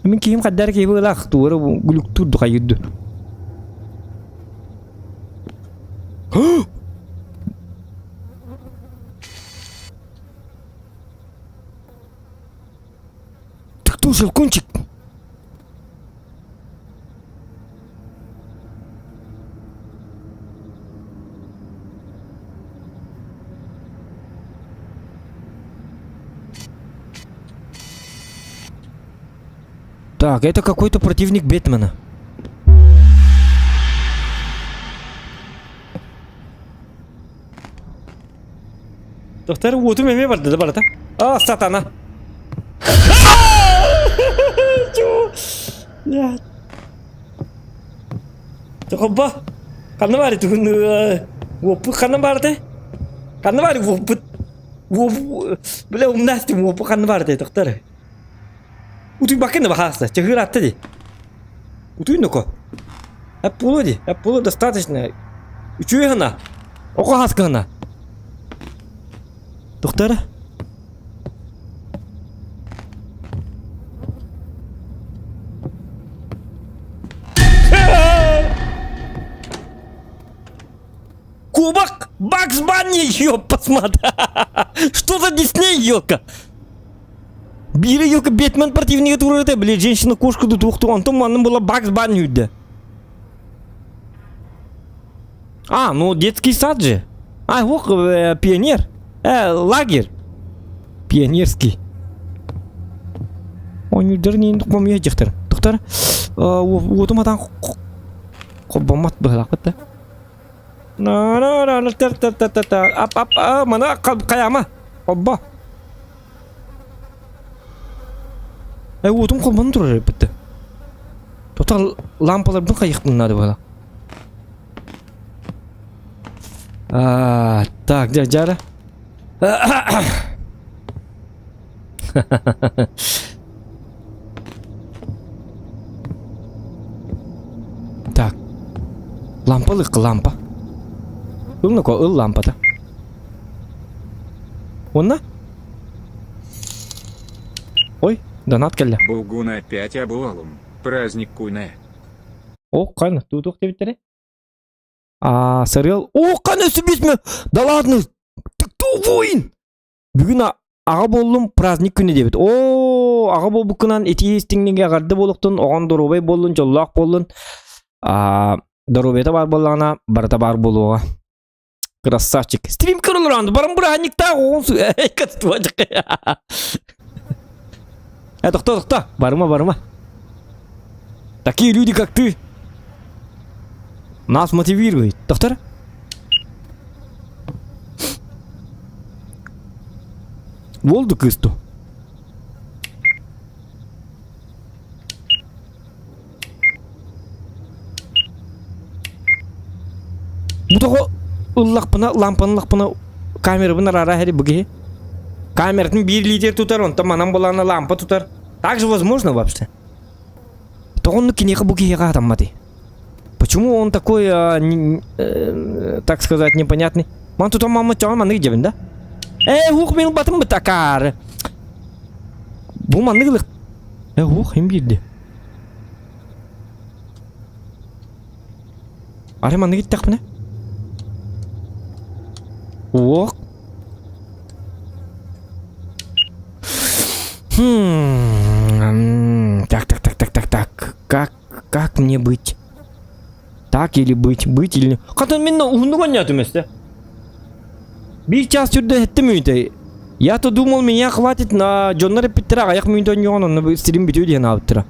[SPEAKER 1] Мин киһим хаддар киһи быылаах туора гүлүктүүр хайырды. Ты кто, Щелкунчик? Так, это какой-то противник Бэтмена. Доктор, уотум эмиэ барда да барата. А, сатана. Чего? Нет. Тоқобба. Ханна баар тугун уоппут ханна баарты? Ханна баар уоппут? Уоп бля умнаастым уоппут ханна баарты доктор. Утуйбаккын да бахааста. Чыгыр атты ди. Утуй ноко. Эп буолуо дии, эп буолуо достаточно. Үчүгэй гына. Оҕо хаска гына. Тохтоо Кубок Бакс Банни, ёппасмат. Что за Дисней, ёлка? Биирэ ёлка Бэтмен противнига турар этэ, били женщина-кошка тутуохтуу, онтон манна була Бакс Банни үрдэ. А, ну детский сад же. А, вот э, пионер. Э, лагерь. Пионерский. Ойнуйдар нин хомуйа дьахтар. Тохтар уотум атан холбоммот быһалаахпыт да. Ап ап мана хайама. Холбо. Э уотум холбонон турар эбит Тота лампаларбын хайыхпын надо было. А, так, дядя Жара. Так. Лампалык лампа. Ылныко ыл лампата. Онна? Ой, донат кэллэ.
[SPEAKER 2] Булгун опять обуалум. Праздник куне.
[SPEAKER 1] О, қаны, тутух дебиттере. А, сарыал. О, қаны өсүбүсмө? Да ладно. Ты кто воин? Бүгүн аҕа буоллум праздник күнэ диэбит. Оо, аҕа буолбуккунан итии истиҥнигэ эҕэрдэ буолуохтун, оҕон доруобай буоллун, дьоллоох буоллун. Аа, доруобуйата баар буоллаҕына, барыта баар буолуоҕа. Красавчик. Стрим көрөлөр баран бырааһынньыктаах оҕон Э, тохто, тохто. Барыма, барыма. Такие люди, как ты, нас мотивируют. Доктор? Уол ду кыыс ду? Бу тоҕо ыллахпына, лампаны ыллахпына камерабын араара иһэри бу киһи. Камератын биир литр тутар, онтон манан булаана лампа тутар. Так же возможно вообще? Тоҕо оннук киниэхэ бу киһиэхэ хатамматый? Почему он такой, а, не, э, так сказать, непонятный? Ман тутан мамма чоҕо маннык дьэбин да? Э, ух, мен батым бытакаары. Бу маннык ылых. Э, ух, им биирди. Ары маннык иттэхпинэ? Уох. Хм, так, так, так, так, так, так. Как, как мне быть? Так или быть, быть или... Хатын мин уһуннук оонньоотум өстө. Биир час сүрдэ эттим үүтэй. Я-то думал, меня хватит на дьоннор эппиттэрэ аҕыйах мүнүүтэ оонньоон онно сирим бүтүө диэн аабыттара.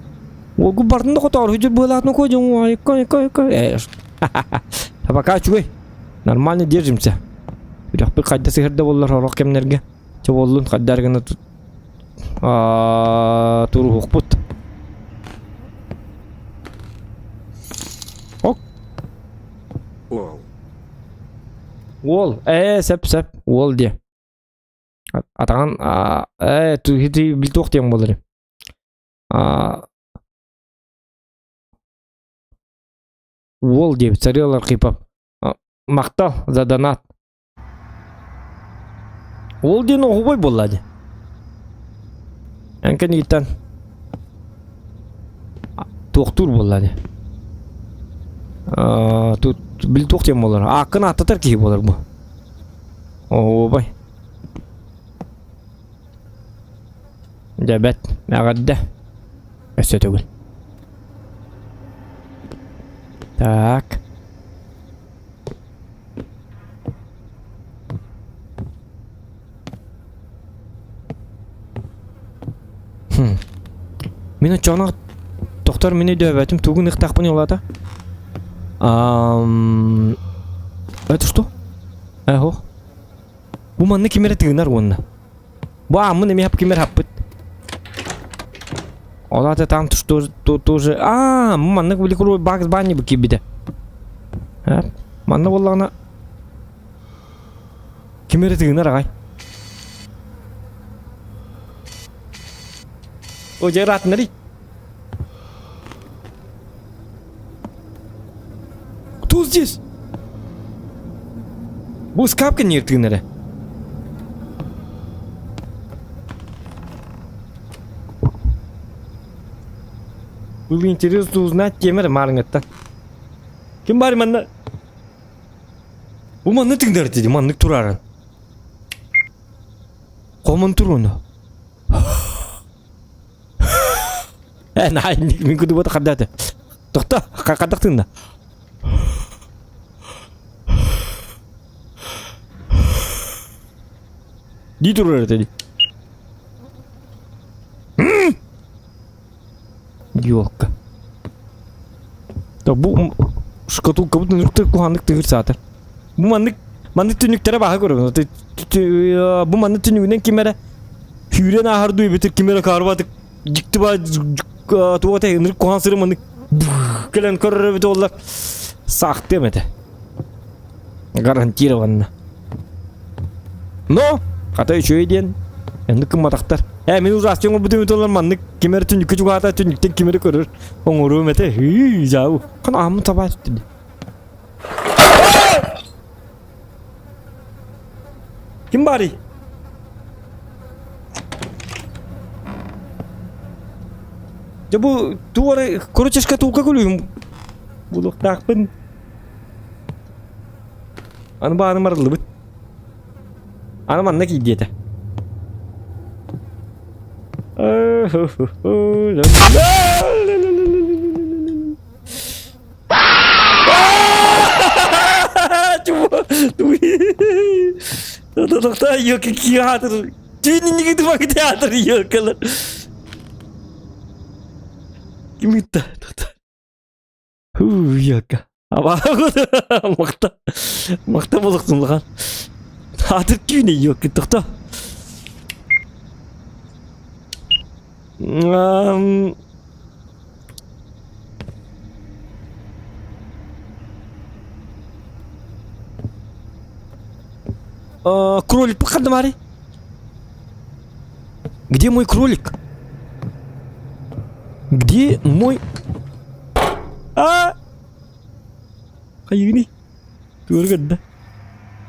[SPEAKER 1] Уолгу бардын да хотоор хүдүр быалаатын кой дьон кой кой кой. А пока үчүгэй. Нормально держимся. Үрэхпит хайда сыһырда боллар орох кэмнэргэ. Чэ буоллун хайдар гына туруһукпут. Ок.
[SPEAKER 2] Уол.
[SPEAKER 1] Уол. Ээ, сөп сөп. Уол диэ. Атаҕын ээ билтуох диэн буолар. Уол диэбит Сарыал Архипов. Махтал за донат. Уол диэн оһубай буолла дии. Эн кэнниттэн туохтуур буолла дии. Тут бил туох диэн буолар. Ааккын ааттатар киһи буолар бу. Оһуобай. Дьэ бэт, эҕэрдэ. Өссө төгүл. Так. Хм. Мин оччоҕуна тохтор мин өйдөөбөтүм тугун ыктахпын улаата. Ам Это что? Эхо. Бу манна ким эрэ тыынар уонна. Бу ааммын эмиэ ким эрэ хаппыт. Ол аата там что тоже аа маннык били Багс Банни бу киирбитэ. Манна буоллаҕына ким эрэ тыынар аҕай. О дьэ ыраатыннарый. Кто здесь? Бу ыскаапка ньиэр тыынара. Было интересно узнать темер маарыҥыттан. Ким бар манна? Бу манны тыынар диди, маннык турарын. Хомон туруну. Э, мин кудубата хардата. Тохто, хардак тыынна. Дии турар этэ Ёлка. Да бу шкатулкабыт ынырыктар куһааннык тыгыр саатар. Бу маннык маннык түннүктэрэ баһа көрөбүн. Бу маннык түннүгүнэн ким эрэ сүүрэн ааһар дуу эбэтэр ким эрэ каарбатык дьикти баа туох этэй ынырык куһаан сыры маннык кэлэн көрөр эбит буоллар саахтыам этэ. Гарантированно. Но хата үчүгэй диэн энник кымматахтар. Ээ мин ужастый оҥорбутум эбит олор маннык ким эрэ түннүккэ чугаһаата түннүктэн ким эрэ көрөр оҥоруом этэ. Ыы дьаабы. Хан ааммын табаа түстүм. Ким баарый? Дьэ бу туора короче шкатулка күлүүм булуохтаахпын. Аны бааны арыллыбыт. Аны манна киирдиэтэ. Ким ыытта? Ёлка. Махта. Махта болуктун лахан. Атыр түүнэ ёлка тохто. Ам, А, кролик ханна Где мой кролик? Где мой... А! Хайыгыный? Көргөдді.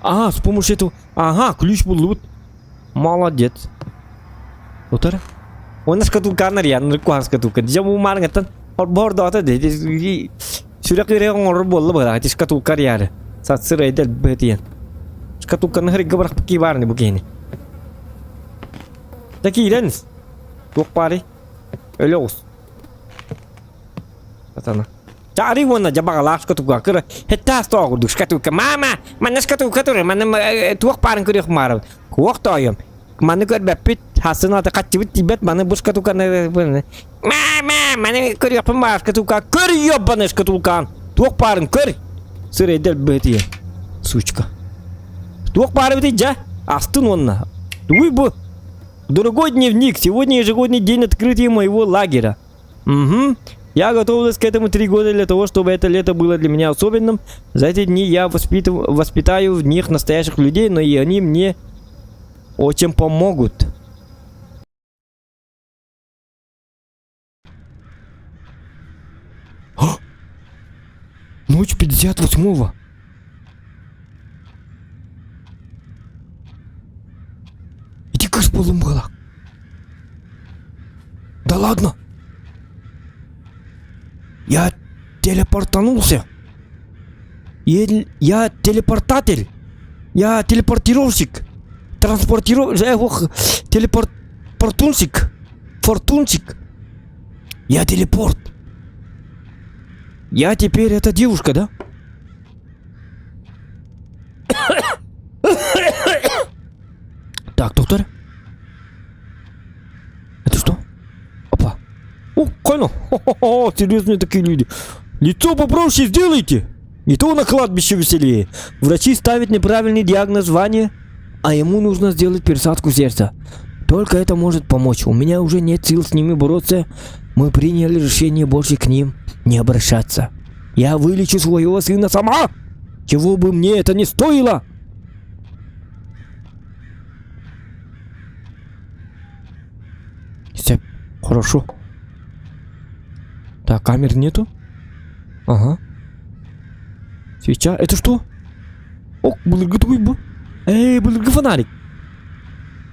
[SPEAKER 1] А, с помощью этого... Ага, ключ буллубут. Молодец. Утар. Уонна шкатулканы арыйан куһаҕан шкатулка. Дьэ бу маарыҥҥаттан бордоото дии. Сүрэх үрэҕи оҥорор буолла быһыылаах ити шкатулка арыйаары. Сатсыр эйдэл быһытыйан. Шкатулканы хырыйга бырахпыт киһи баар ини бу киһини. Да киирэн туох баарый? Өлө оҕус. Сатана. Чаарый уонна дьэ баҕалаах шкатулка кыра хеттаас тоҕо курдук шкатулка. Мама, манна шкатулка турар, манна туох баарын көрүөх маарабын. Туох тоойум. Маны көрбөппүт, хасын аты хаччыбыт тиийбэт, маны бу шкатулканы мэ маны көрүөхпүн баар шкатулка көр ёбаный шкатулкаан туох баарын көр сырайдал быһытыйа сучка туох баар эбитий дьэ астын уонна тугуй бу дорогой дневник сегодня ежегодный день открытия моего лагеря Угу. Я готовилась к этому 3 года для того, чтобы это лето было для меня особенным. За эти дни я воспитыв... воспитаю в них настоящих людей, но и они мне очень помогут. Ночь 58-го. Ити кыс буоллум быһыылаах. Да ладно. Я телепортанулся. Я телепортатель. Я телепортировщик. Транспортиров... Ох, телепорт... Портунчик. Фортунчик. Я телепорт. Я теперь эта девушка, да? Так, доктор. Это что? Опа. О, понял. Хо-хо-хо, серьезные такие люди. Лицо попроще сделайте. Не то на кладбище веселее. Врачи ставят неправильный диагноз Ване, а ему нужно сделать пересадку сердца. Только это может помочь. У меня уже нет сил с ними бороться. Мы приняли решение больше к ним не обращаться. Я вылечу своего сына сама! Чего бы мне это ни стоило! Все, хорошо. Так, камер нету? Ага. Свеча. Это что? О, былыргы тугуй бу. Эй, былыргы фонарик.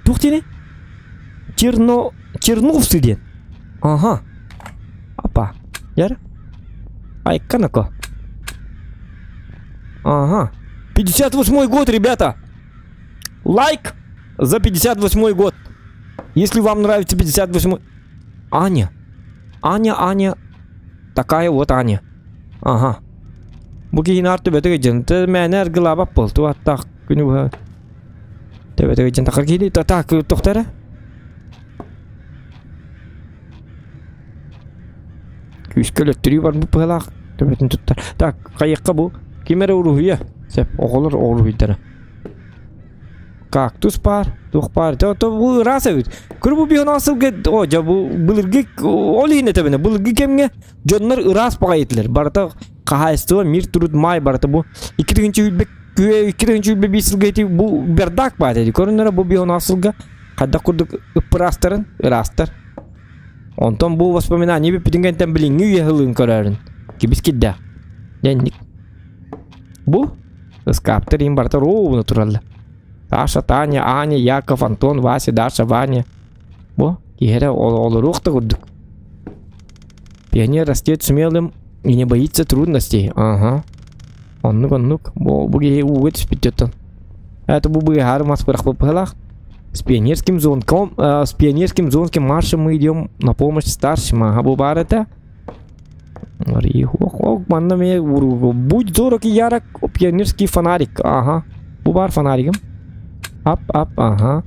[SPEAKER 1] Туох диэни? Черно... Черновцы диэн. Ага. Апа. Яр. Айканако. Ага. 58 год, ребята. Лайк за 58 год. Если вам нравится 58 Аня. Аня, Аня. Такая вот Аня. Ага. Бу киһини ар төбөтө дьэн мээнэ аргылаабат буол туаттаах күнү быһа төбөтө дьэн тахар киһини так тохтара күүскэ өлөттөрүү барбыт быһалаах төбөтүн туттар так хайыахха бу ким эрэ уруһуйа сөп оҕолор уруһуйдара Кактус баар, туох баар, то, то бу ыраас эбит. Көрө бу биһон сылга, о, дьэ бу былыргы ол иһин этэбинэ, былыргы кэмҥэ дьоннор ыраас баҕайы этилэр. Барыта хаһаайыстыба, мир труд, май барыта бу 2 тыһыынча 2 тыһыынча 25 сылга ити бу бардак баар эти. Көрүннэрэ бу биһон сылга хайдах курдук ыппыраастарын ыраастар. Онтон бу воспоминание бүппүтүн кэнтэн билиҥҥи үйэ сылын көрөөрүн. Кибис кирдээх. Дьэнник. Бу ыскааптар иһин барыта ровно тураллар. Саша, Таня, Аня, Яков, Антон, Вася, Даша, Ваня. Бу киһи эрэ олоруох да курдук. Пионер растет смелым и не боится трудностей. Ага. Оннук оннук. Бу, бу киһи ууга түспүт оттон. Это бу быһаар мас бырахпыт С пионерским звонком, э, с пионерским звонким маршем мы идем на помощь старшим. Ага, бу баар этэ. Манна мне будь зорок и ярок, пионерский фонарик. Ага. Бу баар фонаригым. Ап, ап, ага.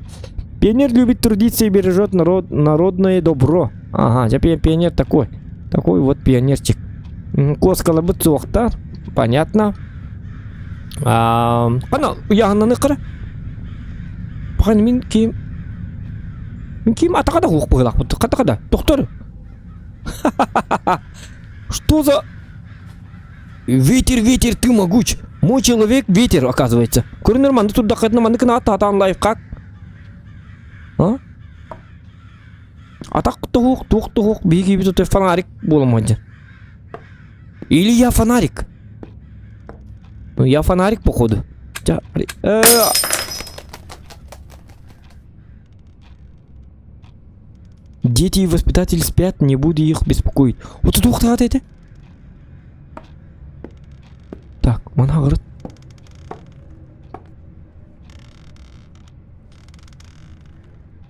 [SPEAKER 1] Пионер любит трудиться и бережет народ, народное добро. Ага, я пионер такой. Такой вот пионерчик. Куоскаларбыт суохтар. Понятно. Ана, ыйааһыннаны кара. Пахан мин ким? Мин ким атака да хуох быһылаахпыт. Хата хата. Доктор. Что за... Ветер, ветер, ты могуч. Мой человек ветер, оказывается. Көрүнөр манды турдаххытына манны кына атаатаан лайфхак. А? Атах туох туох туох биһиги бит фонарик буоламмадьа. Или я фонарик? Ну я фонарик походу. Дети и воспитатели спят, не буду их беспокоить. Вот тут ухтаат эти. Так, мана говорит.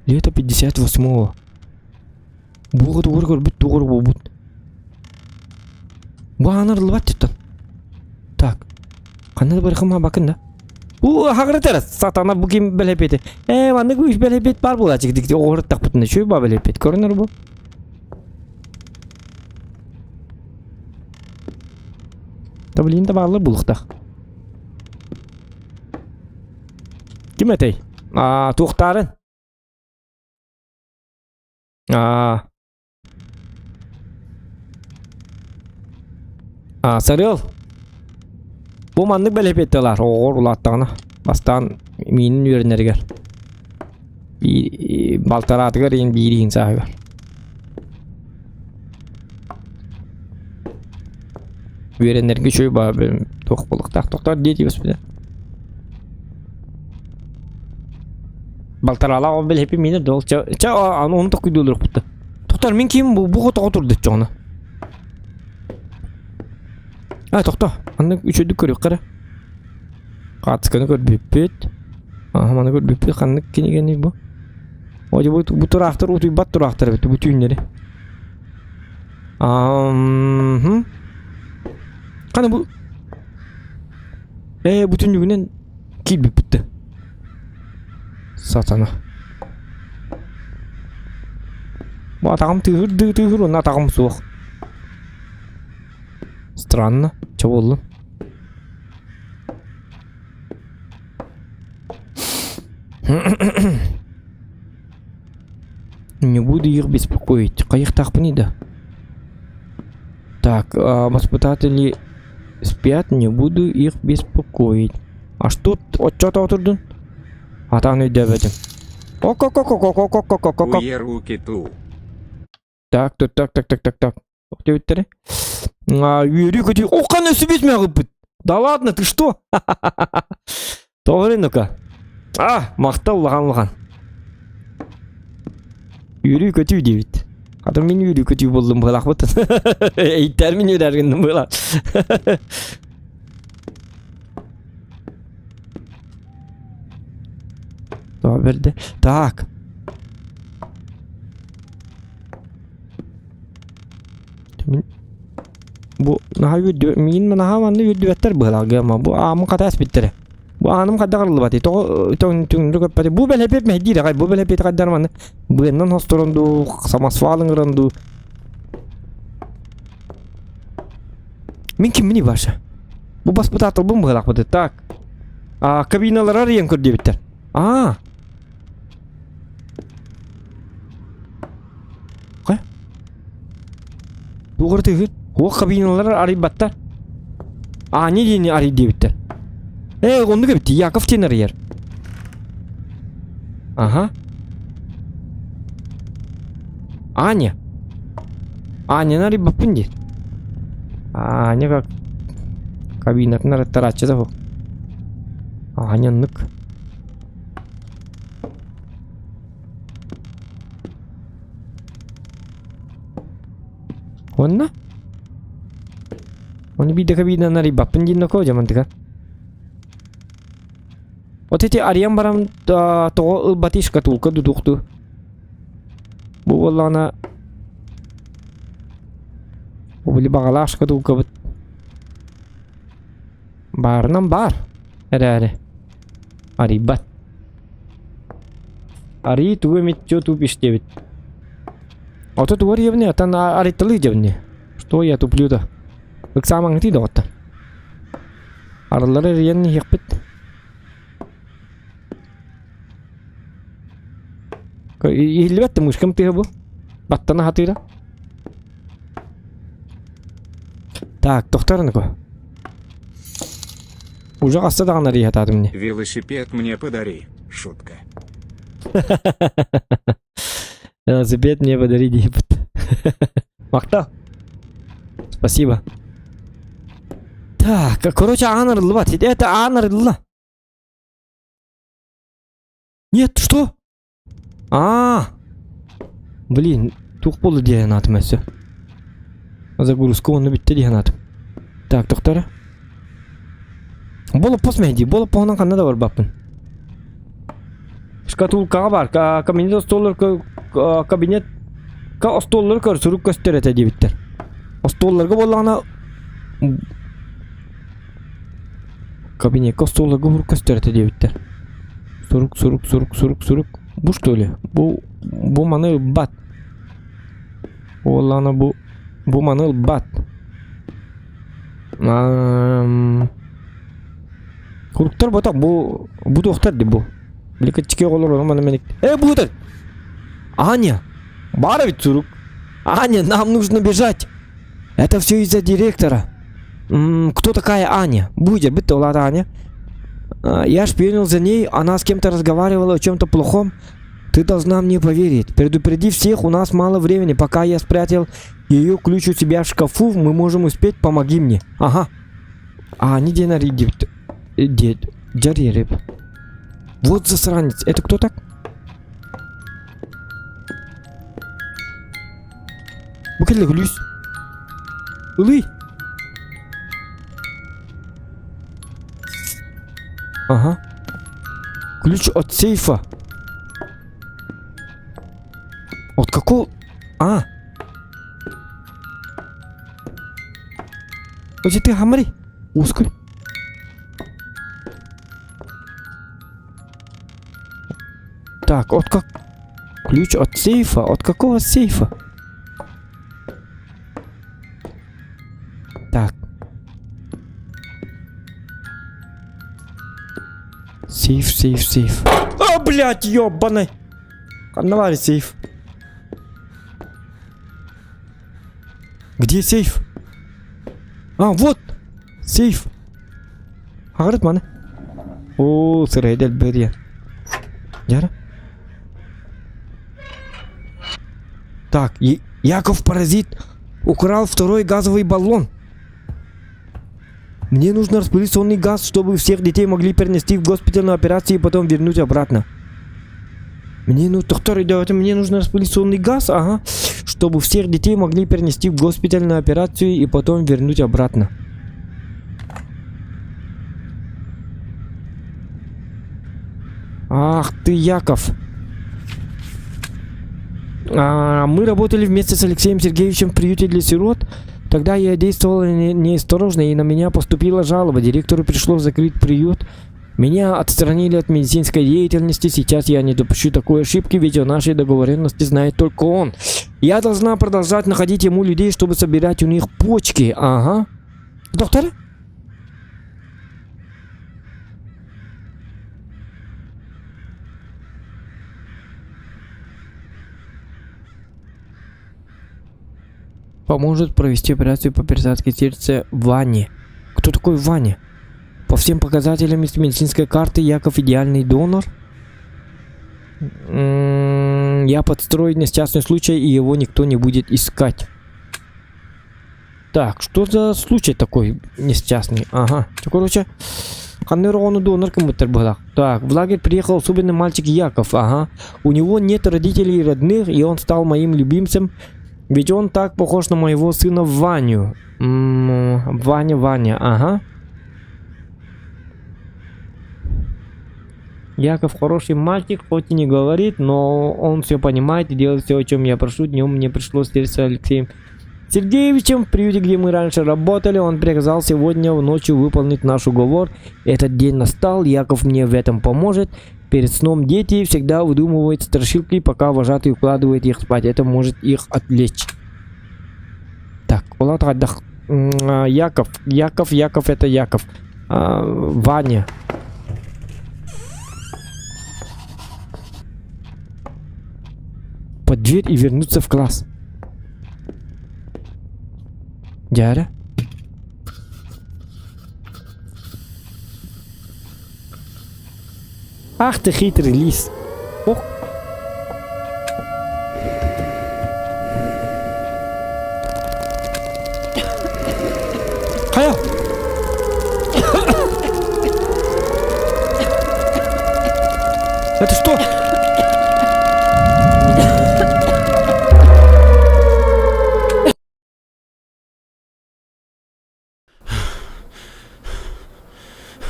[SPEAKER 1] Лето 58-го. Буга тугур көрбүт тугур буолбут. Бу аанарыллыбат диттон. Так. Ханна да барыхым бакын да. У хагырытар сатана бу ким бэлэпети. Э маннык үс бэлэпет бар буолаачык дик оҕоруттахпытына үчүгэй ба бэлэпет көрүнөр бу. Да блин да бааллар булуктах. Ким этэй? Аа туохтаарын? Аа. Аа, Сарыал. Бу маннык бэлэпиэттэлэр оҕоҕор улааттаҕына бастаан миинин үөрэнэригэр балтараатыгар иин биир иһин сааһыгар. Үөрэнэргэ үчүгэй баа туох буолуохтаах тохтоор диэти господи. Балтараалаах ол бэлэпи миинэ дол чэ чэ аны ону токуйдуулур Тохтор мин ким бу бу тоҕо турдут чоҕуна. А тохто аннык үчүгдүк көрүөххэ эрэ. Хаартысканы көрбүппүт. Аха маны көрбүппүт ханнык кинигэний бу? Ой бу бу тураахтар утуйбат тураахтар эбит бу түүннэри. Ам Хана бу Ээ бу түннүгүнэн киирбиппит да. Сатана. Бу атаҕым тыыһыр тыыһыр уонна атаҕым суох. Странно. Чэ буоллун. Не буду их беспокоить. Хайыахтаахпыный да? Так, а, воспитатели спят, не буду их беспокоить. А что отчет отурдун? Атаҕын өйдөөбөтүм. Ок-ок-ок-ок-ок-ок-ок-ок-ок.
[SPEAKER 2] Уе руки ту.
[SPEAKER 1] Так, так, так, так, так, так, так. Диэбиттэрэ. А, үөрүү көтүү. Оххан өссө мөҕүппүт. Да ладно, ты что? Тоҕо ну-ка. А, махтал улахан улахан. Үөрүү көтүү диэбит. Хата мин үөрүү көтүү буоллум быһалаахпыт. Эйттэр мин үөрэр гынным быһалаах. Тоҕо Так. Мин бу наһаа үөрдү миин наһаа манна үөрдүбэттэр быһалаах гыама бу аамын хата эспиттэрэ. Бу ааным хайдах арыллыбатый тоҕо түҥнү көппөтүй бу бэлэпиэт мэһдиир аҕай бу бэлэпиэт хайдар манна быаннан хосторон дуу самосвал ыҥыран дуу Мин кимминий Ваша? Бу баспытаатылбын быһалаахпыт так. А кабиналары арыйан көр диэбиттэр. Аа. Хайа? Туох ырытыыгын? Уох кабиналары арыйбаттар. Аня диэни арый диэбиттэр. Ээ, оннук эбит, Яков диэн арыйар. Аха. Аня. Аняны арыйбаппын диир. Аня как кабинатын арыттарааччы да Аня оннук. Онно? Оны биирдэ кабинаны арыйбаппын диэн нокоо дьамантыга. Вот эти арыйан баран тоҕо ылбатый шкатулка дудукту. Бу буоллаҕына били баҕалаах шкатулкабыт баарынан баар эрээри арыйбат. Арыйыы тугу эмит чё тупишь диэбит. Ото тугу арыйабыный оттон арыйталыы дьэбини. Что я туплю-то? Ыксаамаҥытый доҕоттор. Арыллары эрийэн иһиэхпит. Иһиллибэт да мышкам тыаһа бу. Баттана хатыыра. Так, тохтор аныко. Уже хаста даҕаны арыйа сатаатым ини.
[SPEAKER 2] Велосипед мне подари. Шутка.
[SPEAKER 1] Велосипед мне подари диэбит. Махтал. Спасибо. Так, короче, аан арыллыбат. Это аан арылла. Нет, что? А, Блин, туох буолла дии санаатым өссө. Загрузка уонна бүттэ дии санаатым. Так, тохтора. Болоппос мэһдии, болоппоһунан ханна да барбаппын. Шкатулкаҕа баар, кабинет остуоллар кабинет остуоллары көр, сурук көстөр этэ диэбиттэр. Остуолларга буоллаҕына Кабинекка остуолларга сурук көстөр этэ диэбиттэр. Сурук, сурук, сурук, сурук, сурук. Бу что ли? Бу бу маны ылбат. Уоллаана бу бу маны ылбат. Куруктар ботак бу бу туохтар ди бу. Били кыччыки оҕолор ону маны мэник. Э бу Аня! Баар эбит сурук. Аня, нам нужно бежать. Это все из-за директора. М -м, кто такая Аня? Будет, быть Улата Аня. А, я шпионил за ней, она с кем-то разговаривала о чем-то плохом. Ты должна мне поверить. Предупреди всех, у нас мало времени. Пока я спрятал ее ключ у себя в шкафу, мы можем успеть, помоги мне. Ага. А, не день Дед. Дядя Вот засранец. Это кто так? Бу кэллэ күлүүс. Ылый. Ага. Ключ от сейфа. От какого... А. Ози ты хамри. Ускорь. Так, от как... Ключ от сейфа? От какого сейфа? Так. Сейф, сейф, сейф. А, блядь, ёбаный! Ханна сейф? Где сейф? А, вот! Сейф! Хаҕырыт маны. Оо, сырайда элбэриэн. Яра. Так, Яков паразит украл второй газовый баллон. Мне нужно распылить сонный газ, чтобы всех детей могли перенести в госпиталь на операцию и потом вернуть обратно. Мне ну, доктор, идет, мне нужно распылить сонный газ, ага, чтобы всех детей могли перенести в госпиталь на операцию и потом вернуть обратно. Ах ты, Яков. А, мы работали вместе с Алексеем Сергеевичем в приюте для сирот. Тогда я действовал неосторожно, и на меня поступила жалоба. Директору пришлось закрыть приют. Меня отстранили от медицинской деятельности. Сейчас я не допущу такой ошибки, ведь о нашей договоренности знает только он. Я должна продолжать находить ему людей, чтобы собирать у них почки. Ага. Доктор? Поможет провести операцию по пересадке сердца Ване. Кто такой Ваня? По всем показателям из медицинской карты Яков идеальный донор. Я подстрою несчастный случай, и его никто не будет искать. Так, что за случай такой несчастный? Ага. Короче, ханна оҕону донор гыммыттар быһылаах. Так, в лагерь приехал особенный мальчик Яков. Ага. У него нет родителей и родных, и он стал моим любимцем. Ведь он так похож на моего сына Ваню. М-м, Ваня, Ваня, ага. Яков хороший мальчик, хоть и не говорит, но он все понимает и делает все, о чем я прошу. Днем мне пришлось встретиться с Алексеем Сергеевичем в приюте, где мы раньше работали. Он приказал сегодня в ночью выполнить наш уговор. Этот день настал, Яков мне в этом поможет. Перед сном дети всегда выдумывают страшилки, пока вожатый укладывает их спать. Это может их отвлечь. Так, Яков, Яков, Яков, это Яков. А, Ваня. Под дверь и вернуться в класс. Дьээрэ. Ах ты хитрый лис. Ох. Хайа? Это что?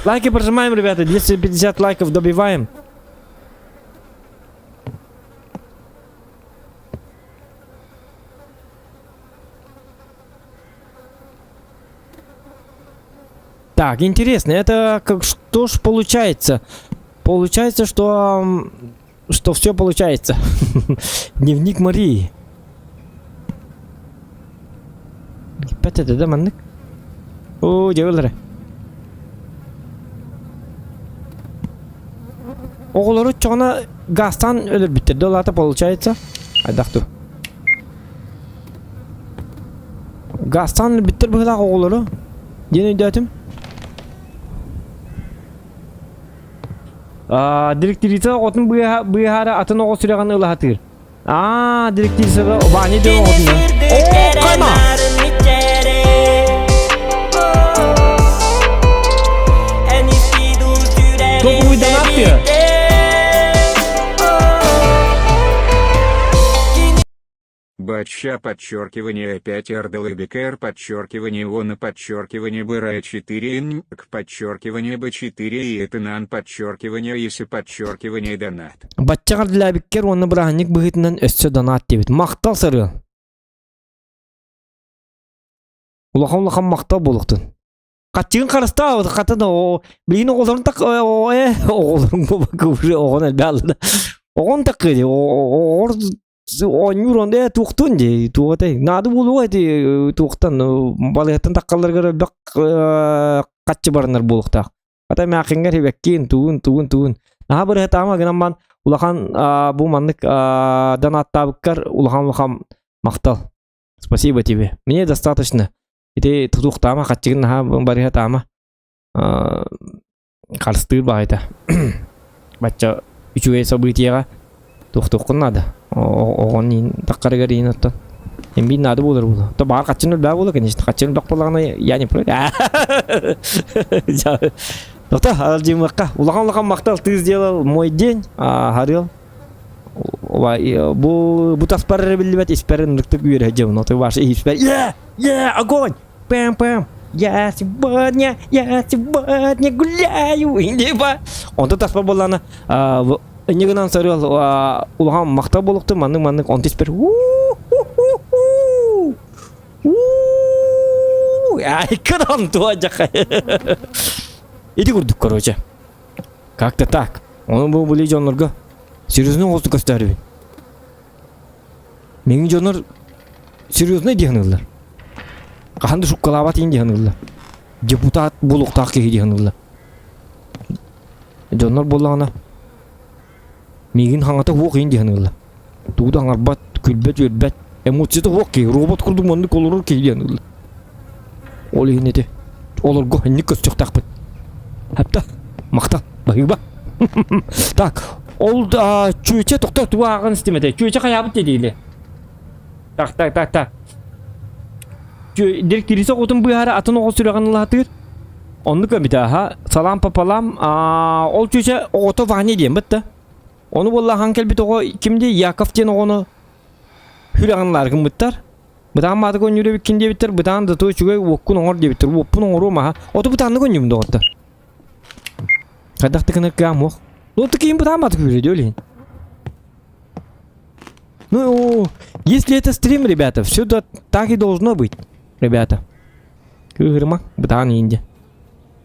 [SPEAKER 1] Лайки прожимаем, ребята. 250 лайков добиваем. Так, интересно, это как что ж получается? Получается, что что все получается. Дневник Марии. Киппэт этэ да маннык. Оо, дьэ Оҕолору чоҕуна газтан өлөрбүттэр да ол получается. Айдах ту. Газтан өлөрбүттэр быһыылаах оҕолору. Диэн өйдөөтүм. Директриса оҕотун быыһаары атын оҕо сүрэҕин ылаһатыыр. Аа, директрисаҕа Ваня диэн оҕотун. Оо, кама! Топовый донат
[SPEAKER 2] Бача подчеркивание 5 РДЛБКР подчеркивание ОН подчеркивание БР 4 Н К подчеркивание Б4 и это нан подчеркивание если подчеркивание донат.
[SPEAKER 1] Баччаҕа ардылаабиккэр уонна бырааһынньык быһыытынан өссө донат диэбит. Махтал сарыал. Улахан улахан махтал буолуохтун. Хаччыгын харыстаа хатын билигин оҕолорун так э оҕолорун буолбакка уже оҕон элбэҕэ оҕон таккы дии оҕор оонньуур он э туохтун дии туох этэй наада буолуо эти туохтан балыыһаттан таххалларыгар элбэх хаччы баранар буолуохтаах ата эмээхиҥҥэр хибэккиин тугун тугун тугун наһаа бырыһатаама гынан бан улахан бу маннык донаттаабыккар улахан улахан махтал спасибо тебе мне достаточно Ити тутуохтаама хаччыгын наһаа барыһатаама харыстыыр баҕайыта. Бачча үчүгэй событиеҕа туохтуоххун наада. Оҕон иин таххарыгар иин оттон. Эмбиин наада буолар буолуо. То баҕар хаччын өлбөөх буолуо, конечно. Хаччын өлбөх буоллаҕына я не против. Тоқта, аралдьыймыахха. Улахан-улахан махтал ты сделал мой день. Харыал. Бу бу таспар эрэ биллибэт испэр ынырыктык үөрэ дьон. Ото ваш испэр е е огонь пэм пэм я сегодня я сегодня гуляю либо онто таспар буоллаҕына инньэ гынан сарыал улахан махтал буолуохтун маннык маннык онто испэр айкадан туа Ити курдук короче. Как-то так. Ону бу били дьоннорго серьезно оҕустук көстөөрүбүн. Миҥин дьоннор серьезно дии саныыллар. Хаһан да шуккалаабат иин дии саныыллар. Депутат буолуохтаах киһи дии саныыллар. Дьоннор буоллаҕына миигин хаҥата суох иин дии саныыллар. Тугу да аҥарбат, күлбэт-үөрбэт, эмоцията суох киһи, робот курдук маннык олорор киһи диэн ылла. Ол иһин ити олорго инник көстүөхтээхпит. Хапта, махтал, баһыыба. Так, ол чүөчэ тохтоо тугу ааҕан истим этэ. Чүөчэ хайаабыт диэтииле. Так, так, так, так. Директриса оҕотун быыһаары атын оҕо сүрэҕин ылаатыыр. Оннук эбит аха. Салам пополам. Ол чүөчэ оҕото Ваня диэн бытта. Ону буоллахан кэлбит оҕо ким дии Яков диэн оҕону хүрэҕин ылаары гыммыттар. Бытаан маатык оонньуур эбиккин диэбиттэр, бытаан да то үчүгэй уоккун оҥор диэбиттэр, уоппун оҥоруом аха. Оту бытааннык оонньуум доҕоттор. Хайдах да гынар кыам уох. Ну ты киин бытаан маатык үүрэ диэ Ну, если это стрим, ребята, все да, так и должно быть, ребята. Кыыһырыма, бытаан иинде.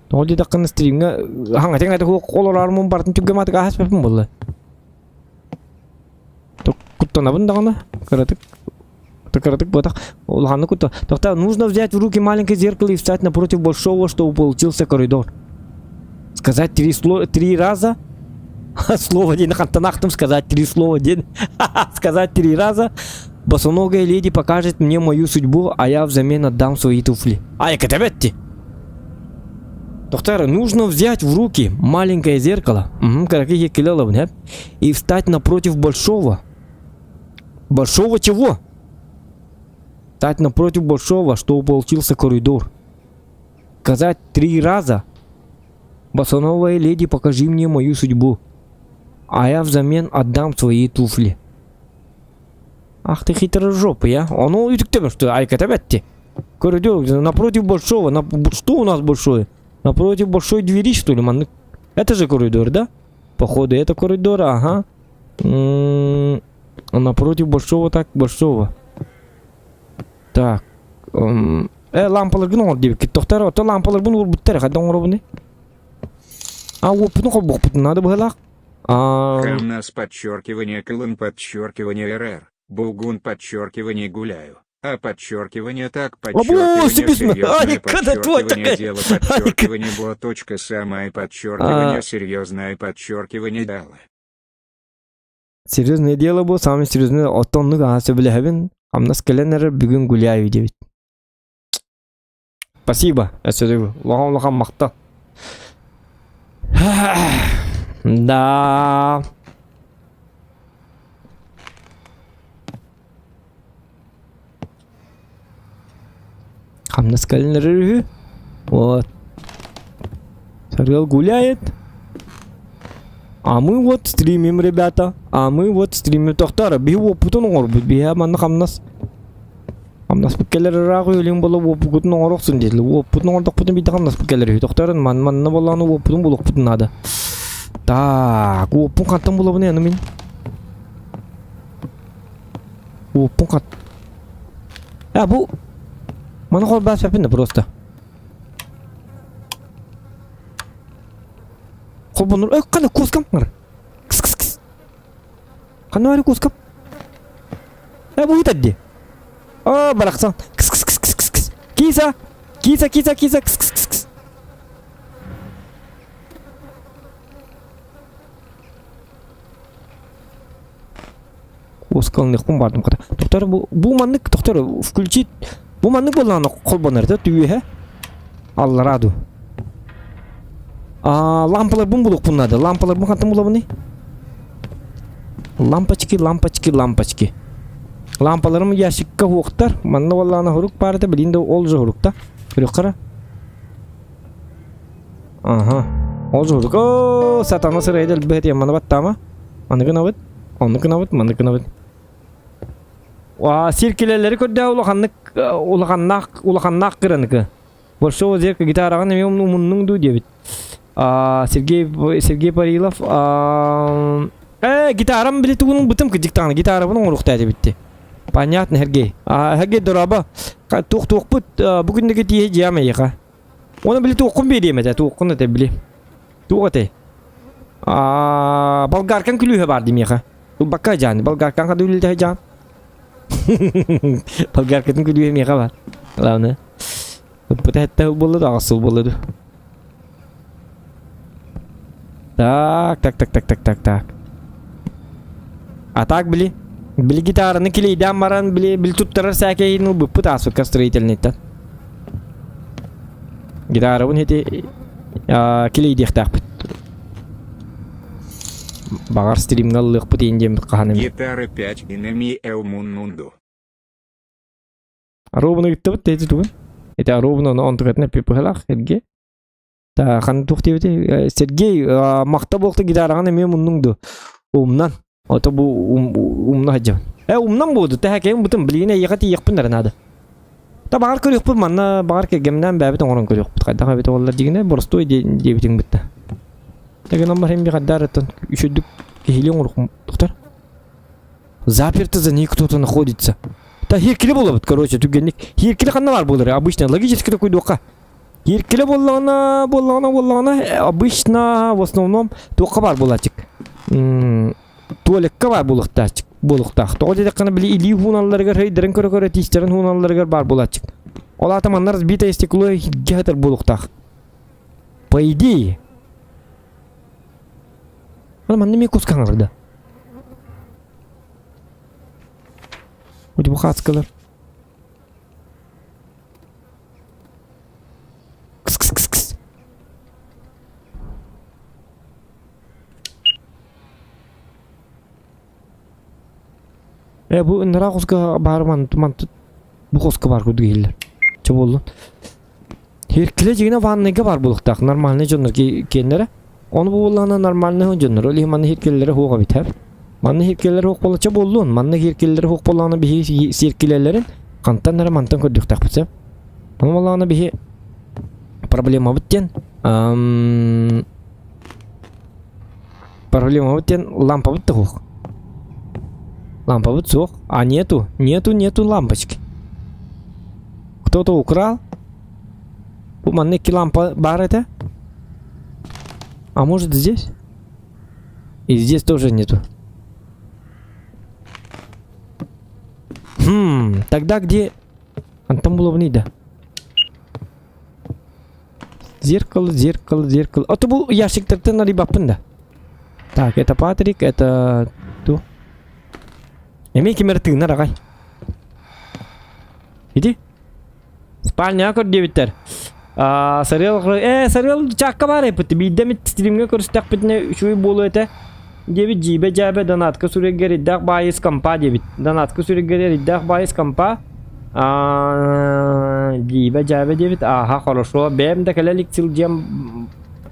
[SPEAKER 1] Тоҕо диэтэххинэ стримҥэ хаҥатыҥ аты олорор бартын түргэматык ааспаппын буолла. Куттанабын даҕаны кыратык кыратык буотах улаханнык кутта. Тогда нужно взять в руки маленькое зеркало и встать напротив большого, чтобы получился коридор. Сказать три, три раза. Слово диэн хантан ахтым сказать три слова диэн. Сказать три раза. Босоногая леди покажет мне мою судьбу, а я взамен отдам свои туфли. Ай, кэтэбэтти. Доктор, нужно взять в руки маленькое зеркало, угу, и встать напротив большого. Большого чего? Встать напротив большого, чтобы получился коридор. Сказать три раза. Босоногая леди, покажи мне мою судьбу. А я взамен отдам свои туфли. Ах ты хитрожопый, а. Ону үтүктэ что айката бэтти. Коридор напротив большого. На... Что у нас большое? Напротив большой двери, что ли? Маннык. Это же коридор, да? Походу, это коридор, ага. М-м-м, напротив большого, так, большого. Так. Э, лампаларгын оҥор диэбиккит. Тохтор, ото лампаларбын уурбуттар, хайда оҥоробуный? А, уоппутун холбуохпутун надо быһылаах. А...
[SPEAKER 2] Хамнас подчеркивание клан подчеркивание РР, Булгун подчеркивание гуляю, а подчеркивание так подчеркивание серьезное подчеркивание дело подчеркивание было точка самое подчеркивание серьезное подчеркивание дало.
[SPEAKER 1] Серьезное дело бу, самое серьезное, оттон оннук аһа сөбүлэһэбин, хамнас кэлэн эрэр бүгүн гуляю диэбит. Спасибо, өссө улахан улахан махтал. Да. Хамнас кэлэн эрэр үһү. Вот. Сарыал гуляет. А мы вот стримим, ребята. А мы вот стримим. Тохтор, биһи уоппутун оҥорбут. Биһи манна хамнас Хамнаспыт кэлэр ыраах үөлүҥ буола уоппукутун оҥоруохсун диэтилэр. Уоппутун оҥордохпутун биирдэ хамнаспыт кэлэр үһү. Тохторун ман манна буоллаҕына уоппутун булуохпутун наада. Так, уоппун хантан булабын аны мин? Уоппун хат... А, бу... Маны холбооспаппын да просто. Холбонур... Э, қана кускам бар. Кыс кыс кыс. Ханна баар куускам? Э, бу ыытар дии. Оо, барахсан. Кыс кыс кыс кыс кыс кыс. Киса! Киса, киса, киса, кыс кыс кыс кыс. Куоскалыныахпын бардым хата. Доктор, бу, бу маннык, доктор, включить. Бу маннык буоллаҕына холбонор да түһүөһэ. Аллараа дуу. А, лампаларбын булуохпун наада. Лампаларбын хантан булабыный? Лампочки, лампочки, лампочки. Лампаларым ящикка уохтар. Манна буоллаҕына хорук баар этэ, билин да ол же хорукта. Көрүөххэ Ага. Ол же хорук. Оо, сатана сырайда элбэх этэ. Маны баттаама. Аны гынабыт. Онну гынабыт, маны гынабыт. Аа, сиркилэлэри көрдөөх улаханнык улаханнаах улаханнаах кыраныкы. Большого зеркала гитараҕын эмиэ умуннуҥ дуу диэбит. Аа, Сергей Сергей Парилов аа э гитарам били тугун ылбытым кырдьык даҕаны гитарабын оҥоруохтаа эбитти. Понятно, Сергей. Аа, Сергей дорообо. Туох туохпут бу күннэги тииһэ дьиэм эйиэхэ. Оны били туоххун биэриэм этэ, туоххун этэ били. Туох этэй? Аа, болгаркан күлүүһэ бар димиэхэ. Ылбакка дьаан, болгаркан хады үлэлэһэ дьаан. Болгаркатын күлүүһэ миэхэ бар. Главное. Ыппыта хэтте сыл буолла да, аҕыс сыл буолла ду. Так, так, так, так, так, так, так. А так били, били гитараны килейдээн баран, били, били туттарар сээкэйин ылбыппыт ааспыкка строительныйтан. Гитарабын ити килейдиэхтээхпит. Баҕар стримҥа ыллыахпыт иин диэммит хаһан эмэ.
[SPEAKER 2] Гитара 5 инами эл муннунду.
[SPEAKER 1] Аруобуна ыыттыбыт да ити тугун? Ити аруобуна ону онтукатын эппит Сергей. Та ханна туох диэбитий? Сергей махта буолта гитараҕын эмиэ муннуҥ дуо? Умнан. Ото бу умна сылдьабын. Э умнан буолду тэһэкэйим бутун билигин эйиэхэ тиийиэхпин эрэ наада. Та баҕар көрүөхпүт манна баҕар кэргэмнээн бэйэбит оҥорон көрүөхпүт хайдах эбитэ буоллар дьигинэ боростуой диэбитиҥ бытта. Тэгинэн баран би хайдаар оттон үчүгдүк киһилии оҥоруохпун доктор. Заперто за ней кто-то находится. Та хиркили буолабыт, короче, түгэнник. Хиркили ханна баар буолар, обычно логически такой дуохха. Хиркили буоллаҕына, буоллаҕына, буоллаҕына, обычно в основном туохха баар буолааччык. Туалекка баар буолуохтааччык, буолуохтаах. Тоҕо диэтэххинэ, били илии ууналларыгар, өйдөрүн көрө-көрө тиистэрин ууналларыгар баар буолааччык. Ол аата манна разбитое стекло иһиргэ сытар буолуохтаах. По идее. Манна эмиэ куска хаҥырда. Бу хааскалар. Кс-кс-кс-кс. Э бу ыныраа хоско баар ман бу хоско баар курдук иһиллэр. Чэ буоллун. Эркилэ дьиҥинэ ваннайга баар буолуохтаах нормальный дьоннор киэннэрэ. Ону буоллаҕына нормальный дьоннор. Ол иһин манна иһиркилэлэрэ суох эбит һэр. Манна иһиркилэлэрэ суох буолла чэ буоллун. Манна иһиркилэлэрэ суох буоллаҕына биһиги сиэркилэлэрин хантан эрэ мантан көрдүөхтээхпит сөп. Ону буоллаҕына биһи проблемабыт диэн проблемабыт диэн лампабыт да суох. Лампабыт суох. А нету, нету, нету лампочки. Кто-то украл. Бу манна икки лампа баар этэ. А может здесь? И здесь тоже нету. Хм, тогда где... Антон булабыный да. Зеркало, зеркало, зеркало. А то бу ящиктартан арыйбаппын да. Так, это Патрик, это... Ту. Эмиэ ким эрэ тыынар аҕай. Иди. Спальняҕа көр диэбиттэр. Аа, Сарыал э, Сарыал чаакка баар эппит. Биирдэ эмит стримҥэ көрүстэхпитинэ үчүгэй буолуо этэ. Диэбит дьиибэ-дьээбэ донатка сүрэгэр эрийдээх баайыс компа диэбит. Донатка сүрэгэр эрийдээх баайыс компа. Аа, дьиибэ-дьээбэ диэбит. Ааха, хорошо. Бэйэм да кэлэ илик сылдьыам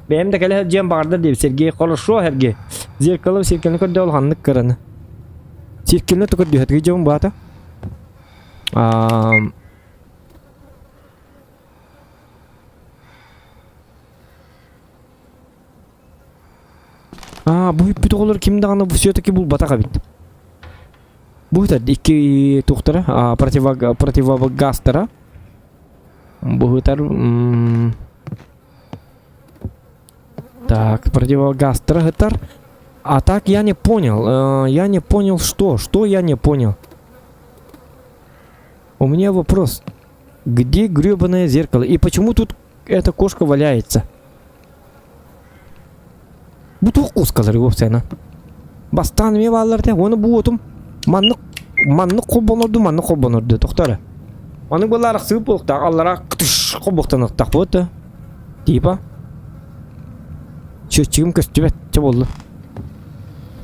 [SPEAKER 1] бэйэм да кэлэ сылдьыам баҕардар диэбит. Сергей, хорошо, Сергей. Зеркало сиркэни көрдө улаханнык кыраны. Сиркэни то көрдүһэтиги дьон баата. Аа, Аа, бу бүппүт оҕолор ким даҕаны все-таки булбатах эбит. Бу ыытар икки туохтара, а, противогазтара. Бу ыытар Так, противогазтара ыытар. А так я не понял. Я не понял, что? Что я не понял? У меня вопрос. Где гребаное зеркало? И почему тут эта кошка валяется? Бу туох куускалар уопсайынан? Бастаан эмиэ бааллар этэ. Уонна бу уотум маннык маннык холбонорду, маннык холбонорду. Тохтоо эрэ. Маннык буолла арахсыбыт буолуохтаах. Аллараа ктыш холбохтонуохтаах буолуо да. Типа. Счетчигим көстүбэт. Чэ буолла.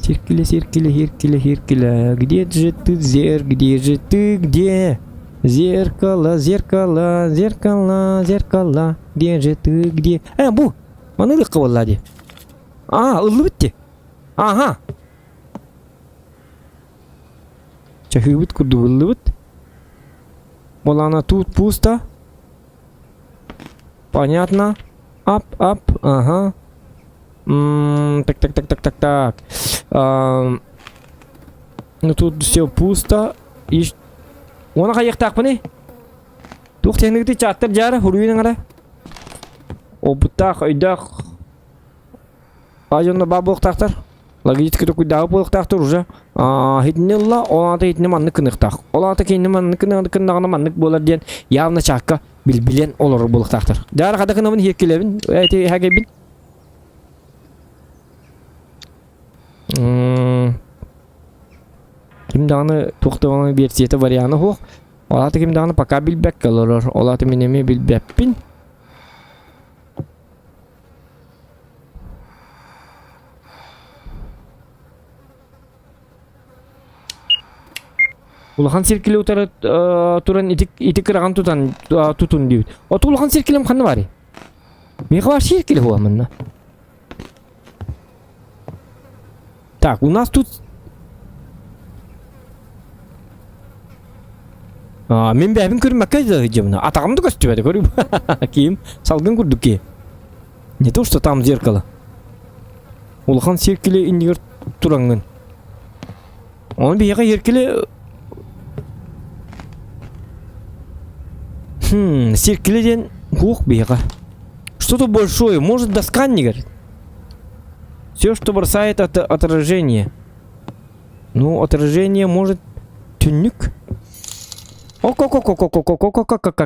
[SPEAKER 1] Сиркилэ, сиркилэ, сиркилэ, сиркилэ. Где же ты, зер, где же ты, где? Зеркало, зеркало, зеркало, зеркало. Где же ты, где? Э, бу! Маны ылыахха буолла дии. Аа, ыллыбыт дии. Ага. Чаһыыбыт курдук ыллыбыт. Буолаана тут пусто. Понятно. Ап, ап, ага. М так, так, так, так, так, так. А, ну тут все пусто. И... Уонна хайыахтаахпыный? Туох техникаты чааттар дьаара, хуруйун аҥара. Опыттаах, өйдөөх дьонно баа буолуохтаахтар. Логически токуйдааҕы буолуохтаахтар уже. Итини ылла, ол аата итини маннык гыныахтаах. Ол аата кинини маннык гыннаҕына маннык буолар диэн явно чаакка билбилэн олорор буолуохтаахтар. Дьаара хата гынабын иһиэккилэбин, эти иһэгэйбин. Ким даҕаны туох даҕаны версията вариана суох. Ол аата ким даҕаны пока билбэккэ олорор. Ол аата мин эмиэ билбэппин. Улахан сиркили утары туран ити ити кыраҕан тутан тутун диэбит. Оту улахан сиркилим ханна барый? Миэхэ бар сиркили була манна. Так, у нас тут А, мин бэйэбин көрүмэккэ сылдьабын. Атаҕым да көстүбэтэ көрүм. Киим салгын курдук киһи. Не то, что там зеркало. Улахан сиэркилэ иннигэр тураҥҥын. Оны биһиэхэ сиэркилэ Хм, сиэркилэ диэн уох биһиэхэ. Что-то большое, может доска иннигэр. Все, что бросает от отражение. Ну, отражение может түннүк.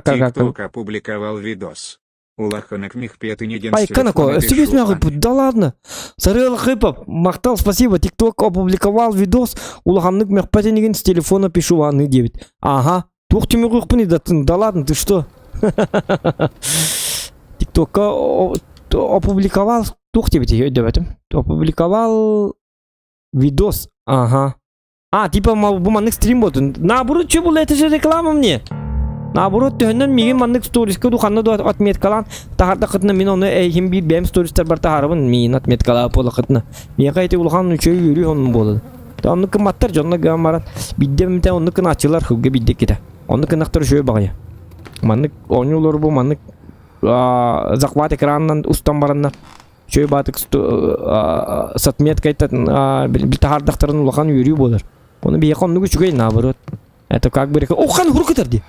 [SPEAKER 2] ТикТок опубликовал видос. Улаханнык мөхпөт
[SPEAKER 1] Ай, Канако, Да ладно. Сарыал Хыпов, махтал, спасибо. Тикток опубликовал видос. Улаханнык мөхпөт инигин с телефона пишу аны диэбит. Ага. Туох түмүгүөхпүн да, да ладно, ты что? Тиктокка опубликовал туох диэбит өйдөбөтүм. Опубликовал видос. Ага. А, типа бу маннык стрим буолтун. Наоборот, что было, это же реклама мне. Наоборот, төһөннөн миигин маннык сториска духанна ду отметкалаан таһардахытына мин ону эйхин биир бэйэм стористарбар таһарабын миигин отметкалаап буолахытына. Миэхэ ити улахан үчүгэй үөрүү оннун буолар. Оннук кыматтар дьонно гынан баран биирдэ эмитэ оннук кынааччылар хылга биирдэ иккитэ. Оннук кынахтар үчүгэй баҕайы. Маннык оонньуулар бу маннык захват экранынан устан бараннар Үчүгэй баатык с отметкой таһаардахтарын улахан үөрүү буолар. Ону биһиэхэ оннук үчүгэй наоборот. Это как бы Охан хурукутар дии.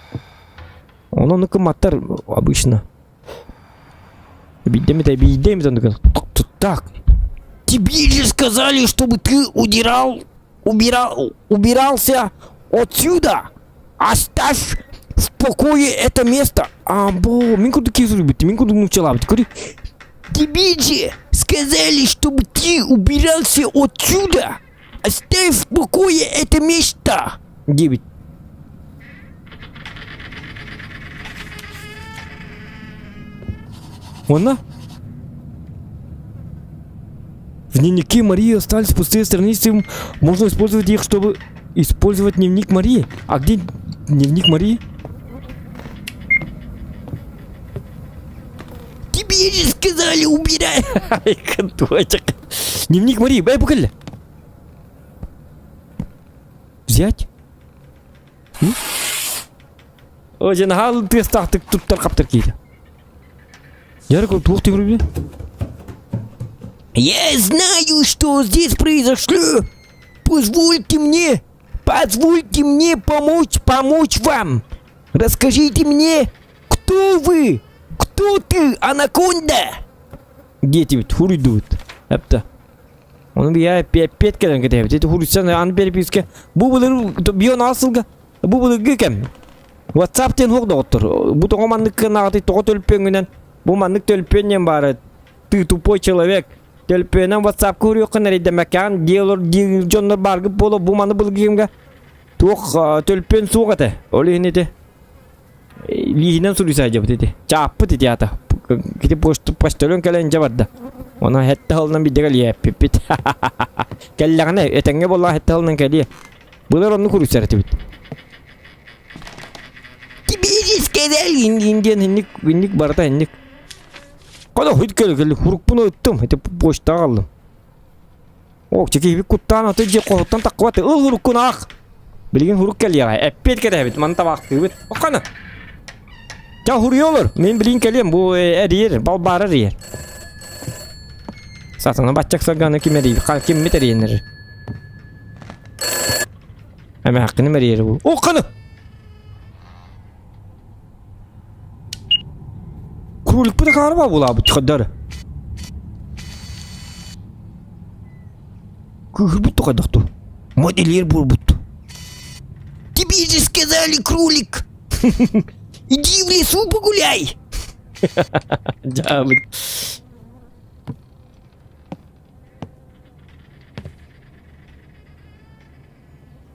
[SPEAKER 1] Ону оннук кымматтар обычно. Биирдэ эмит биирдэ эмит оннук так. Тебе же сказали, чтобы ты удирал, убирал, убирался отсюда. Оставь в покое это место. А, бо, мин курдук киһи суруйбут, мин курдук нууччалаабыт. Көрү. Тебе же сказали, чтобы ты убирался отсюда. Оставь в покое это место. Диэбит. Уонна? В дневнике Марии остались пустые страницы. Можно использовать их, чтобы использовать дневник Марии. А где дневник Марии? Тебе же сказали, убирай! Дневник Марии, бай бу Взять? О, дьэ наһаа тыастаахтык туттар-хаптар киһитэ. Ярик, туох тигрүбү? Я знаю, что здесь произошло. Позвольте мне, позвольте мне помочь, помочь вам. Расскажите мне, кто вы? Кто ты, анаконда? Диэтибит, хуруйдубут. Эпта. Ону я эппиэт кэлэн кэтэһэбит. Ити хуруйсан аны переписка. Бу былыр бион сылга бу былыргы кэм. WhatsApp диэн суох доҕоттор. Бу тоҕо маннык кынаҕытый тоҕо төлөпүөҥҥүнэн бу маннык төлөпүөн диэн баара ты тупой человек төлөпүөнэн WhatsApp-ка уруйуоххун эрэйдэмэккэҕин дии олор диир дьоннор бааргыт буолуо бу маны былыргы кэмҥэ туох төлөпүөн суох этэ. Ол иһин ити лииһинэн суруйса сылдьабыт ити. Чааппыт ити аата. Кити почтальон кэлэн дьэ барда. Онон сэттэ сылынан биирдэ кэлиэппиппит. Кэллэҕинэ этэҥҥэ буоллаҕа сэттэ сылынан кэлиэ. Былыр оннук уруйсар этибит. Тебе сказали диэн инник инник барыта инник. Коно хуйт кэл кэл хурукпун ыттым ити почта аҕаллым. О, киһибит куттаан аты дьиэ хоһуттан таххыбат ыл хуруккун аах. Билигин хурук кэлиэҕэ. Эппиэт кэтэһэбит, маны табаахтыыбыт. Оххана. Ча хуруйа олор. Мин билигин кэлиэм бу эрийэр, балбаара эрийэр. Сатана баччак сарганы ким эрийэр? Киммит эрийэнэр? Эмээххиним эрийэр бу. Оххана! Кроликпыт акаарба булаабыт хайдары. Кыыһырбыт да хайдахту. Модельер буолбут. Тебе же сказали, кролик! Иди в лесу погуляй! Дьаабыт.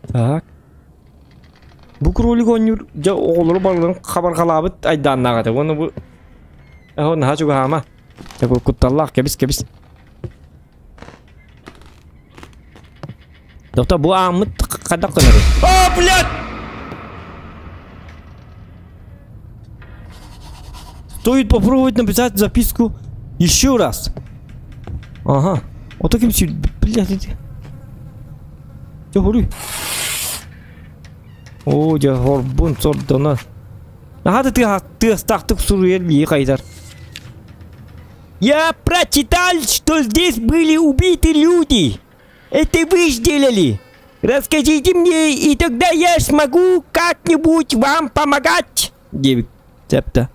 [SPEAKER 1] Так. Бу кролик оонньуур дьэ оҕолору барыларын хабарҕалаабыт айдааннаах этэ уонна бу Эһо наһаа чугаһаама. Дьэ бу кутталлаах кэбис кэбис. Доктор бу ааммыт хайдах гынарый? О, блядь! Стоит попробовать написать записку еще раз. Ага. Вот таким блядь, эти. Дьэ хоруй. Оо, дьэ хорбун сордоно. Наһаа да тыастаахтык суруйар бии хайдар. Я прочитал, что здесь были убиты люди. Это вы сделали. Расскажите мне, и тогда я смогу как-нибудь вам помогать. Диэбит. Сөптө.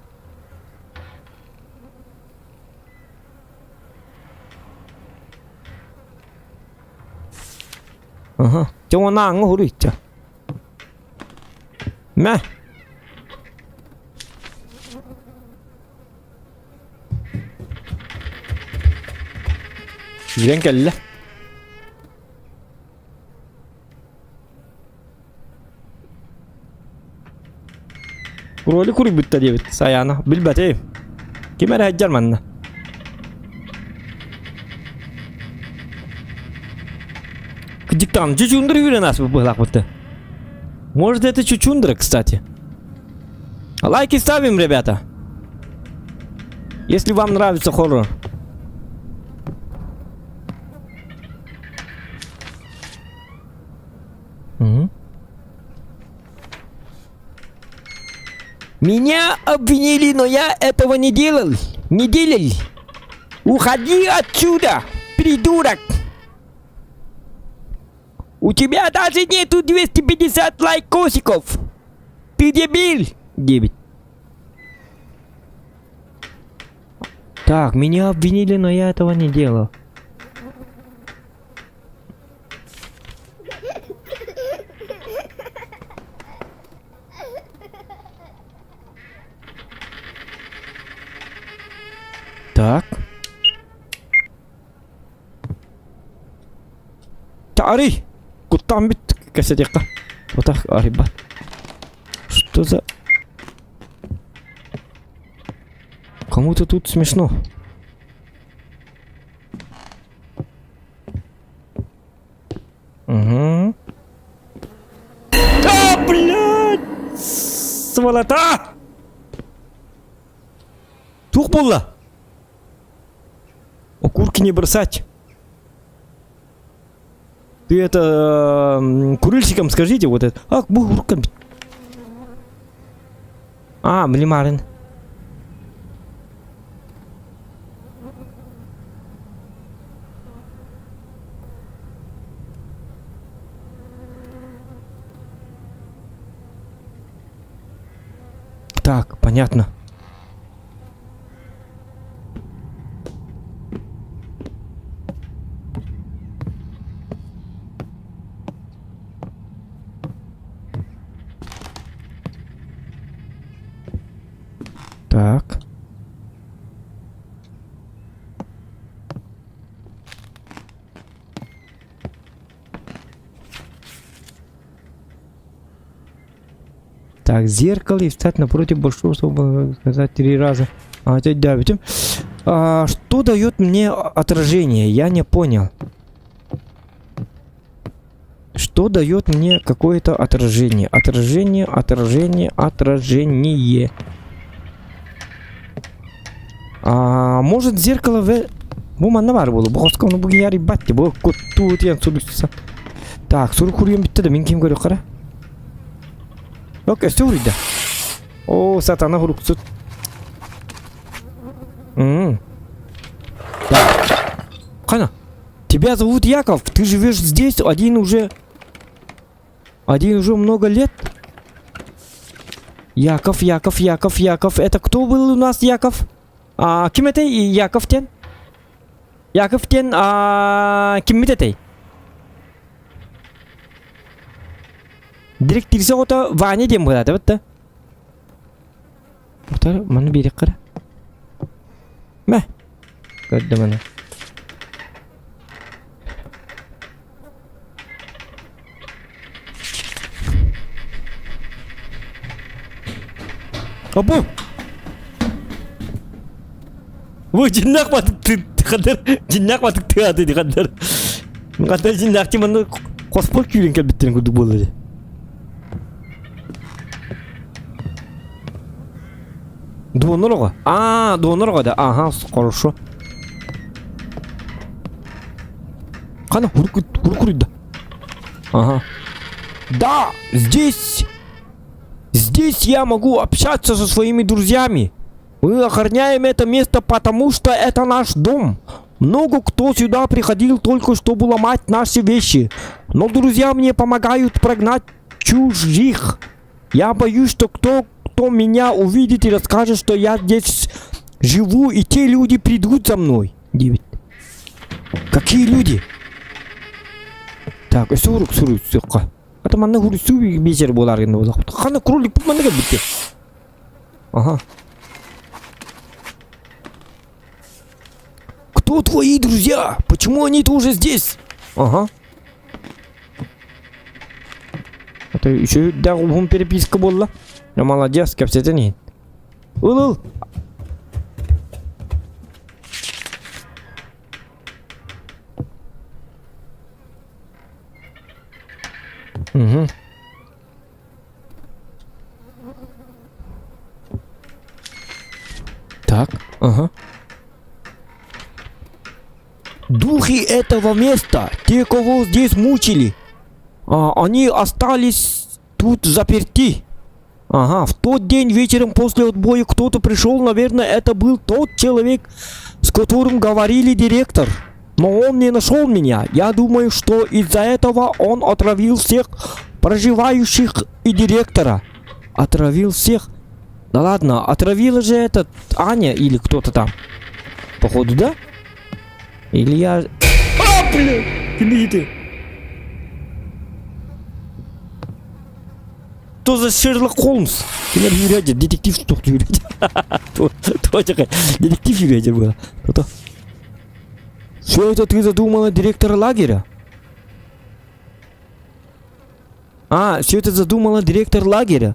[SPEAKER 1] Аха. Дьэ уонна ааҥҥа уһуруйча. Мэ. Киирэн кэллэ. Ролик уруйбутта диэбит Саяна. Билбэтим. Ким эрэ сылдьар манна. Кырдьык даҕаны чучундра үүрэн ааспыт быһыылаахпыт. Может это чучундра, кстати. Лайки ставим, ребята. Если вам нравится хоррор. Угу. Меня обвинили, но я этого не делал. Не делал. Уходи отсюда, придурок. У тебя даже нету 250 лайкосиков. Ты дебил. 9. Так, меня обвинили, но я этого не делал. Так. Арый! Куттаан бит кэсэтиэххэ. Отах арыйбат. Что за... Кому-то тут смешно. Угу. А, блядь! Сволота! Туох буолла? Окурки не бросать. Ты это курильщикам скажите вот это. А, бурка. А, блин, Так, понятно. Так. Так, зеркало и встать напротив большого, чтобы сказать три раза. А, да, ведь, а, что дает мне отражение? Я не понял. Что дает мне какое-то отражение? Отражение, отражение, отражение. А, может зеркало в... Бу манна баар буолуо. Бу хоско бу яри батти. Бу куттуу диэн суруйса. Так, сурук хуруйан бүтте да мин ким көрүөх хара. Ок, өссө уруйда. О, сатана хуруксут. М. Так. Хана, тебя зовут Яков, ты живешь здесь один уже... Один уже много лет? Яков, Яков, Яков, Яков. Это кто был у нас Яков? А, ким этэй Яков диэн? Яков диэн а, киммит этэй? Директриса оҕото Ваня диэн быһаата да? Утар, маны биэриэххэ Мэ. Көрдүм аны. Апу! Бу дьиннээх батык хандар дьиннээх батык тыааты ди хандар. Хандар дьиннээх манна хоспор күүрэн кэлбиттэрин курдук буолла ди. Донор оҕо. Аа, донор оҕо да. Ага, хорошо. Хана, хуркуруйда. Ага. Да, здесь... Здесь я могу общаться со своими друзьями. Мы охраняем это место, потому что это наш дом. Много кто сюда приходил только чтобы ломать наши вещи. Но друзья мне помогают прогнать чужих. Я боюсь, что кто, кто меня увидит и расскажет, что я здесь живу, и те люди придут за мной. 9. Какие люди? Так, сурук сурук А манна хурсу бесер болар енді болақ. Қана кролик бұл манна бітті. Ага. Кто твои друзья? Почему они тоже здесь? Ага. Это еще да уһун переписка буолла. Я молодец, кэпсэтэн иһин. Ыл ыл. Угу. Так, ага. Духи этого места, те, кого здесь мучили, а, они остались тут заперти. Ага, в тот день вечером после отбоя кто-то пришел, наверное, это был тот человек, с которым говорили директор. Но он не нашел меня. Я думаю, что из-за этого он отравил всех проживающих и директора. Отравил всех? Да ладно, отравила же этот Аня или кто-то там. Походу, да? Или я... А, блин! Кимигити? Что за Шерлок Холмс? Кимер юрядер, детектив тух юрядер. Детектив юрядер было. Все это ты задумала директора лагеря? А, все это задумала директор лагеря.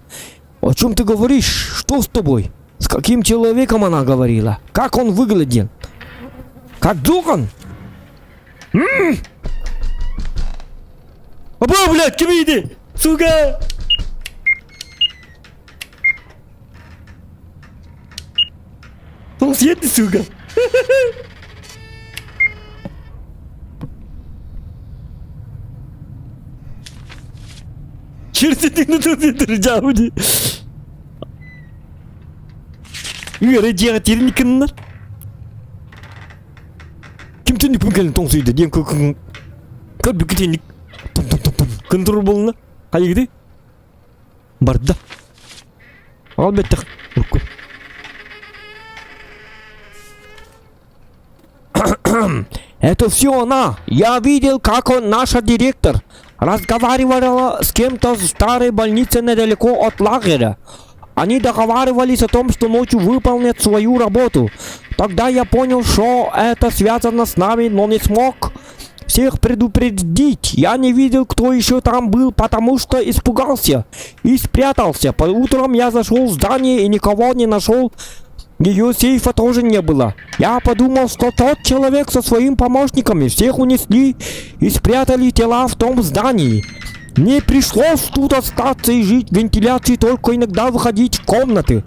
[SPEAKER 1] О чем ты говоришь? Что с тобой? С каким человеком она говорила? Как он выглядел? Как Дуган? М-м! Аба, блядь, кимиди? Сука! Тоҕус сука! Черти Үөрэ дьиэҕэ тиэрин гыннар. Ким түннүкпүн кэлин тоҥсуйда диэн көрбүккүт инник контроль буолна хайыгыды барда ал бэттэх урукку Это все она. Я видел, как он, наша директор, разговаривала с кем-то в старой больнице недалеко от лагеря. Они договаривались о том, что ночью выполнят свою работу. Тогда я понял, что это связано с нами, но не смог всех предупредить. Я не видел, кто еще там был, потому что испугался и спрятался. По утром я зашел в здание и никого не нашел. Ее сейфа тоже не было. Я подумал, что тот человек со своими помощниками всех унесли и спрятали тела в том здании. Мне пришлось тут остаться и жить в вентиляции, только иногда выходить в комнаты.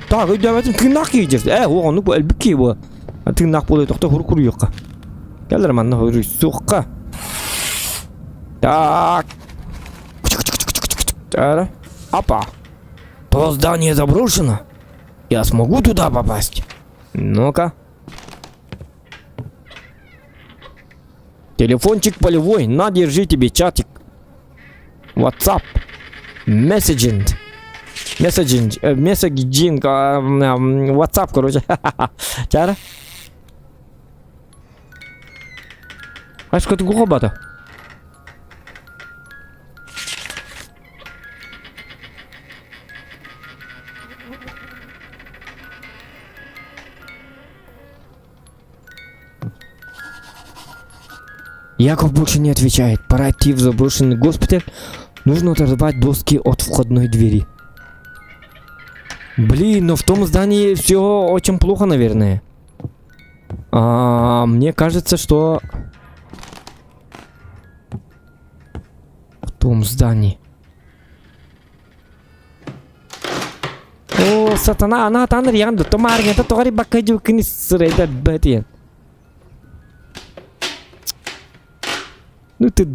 [SPEAKER 1] Так, давайте тыыннаах киһи Э, ону бу элбик киһи бу. Тыыннаах буолуо тохто хур куруйуохха. Кэлэр манна суохха. Так. Опа. То здание заброшено. Я смогу туда попасть? Ну-ка. Телефончик полевой. На, держи тебе чатик. WhatsApp. Messaging. Messaging. Messaging. WhatsApp, короче. Чара. Ашка бата. Яков больше не отвечает. Пора идти в заброшенный госпиталь. Нужно оторвать доски от входной двери. Блин, но в том здании все очень плохо, наверное. А, мне кажется, что... В том здании. О, сатана, ана таныр янды. Томаргента тоғари баккажы кини сырайда бәтен. Ну ты...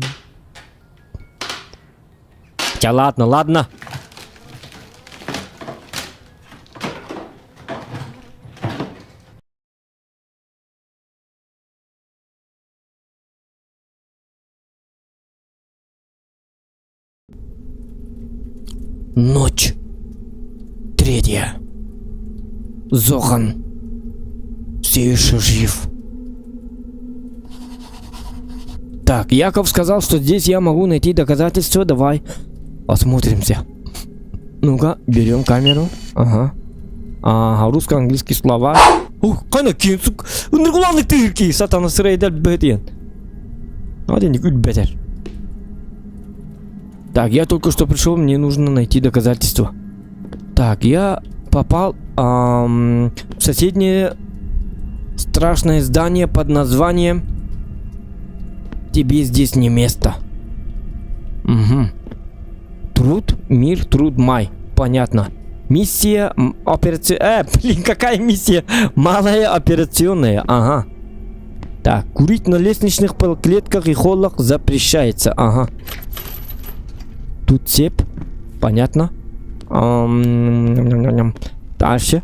[SPEAKER 1] Хотя ладно, ладно. Ночь. Третья. Зохан все еще жив. Так, Яков сказал, что здесь я могу найти доказательства. Давай осмотримся. Ну-ка, берем камеру. Ага. Ага, русско-английские слова. Ух, қана киин сук. Ындыргуланнык тыыр ки сатана сырайдар бөтен. Один бетер. Так, я только что пришел, мне нужно найти доказательства. Так, я попал эм, в соседнее страшное здание под названием «Тебе здесь не место». Угу. Труд, мир, труд, май. Понятно. Миссия операция... Э, блин, какая миссия? Малая операционная. Ага. Так, курить на лестничных клетках и холлах запрещается. Ага. Тут цепь. Понятно. Дальше.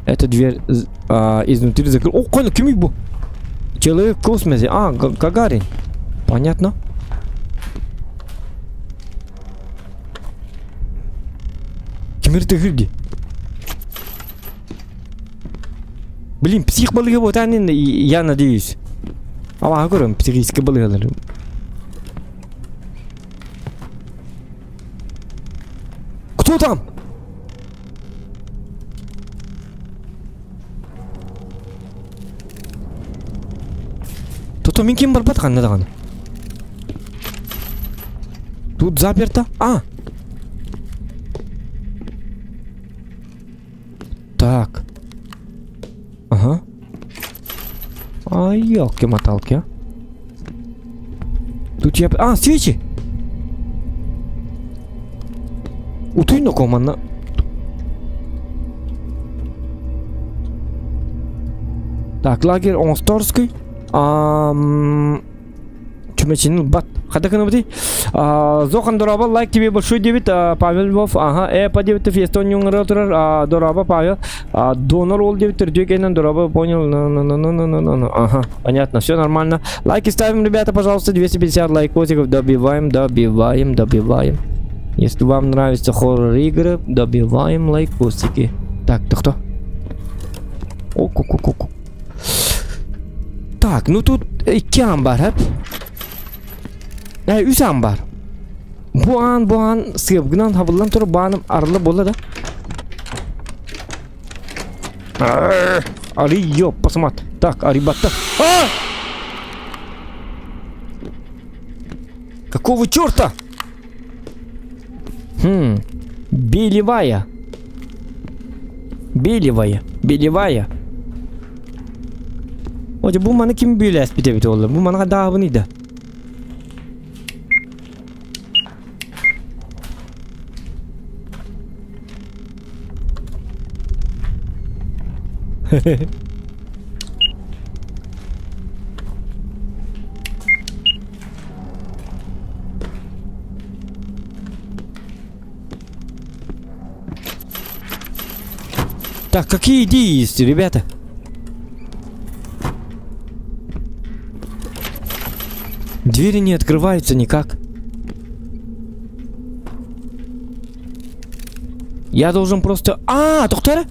[SPEAKER 1] Эта дверь а, изнутри закрыта. О, қойны кім бұл? Человек в космосе. А, Гагарин. Понятно. Кимир тыгырди. Блин, псих балыгы ботанин, я надеюсь. Ама көрөм, психический балыгалар. Кто там? Тото мин ким барбат ханна даҕаны. Тут заперто. А! Так. Ага. А, елки-моталки, а. Тут я... А, свечи! Утуйна команна. Так, лагерь Оңосторский. Чүмэчини ылбат. Хата гынабытый. Зохан Дороба, лайк тебе большой дебит. Павел Львов, ага, э, по дебит Фестон юңыры турар. Дороба, Павел. Донор ол дебит түрдү Дороба, понял. Ну, ну, ну, ну, ну, ну, ну. Ага, понятно, все нормально. Лайки ставим, ребята, пожалуйста, 250 лайкосиков. Добиваем, добиваем, добиваем. Если вам нравятся хоррор-игры, добиваем лайкосики. Так, ты кто? О, ку ку ку ку Так, ну тут икки аан бар, хэп. Э, үс аан бар. Бу аан, бу аан сыабгынан хабыллан турар бу ааным арылы буолла да. Ари ёппасымат. Так, арибатта. А! Какого черта? Хм. Белевая. Белевая. Белевая. Отя бу маны ким бүлээспит эбит буолла? Бу маныга даабын да. Так, какие идеи есть, ребята? Двери не открываются никак. Я должен просто... А, доктор?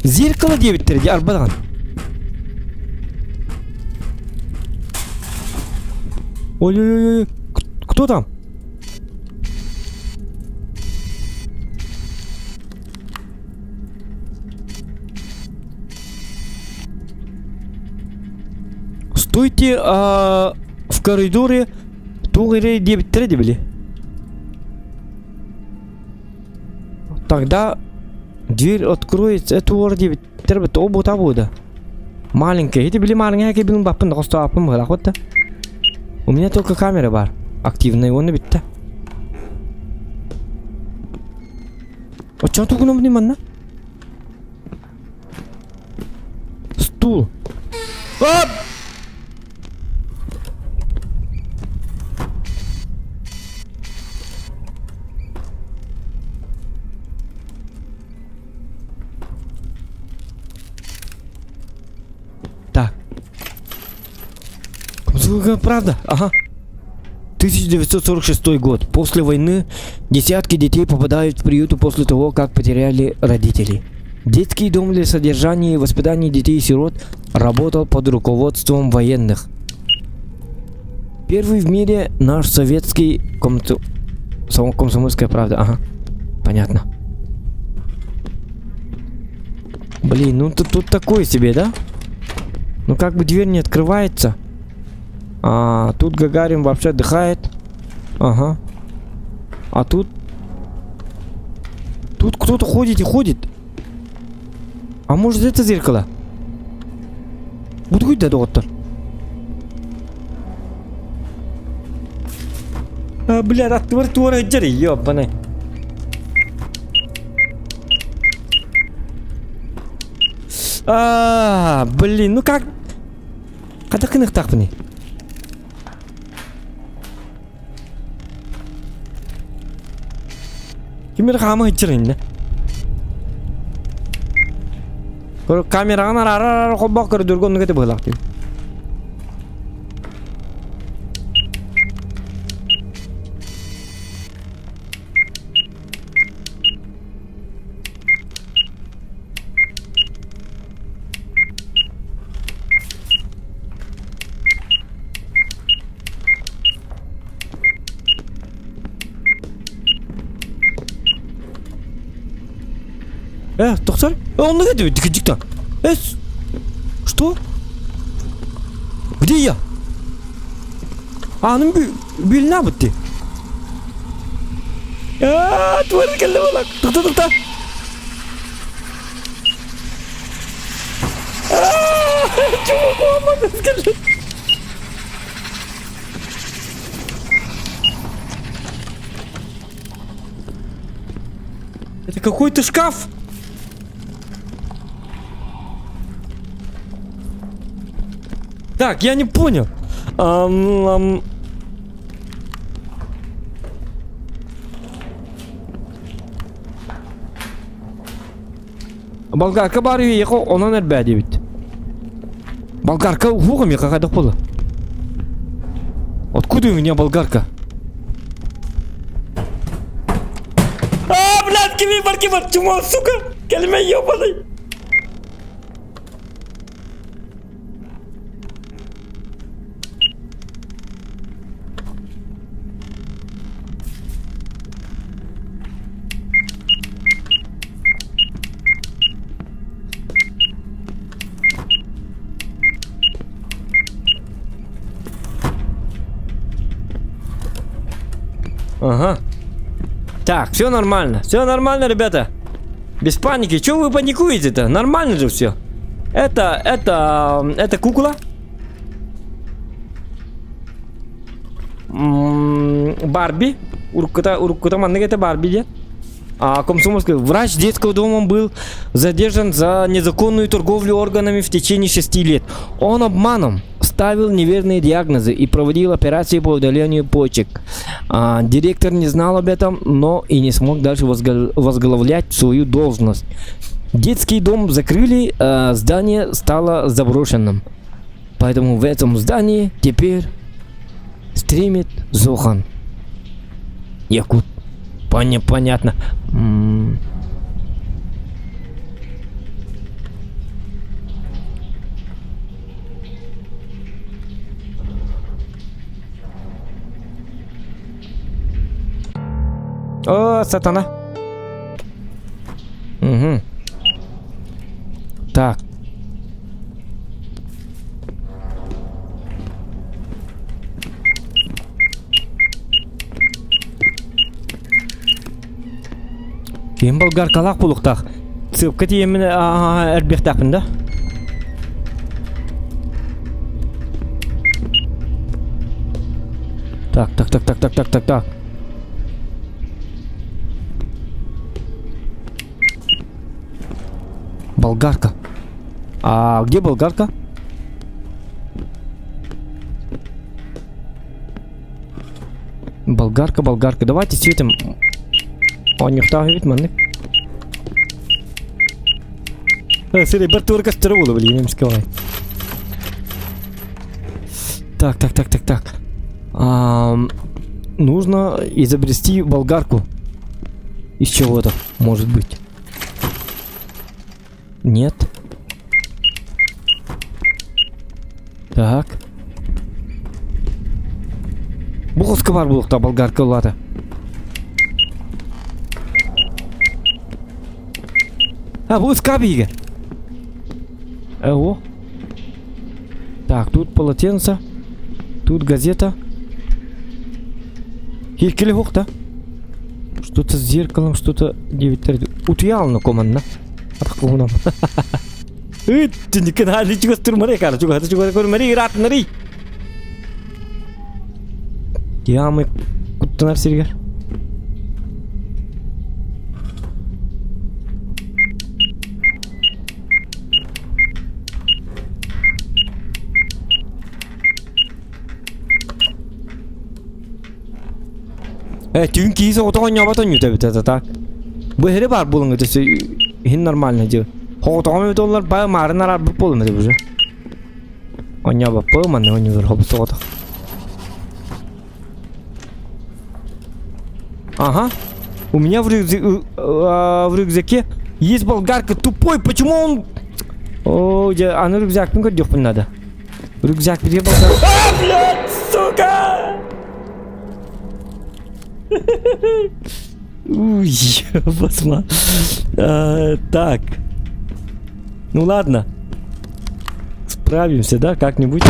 [SPEAKER 1] Зеркало диэбиттэр арбадаҕын. Ой-ой-ой, кто там? Стойте а, в коридоре туох эрэ диэбиттэрэ дии били. Тогда дверь откроется, это уор диэбиттэр бит ол бута бууда. Маленькая, ити били маленькая кебин баппын хостоаппын быһылаах да. У меня только камера бар. Активная, оны битте. Оччоҕо тугунан манна? Стул. А! Так. Правда? Ага. 1946 год. После войны десятки детей попадают в приюты после того, как потеряли родителей. Детский дом для содержания и воспитания детей-сирот работал под руководством военных. Первый в мире наш советский комсо... Комсомольская правда. Ага, понятно. Блин, ну тут, тут такое себе, да? Ну как бы дверь не открывается. А, тут Гагарин вообще отдыхает. Ага. А тут... Тут кто-то ходит и ходит. А может это зеркало? Буду да доктор. А, бля, аттыбар туора сылдьар, ёбаный. А, блин, ну как? Хайдах гыныахтаахпыный? Ким эрэ хаама сылдьар иннэ. Камераҕын араара холбоох көрдөргө оннук этэ быһыылаах дии. Э, тохсор? Э, оннук этэ дикдикта. Э, что? Где я? Аным бүлнә битти. А, тварь кэллэ буолак. Тохто, тохто. Чувак, скажи. Это какой-то шкаф. Так, я не понял. Ам, ам... Болгарка бар үйеқо онан эрбээ диэбит. Болгарка уһуох эмиэ хайдах буолла? Откуда у меня болгарка? А, блядь, кими бар, кими чума, сука! Кэлимэ ёбаный! Ага. Так, все нормально. Все нормально, ребята. Без паники. Чего вы паникуете-то? Нормально же все. Это, это, это кукла. Барби. Уруккута, уруккута маннык это Барби диэн. А комсомольский врач детского дома был задержан за незаконную торговлю органами в течение шести лет. Он обманом ставил неверные диагнозы и проводил операции по удалению почек. А, директор не знал об этом, но и не смог дальше возглавлять свою должность. Детский дом закрыли, а здание стало заброшенным. Поэтому в этом здании теперь стримит Зохан. Якут. Поня понятно. М О, сатана. Угу. Так. Ким болгаркалаах булуктаах. Сыпка тиэмин эрбиэхтээхпин да? Так, так, так, так, так, так, так, так. Болгарка. А где болгарка? Болгарка, болгарка. Давайте светим. Оонньуохтаах эбит маннык. Сири, бір тур көстөрө буолу блин, эмискэ Так, так, так, так, так. А, нужно изобрести болгарку. Из чего-то, может быть. Нет. Так. Бу хоско баар буолуохтаах болгарка улаата. А, бу ыскаап иһигэ. О. Так, тут полотенце, тут газета. Киркили да? Что-то с зеркалом, что-то 9 Утуялны команна. Атах Ыт, түнүккэн хаали чугас турмары кара чугас чугас көрмөри ыраатынары. Ямы куттанар сиригэр. Э, түүн киһи соҕотох оонньообот оонньуута эбит это так. Бу эһири баар буолуҥ это иһин нормально дьэ. Соҕотоҕум эбит оллар баа маарын араарбыт буолуҥ это уже. Оонньообоппун манна оонньуулар хобус соҕотох. Ага. У меня в, рюкза... в рюкзаке есть болгарка. Тупой, почему он... О, дьэ, аны рюкзакпын көрдүөхпүн надо. Рюкзак где болгарка? А, блядь, сука! Уй, басма. А, так. Ну ладно. Справимся, да, как-нибудь.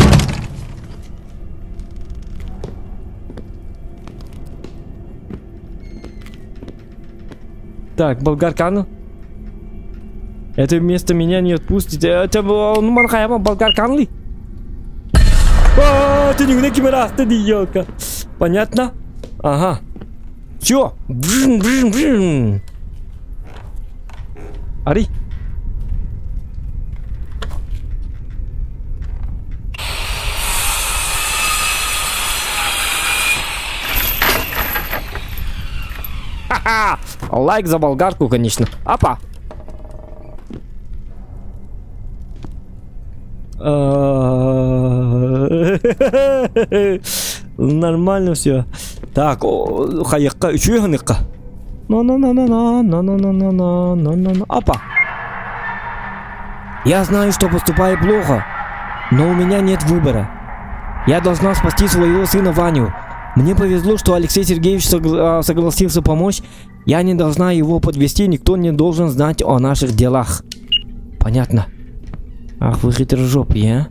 [SPEAKER 1] Так, болгаркану. Это место меня не отпустит. Это ну манхаяма болгарканли. А, ты не кимера, ты елка. Понятно? Ага. Все. Бжин, бжин, бжин. Ари. Ха-ха! Лайк за болгарку, конечно. Апа! Нормально все. Так, хайыкка, үчүгэй ханыкка. На на на на на на на на на на на на на Апа! Я знаю, что поступаю плохо, но у меня нет выбора. Я должна спасти своего сына Ваню. Мне повезло, что Алексей Сергеевич согласился помочь. Я не должна его подвести, никто не должен знать о наших делах. Понятно. Ах, вы хитрожопые, а?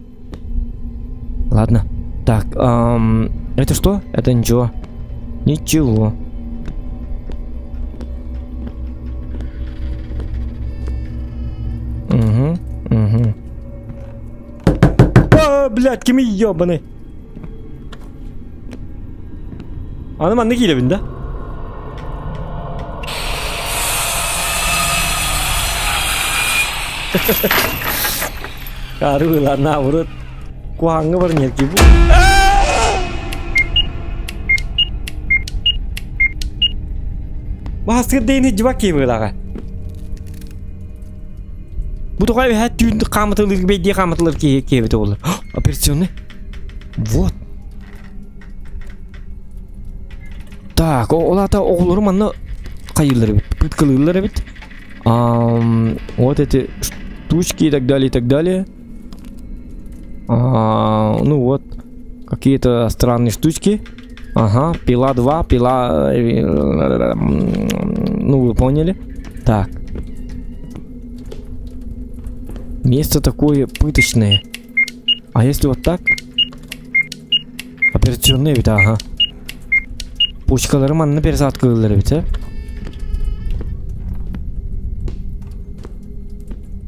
[SPEAKER 1] Ладно. Так, это что? Это ничего. Ничего. Угу, угу. А, блядь, кими ебаный. Аны манна киирэбин да? Арыылар наоборот куһаҥҥа баран кии бу. Баһастыгыр дэйини дьыбак кии быылаҕа. Бу тоҕо эбэһэ түүн хаамытылыр бэйдиэ хаамытылыр киһи киэбитэ буолар. Операционный. Вот. Так, ол аата оҕолору манна хайыыллар эбит, пыткалыыллар эбит. Вот эти штучки и так далее, и так далее. А, ну вот, какие-то странные штучки. Ага, пила 2, пила... Ну, вы поняли. Так. Место такое пыточное. А если вот так? Операционный эбит, ага. Почкалары манна пересадкалыылар эбит, э?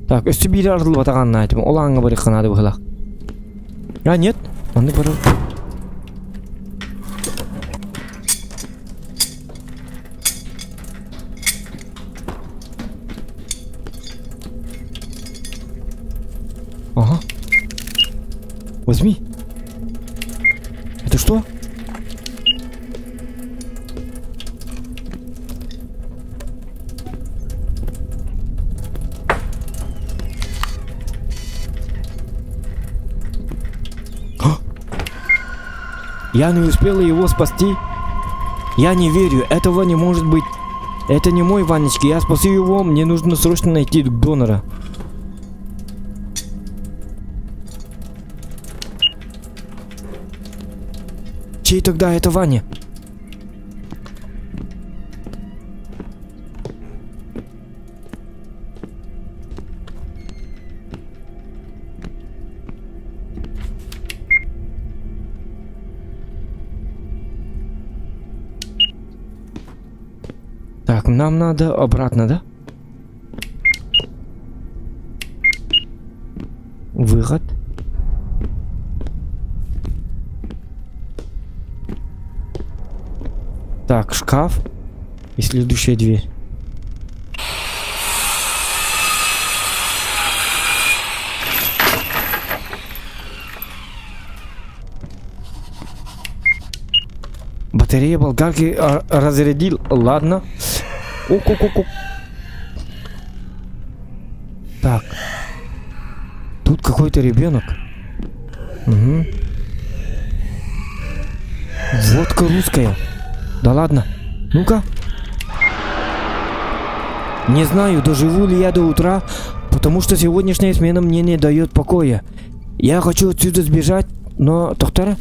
[SPEAKER 1] Так, өссө биир арыллыбатаҕын айтым. Ол ааҥҥа барыахха наада быһыылаах. А, нет, маннык барар. Ага. Возьми. Это что? Я не успела его спасти. Я не верю, этого не может быть. Это не мой Ванечка, я спасу его, мне нужно срочно найти донора. Чей тогда это Ваня? Нам надо обратно, да? Выход. Так, шкаф. И следующая дверь. Батарея болгарки а, разрядил. Ладно. Ок-ок-ок. Так. Тут какой-то ребенок. Угу. Водка русская. Да ладно. Ну-ка. Не знаю, доживу ли я до утра, потому что сегодняшняя смена мне не дает покоя. Я хочу отсюда сбежать, но, доктор,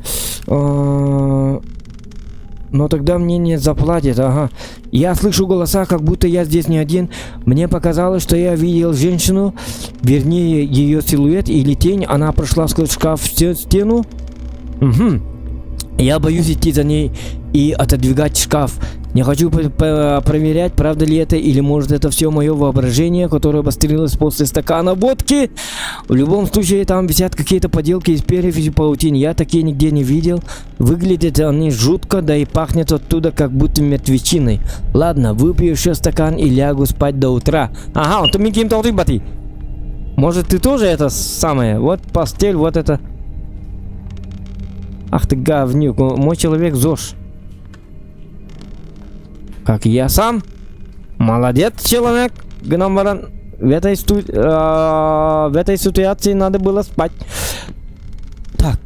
[SPEAKER 1] э, но тогда мне не заплатят, ага. Я слышу голоса, как будто я здесь не один. Мне показалось, что я видел женщину, вернее, ее силуэт или тень. Она прошла сквозь шкаф в стену. Угу. Я боюсь идти за ней и отодвигать шкаф. Не хочу проверять, правда ли это, или может это все мое воображение, которое обострилось после стакана водки. В любом случае, там висят какие-то поделки из перьев и паутин. Я такие нигде не видел. Выглядят они жутко, да и пахнет оттуда как будто мертвечиной. Ладно, выпью еще стакан и лягу спать до утра. Ага, он там ким бати. Может, ты тоже это самое? Вот постель, вот это. Ах ты говнюк, мой человек ЗОЖ. Как я сам. Молодец, человек. Гынан баран. В этой, сту... э, в этой ситуации надо было спать. Так.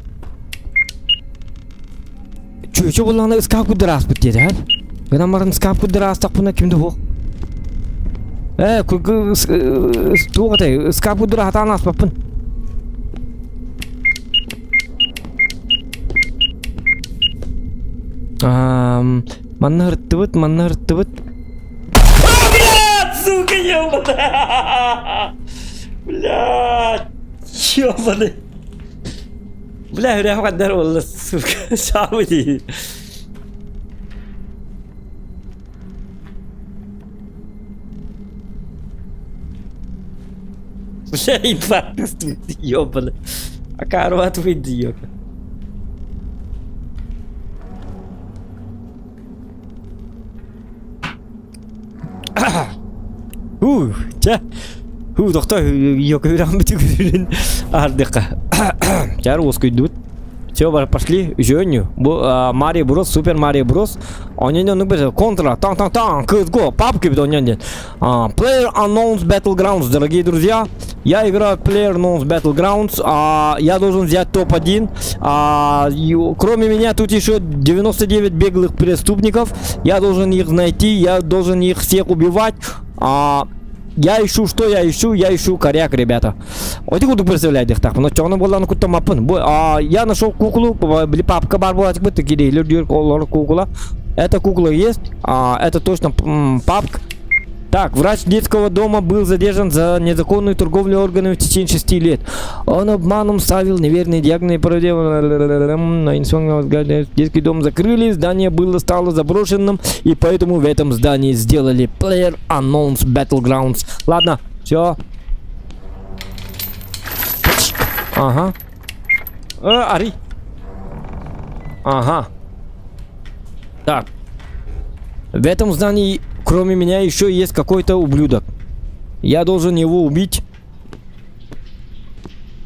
[SPEAKER 1] Чүөчэ буоллаҕына ыскаап курдары ааспыт диэтэ һэ? Гынан баран ыскаап курдары аастахпына ким да суох. Ээ, туох этэй, ыскаап курдары хатаан ааспаппын. Манна ырыттыбыт, манна ырыттыбыт. Блядь, сука, ебаная! Блядь, ебаный. Бля, үрэх хаддар буолла, сука, саабы дии. Бля, инфаркт, ебаный. Акарват выйди, ёка. Ух, чэ. Хуу, тохто, ёкырам бүтүгүрүн ардыка. Чар уоскуйдут. Все, пошли, жөню. Бу Марио Брос, Супер Марио Брос. Онен онук бир Контра, таң таң таң, CSGO, папки бит онен ден. Player Unknown's Battlegrounds, дорогие друзья. Я играю в Player Unknown's Battlegrounds. Я должен взять топ-1. Кроме меня тут еще 99 беглых преступников. Я должен их найти, я должен их всех убивать. Я ищу, что я ищу? Я ищу коряк, ребята. Ити курдук представляете так. Но чоҕуна буоллаҕына куттаммаппын. Бу я нашел куклу, били папка баар буолаачыкпыт, кириилер диир олор кукла. Это кукла есть, это точно папка. Так, врач детского дома был задержан за незаконную торговлю органами в течение 6 лет. Он обманом ставил неверные диагнозы и проводил на детский дом закрыли, здание было стало заброшенным, и поэтому в этом здании сделали Player Unknown's Battlegrounds. Ладно, все. Ага. Ари. Ага. Так. В этом здании, кроме меня, еще есть какой-то ублюдок. Я должен его убить.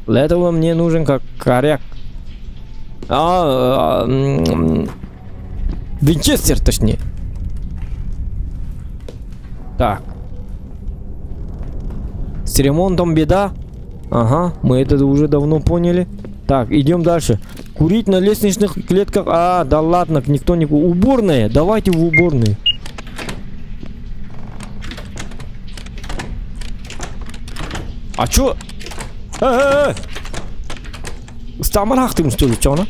[SPEAKER 1] Для этого мне нужен как коряк. Винчестер, точнее. Так. С ремонтом беда. Ага, мы это уже давно поняли. Так, идем дальше. Курить на лестничных клетках. А, да ладно, никто не... Уборная. Давайте в уборную. А чё? Э-э-э! Стамарахтым, что ли, чё она?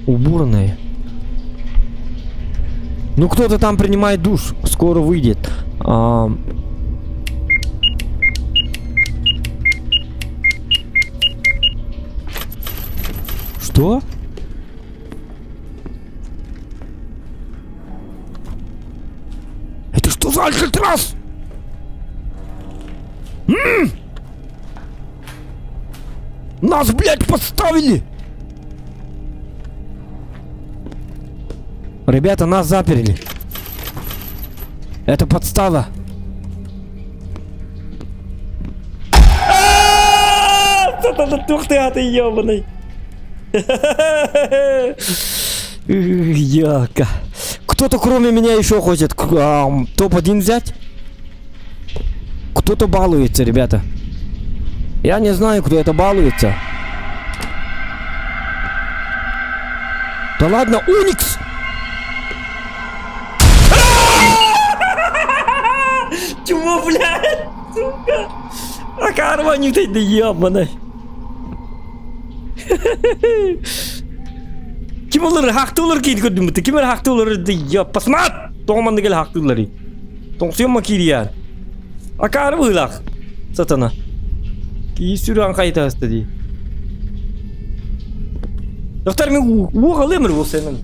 [SPEAKER 1] Уборная. Ну, кто-то там принимает душ. Скоро выйдет. Что? Алькатрас! М! Нас, блядь, подставили! Ребята, нас заперли. Это подстава. Тух ты, а ты ебаный. Яка. Кто-то кроме меня еще хочет топ-1 взять? Кто-то балуется, ребята. Я не знаю, кто это балуется. Да ладно, Уникс! Чего, блядь, сука? А карма не ты, да ебаный. Ким олар хактылар кейт көрдүм бит. Ким хактылар я посмат. Тоңманды кел хактылар. Тоңсуйма кирия. Акары быылах. Сатана. Кии сүрэн хайта дии. Доктор мен уоҕалыамыр бу сенен.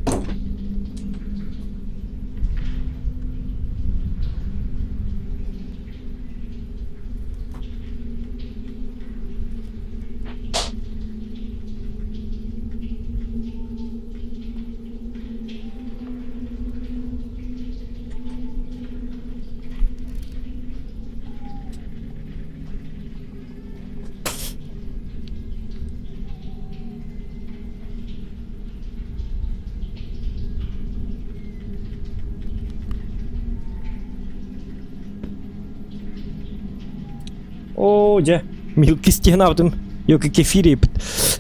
[SPEAKER 1] Оо, дьэ, милки стенаабытым, ёки кефир епит.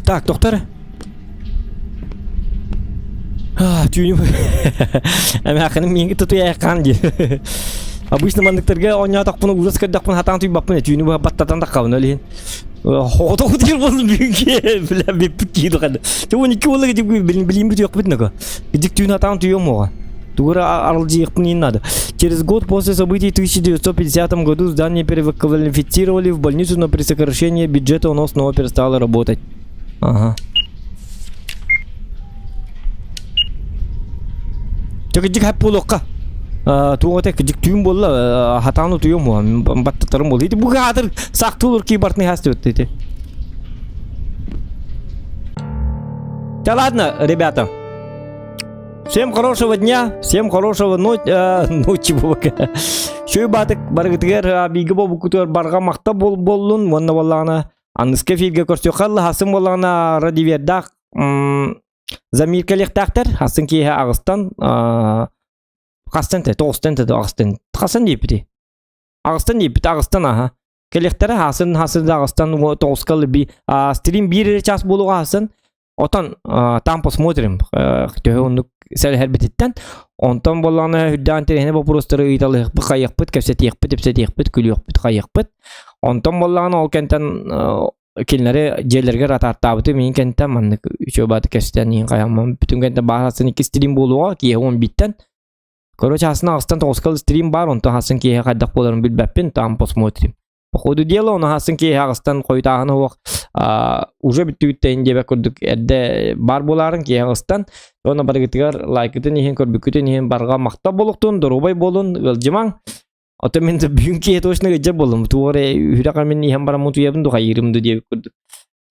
[SPEAKER 1] Так, доктор. А, түүнү эмээхиним миигин тутуйаайаххаан дии. Обычно манныктарга оонньоотохпуна ужас көрдөхпүнэ хатаан түйбаппын түүнү быһа баттатан таххабын ол иһин. Хоҕотоҕу диир буоллум бүгүнки бля бүппүт киһи духады. Чэ 12 буолла дик билин бүтүөхпүт нако. Дик түүн хатаан түйүөм уоҕа. Тугура аралдьыйыахпын иһин надо. Через год после событий 1950 году здание переквалифицировали в больницу, но при сокращении бюджета оно снова перестало работать. Ага. Кыдьык хап буолуохха. Туох этэ кыдьык түүн буолла хатаан утуйуом баттатарым буолла. Ити бу хаатыр саахтуулур кии бартны хастыбыт ити. Да ладно, ребята. Всем хорошего дня, всем хорошего ночи, ночи бука. Шөй батык баргытыгар биги бобукутугар барга махта бол боллун, уонна боллаҕына аныска эфиргэ көрсүөххэ аллаһасын буоллаҕына радивердаах Замир кэлиэхтээхтэр атын киэһэ аҕыстан хастан тэ тоҕустан тэ аҕыстан хасан диэппитий аҕыстан диэппит аҕыстан аһа кэлиэхтэрэ хасын хасын да аҕыстан тоҕуска би стрим биир эрэ час буолуоҕа хасын отон там посмотрим төһө оннук сэлэһэрбититтэн онтон буоллаҕына үрдээн интэриэһинэй боппуруостары ыйыталыахпыт хайыахпыт кэпсэтиэхпит ипсэтиэхпит күлүөхпүт хайыахпыт онтон буоллаҕына ол кэнтэн кинилэри дьиэлэригэр атаартаабытым иһин кэнтэн маннык үчүгэй бааты кэстэн иһин хайаммын бүтүн кэнтэн баар астан икки стрим буолуоҕа киэһэ уон бииртэн короче астан аҕыстан тоҕуска стрим баар онтон астан киэһэ хайдах буоларын билбэппин там посмотрим по ходу дела ону астан киэһэ аҕыстан хойутааһын уох уже бүттүгүттэн диэбэт курдук эрдэ баар буолаарын киэһэ аҕыстан уонна барыгытыгар лайкытын иһин көрбүккүтүн иһин барҕа махтал буолуохтун доруобай буолун ыалдьымаҥ Ото мин бүгүн киһи точно ыдьа буоллум. Туох эрэ үһүрэҕэ мин иһэн бараммын утуйабын ду хайыырым ду диэбит курдук.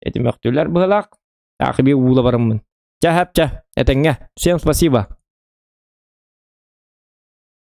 [SPEAKER 1] Этим мөхтүлэр быһылаах. Аахы би уула бараммын. Чэ, хэп чэ, этэҥҥэ. Всем спасибо.